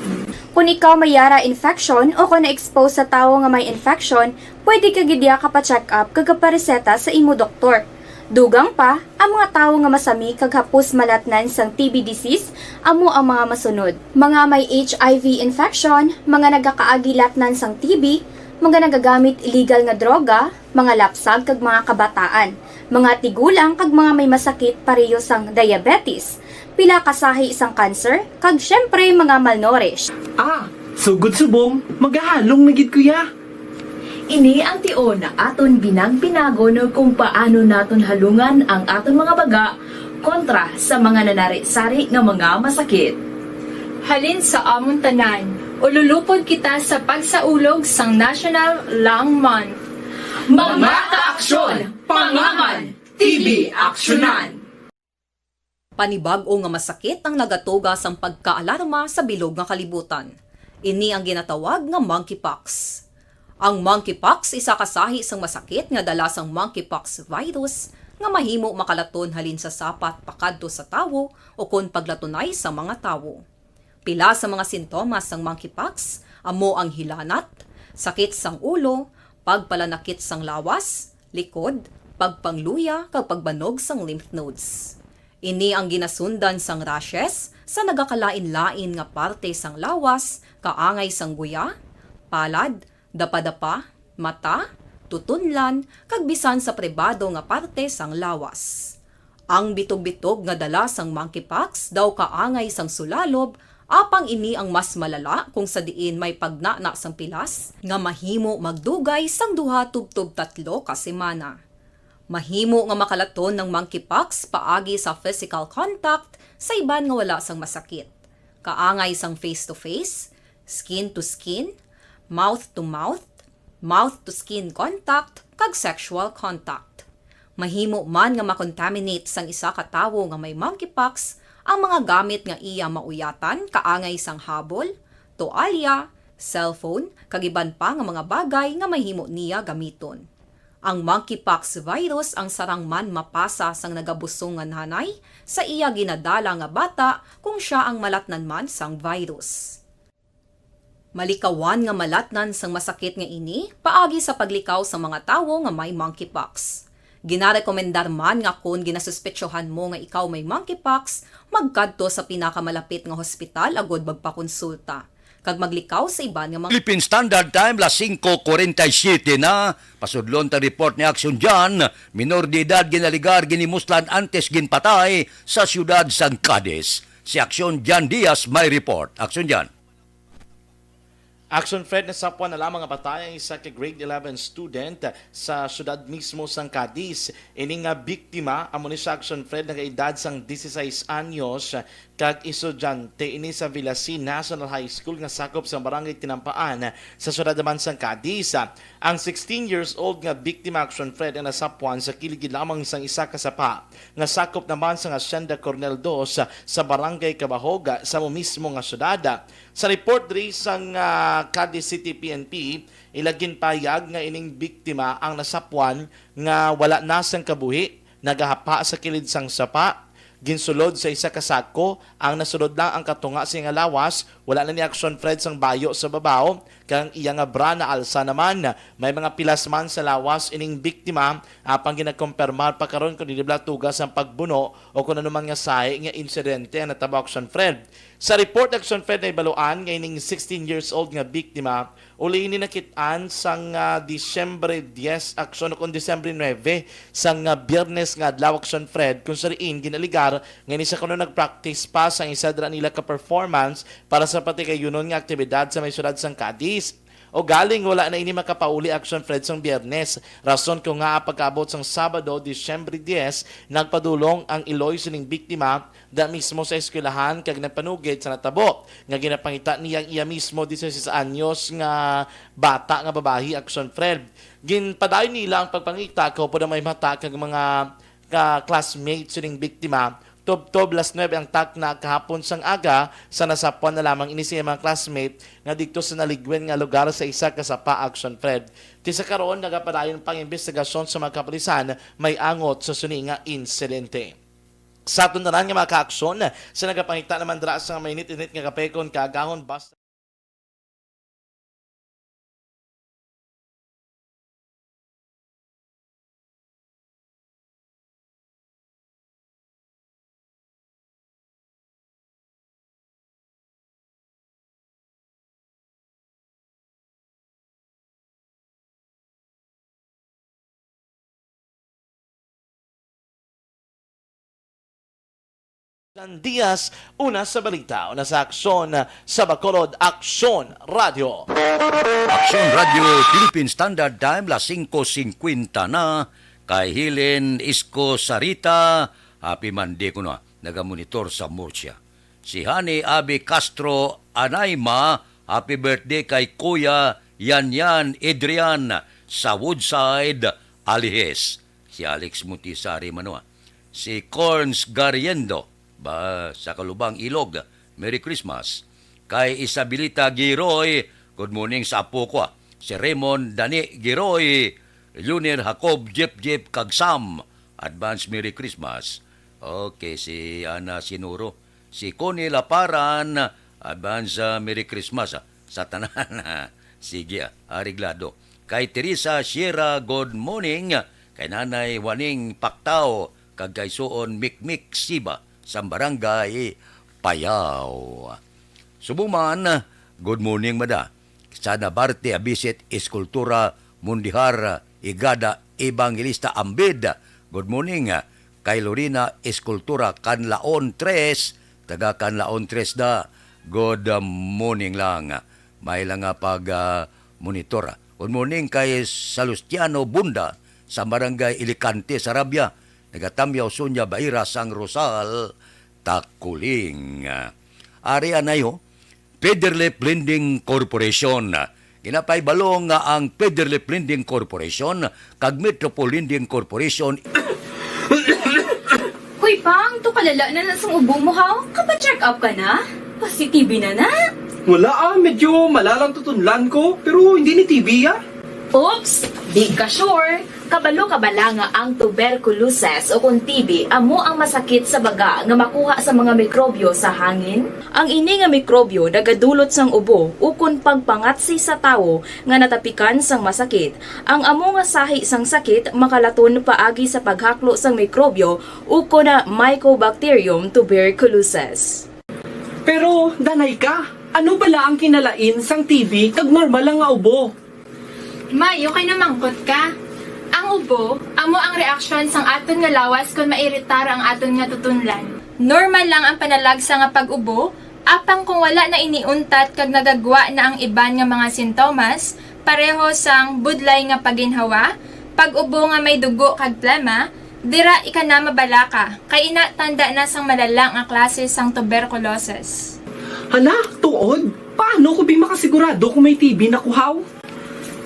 Kung ikaw may yara infection o kung na-expose sa tawo nga may infection, pwede ka gid ya kapa-check up kag kapareseta sa imo doktor. Dugang pa, ang mga tawo nga masami kag hapos malatnan sang T B disease amo ang mga masunod: mga may H I V infection, mga nagakaagi latnan sang T B, mga nagagamit illegal nga droga, mga lapsag kag mga kabataan, mga tigulang kag mga may masakit pareho sang diabetes, pila ka sahi sang cancer, kag syempre mga malnourished. Ah, sugod subong, magahalong na gid ko ya. Ini ang tion aton binagpinagon kung paano naton halungan ang aton mga baga kontra sa mga nanari-sari nga mga masakit. Halin sa amon tanan, ululupod kita sa pagsaulog sang National Lung Month. Mga kaaksyon, pangaman, T B aksyonan! Panibag-o nga masakit ang nagatuga sang pagkaalarma sa bilog nga kalibutan. Ini ang ginatawag nga monkeypox. Ang monkeypox isa ka sahi sang masakit nga dala sang monkeypox virus nga mahimo makalaton halin sa sapat pakadto sa tawo ukon paglatunay sa mga tawo. Pila sa mga sintomas sang monkeypox amo ang hilanat, sakit sang ulo, pagpalanakit sang lawas, likod, pagpangluya kag pagbanog sang lymph nodes. Ini ang ginasundan sang rashes sa nagakalain-lain nga parte sang lawas, kaangay sang guya, palad, dapadapa, mata, tutunlan, kag bisan sa pribado nga parte sang lawas. Ang bitog-bitog nga dala sang monkeypox daw kaangay sang sulalob, apang ini ang mas malala kung sa diin may pagnana sang pilas nga mahimo magdugay sang duha tubtob tatlo ka semana. Mahimo nga makalaton ang monkeypox paagi sa physical contact sa iban nga wala sang masakit, kaangay sang face-to-face, skin-to-skin, mouth-to-mouth, mouth-to-skin contact, kag sexual contact. Mahimo man nga makontaminate sang isa ka tawo nga may monkeypox ang mga gamit nga iya mauyatan, kaangay sang habol, toalya, cellphone, kag iban pa nga mga bagay nga mahimo niya gamiton. Ang monkeypox virus ang sarang man mapasa sang nagabusong nga nanay sa iya ginadala nga bata kung sia ang malatnan man sang virus. Malikawan nga malatnan sang masakit nga ini paagi sa paglikaw sa mga tawo nga may monkeypox. Ginarekomendar man nga kon ginasuspetsohan mo nga ikaw may monkeypox, magkadto sa pinakamalapit nga hospital agud magpakonsulta kag maglikaw sa iban nga mga Philippine Standard Time, las singko kuwarenta y siyete na. Pasudlon ta report ni Action John, minor de edad ginaligar, ginimuslan antes ginpatay sa siyudad sang Cadiz. Si Action John Diaz may report. Action John. Action Fred, nasapwan na lamang nga patay ang isa ka grade eleven student sa siyudad mismo sang Cadiz. Ini nga biktima amo ni sa Action Fred, nagaedad sang dieciséis anyos, kag estudyante ini sa Villasin National High School nga sakop sa Barangay Tinampaan sa siyudad naman sang Cadiz. Ang sixteen years old nga biktima, Action Fred, ang nasapwan sa kilid lamang sang isa ka sapa nga sakop naman sang Hacienda Coronel Dos sa Barangay Cabahog sa amo mismo nga siyudad. Sa report diri sang, ah, Cadiz City P N P, ila ginpahayag nga ining biktima ang nasapwan nga wala na sang kabuhi, nagahapa sa kilid sang sapa, ginsulod sa isa ka sako, ang nasulod lang ang katunga sa iya nga lawas, wala na ni Action Fred sang bayo sa babaw, kag ang iya nga bra naalsa naman. May mga pilas man sa lawas ining biktima, apang ginakumpirmar pa karon kung dili bala tuga sang pagbuno o kung ano man nga sahi nga insidente ang natabo, Action Fred. Sa report, Action Fred, nahibaluan nga ining sixteen years old nga biktima uli ini nakit-an sang, ah, Disyembre diyes, Action, o kung Disyembre nuebe, sang, ah, Biyernes nga adlaw, Action Fred, kung sa diin ginaligar nga ini sa kuno nag-practice pa sang isa dira nila ka performance para sa patigayunon nga aktibidad sa may syudad sang Cadiz. O galing, wala na ini makapauli, Action Fred, sang Biyernes, rason kung ngaa pagkaabot sang Sabado, Disyembre diyes, nagpadulong ang iloy sining biktima da mismo sa eskwelahan kag nagpanugid sa natabo nga ginapangita niya ang iya mismo dieciséis anyos nga bata nga babayi, Action Fred. Ginpadayon nila ang pagpangita kaupod ang may mata kag mga ka-classmate sining biktima. Tubtob las nuebe ang takna kahapon sang aga sa nasapwan na lamang ini sa iyang mga classmate nga didto sa naligwen nga lugar sa isa ka sapa, Action Fred. Ti sa karon, nagapadayon pang imbestigasyon sa mga kapulisan may angot sa sini nga insidente. Sa aton tanan nga mga ka-aksyon, sa nagapangita naman dira sa mainit-init nga kape kon kaagahon, basta Jan Diaz, una sa balita, una sa aksyon, sa Bacolod, Aksyon Radio. Aksyon Radio, Philippine Standard Time, las singko singkwenta na, kay Helen Isko Sarita, happy Monday kuno, nagamonitor sa Murcia. Si Honey Abby Castro Anayma, happy birthday kay Kuya Yanyan Adrian sa Woodside, Alijes. Si Alex Mutisari Manua. Si Corns Gariendo, ba, sa Kalubang, Ilog, Merry Christmas. Kay Isabelita Giroy, good morning sa apo ko, ah. Si Raymond Dani Giroy, Junior Jacob, Jeff Jeff, kag Sam, advance Merry Christmas. Okay, si Ana Sinuro. Si Connie Laparan, advance, ah, Merry Christmas, ah, sa tanan. Sige, ah, areglado. Kay Teresa Sierra, good morning. Kay Nanay Waning Paktaw, kag kay Suon Mikmik Siba, sa Barangay Payaw. Subuman, good morning, mada. Sa Nabarte Abisit, Eskultura Mundihar, Igada Evangelista Ambid, good morning. Kay Lorena Eskultura Canlaon Tres, taga Canlaon Tres da, good, uh, morning lang. May lang nga pag, uh, monitor. Good morning kay Salustiano Bunda sa Barangay Ilicante, Sarabia. Nagatamyaw Sonia Baira sang Rosal, Takuling. Ari anay ho, Federlip Lending Corporation. Ginapahibalo nga ang Federlip Lending Corporation kag Metropol Lending Corporation. Hoy, Pang, to kalala na na sang ubo mo, ha? Kapa-check up ka na? Pasi-T B na na? Wala, ah, medyo malalang tutunlan ko, pero hindi ni T B, ah. Oops! Di ka sure? Kabalo ka bala nga ang tuberculosis o kon T B amo ang masakit sa baga nga makuha sa mga mikrobyo sa hangin? Ang ini nga mikrobyo nagadulot sang ubo ukon pagpangatsi sa tawo nga natapikan sang masakit. Ang amo nga sahi sang sakit makalaton paagi sa paghaklo sang mikrobyo ukon Mycobacterium tuberculosis. Pero, danay ka, ano bala ang kinalain sang T B kag normal lang nga ubo? May, okay na mangkot ka. Ang ubo, amo ang reaksyon sang aton nga lawas kon mairitar ang aton nga tutunlan. Normal lang ang panalagsa nga pag-ubo, apang kung wala na ini untat kag nagagwa na ang iban nga mga sintomas, pareho sang budlay nga paginhawa, pag-ubo nga may dugo kag plema, Dira ika na mabalaka, kay ina tanda na sang malala nga klase sang tuberculosis. Hala, tuod? Paano ko bi makasigurado kung may T B na kuhaw?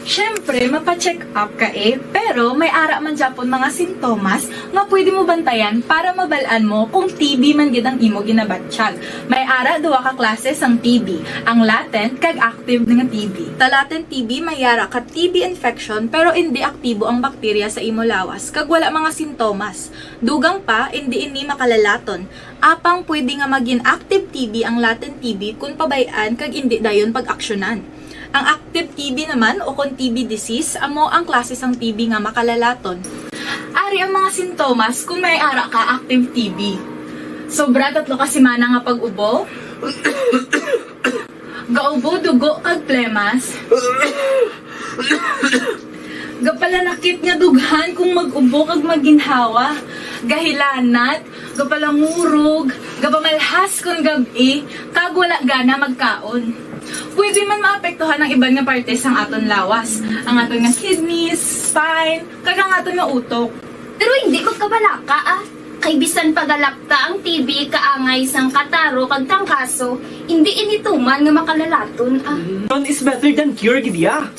Siyempre, mapa-check up ka eh, pero may ara man gyapon mga sintomas nga pwede mo bantayan para mabal-an mo kung T B man gid ang imo ginabatyag. May ara duha ka klase sang T B, ang latent kag active nga T B. Sa latent T B may ara ka T B infection pero indi aktibo ang bakterya sa imo lawas kag wala mga sintomas. Dugang pa, indi ini makalalaton. Apang pwede nga magin active T B ang latent T B kon pabay-an kag indi dayon pag-aksyonan. Ang active T B naman o kon T B disease amo ang klase sang T B nga makalalaton. Ari ang mga sintomas kon may ara ka active T B. Sobra tatlo ka semana nga pag-ubo. Gaubo dugo kag plemas. Gapalanakit nga dughan kung mag-ubo kag maginhawa. Gahilanat, gapalangurog, gapamalhas kon gab-i, kag wala gana magkaon. Pwede man maapektuhan ang iban nga parte sang aton lawas, ang aton nga kidneys, spine, kag ang aton nga utok. Pero hindi magkabalaka, ah. Kay bisan pagalakta ang T B kaangay sang kataro kag tangkaso, hindi ini tuman nga makalalaton, ah. Prevention is better than cure, gid ya.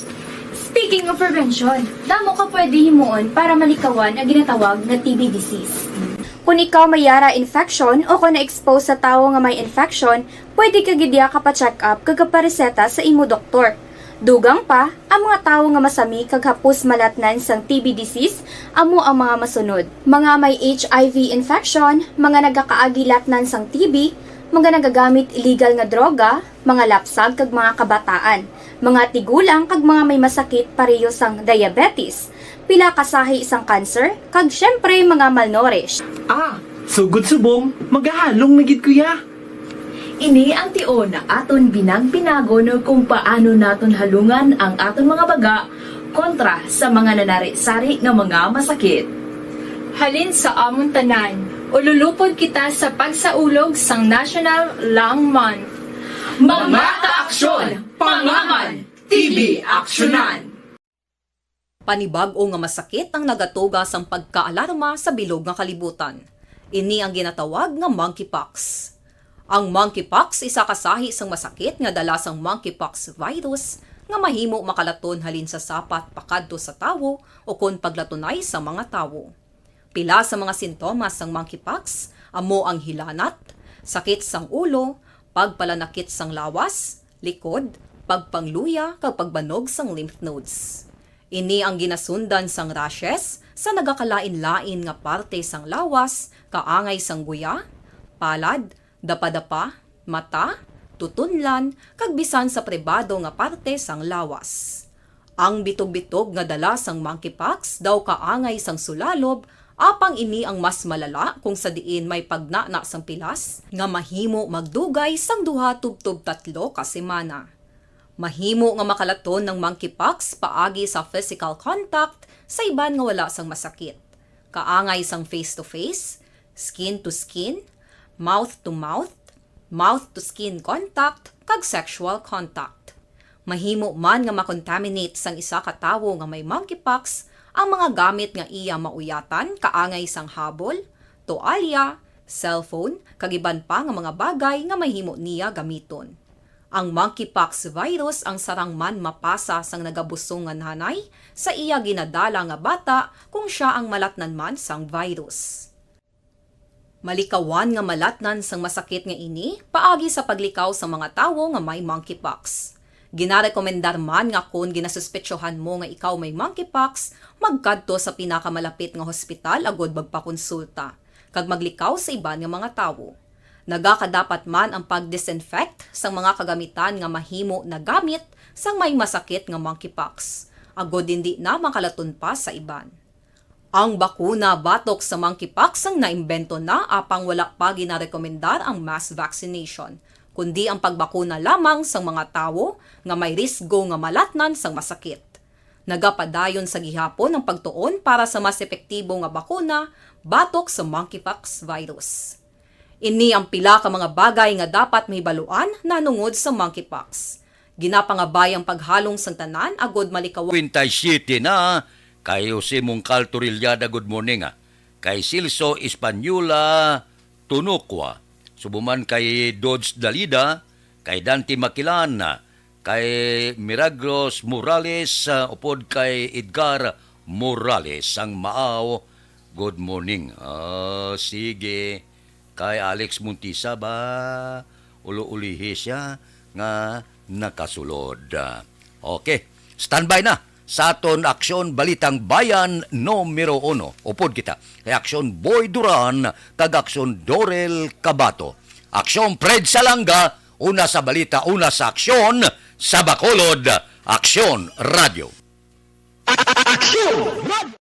Speaking of prevention, damo ka pwede himuon para malikawan ang ginatawag nga T B disease. Kung ikaw may yara infection o kung na-expose sa tawo nga may infection, pwede ka gid ya kapa-check up kag kapareseta sa imo doktor. Dugang pa, ang mga tawo nga masami kag hapos malatnan sang T B disease amo ang mga masunod: mga may H I V infection, mga nagakaagi latnan sang T B, mga nagagamit illegal nga droga, mga lapsag kag mga kabataan, mga tigulang kag mga may masakit pareho sang diabetes, pila ka sahi sang cancer, kag syempre mga malnourished. Ah, sugod subong, magahalong na gid ko ya. Ini ang tion nga aton binag-binagon kung paano naton halungan ang aton mga baga kontra sa mga nanari-sari nga mga masakit. Halin sa amon tanan, ululupod kita sa pagsaulog sang National Lung Month. Mga kaaksyon, pangaman, T B aksyonan. Panibag-o nga masakit ang nagatuga sang pagkaalarma sa bilog nga kalibutan. Ini ang ginatawag nga monkeypox. Ang monkeypox isa ka sahi sang masakit nga dala sang monkeypox virus nga mahimo makalaton halin sa sapat pakadto sa tawo ukon paglatunay sa mga tawo. Pila sa mga sintomas sang monkeypox amo ang hilanat, sakit sang ulo, pagpalanakit sang lawas, likod, pagpangluya kag pagbanog sang lymph nodes. Ini ang ginasundan sang rashes sa nagakalain-lain nga parte sang lawas, kaangay sang guya, palad, dapadapa, mata, tutunlan, kag bisan sa pribado nga parte sang lawas. Ang bitog-bitog nga dala sang monkeypox daw kaangay sang sulalob, apang ini ang mas malala kung sa diin may pagnana sang pilas nga mahimo magdugay sang duha tubtob tatlo ka semana. Mahimo nga makalaton ang monkeypox paagi sa physical contact sa iban nga wala sang masakit, kaangay sang face-to-face, skin-to-skin, mouth-to-mouth, mouth-to-skin contact, kag sexual contact. Mahimo man nga makontaminate sang isa ka tawo nga may monkeypox ang mga gamit nga iya mauyatan, kaangay sang habol, toalya, cellphone, kag iban pa nga mga bagay nga mahimo niya gamiton. Ang monkeypox virus ang sarang man mapasa sang nagabusong nga nanay sa iya ginadala nga bata kung sia ang malatnan man sang virus. Malikawan nga malatnan sang masakit nga ini paagi sa paglikaw sa mga tawo nga may monkeypox. Ginarekomendar man nga kon ginasuspetsohan mo nga ikaw may monkeypox, magkadto sa pinakamalapit nga hospital agud magpakonsulta kag maglikaw sa iban nga mga tawo. Nagakadapat man ang pag-disinfect sang mga kagamitan nga mahimo nagamit sang may masakit nga monkeypox, agud indi na makalaton pa sa iban. Ang bakuna batok sa monkeypox ang naimbento na, apang wala pa ginarekomendar ang mass vaccination, kundi ang pagbakuna lamang sang mga tawo nga may risgo nga malatnan sang masakit. Nagapadayon sa gihapon ang pagtuon para sa mas epektibo nga bakuna batok sa monkeypox virus. Ini ang pila ka mga bagay nga dapat mahibaluan nahanungod sa monkeypox. Ginapangabay ang paghalong sang tanan agud malikawan. Kwenta siyete na, kay Jose Mongcal Torrellada, good morning, ah. kay Silso Española Tunukwa, subo man kay Dodge Dalida, kay Dante Makilan, kay Miragros Morales, ah, upod kay Edgar Morales. Ang Maaw, good morning. Ah, sige. Kay Alex Montisa ba? Ulo-ulihi siya nga nakasulod. Okay. Standby na sa aton Aksyon Balitang Bayan numero uno. Upod kita kay Aksyon Boy Duran kag Aksyon Dorel Cabato. Aksyon Fred Salanga, una sa balita, una sa aksyon, sa Bacolod, Aksyon Radio. Aksyon Radio.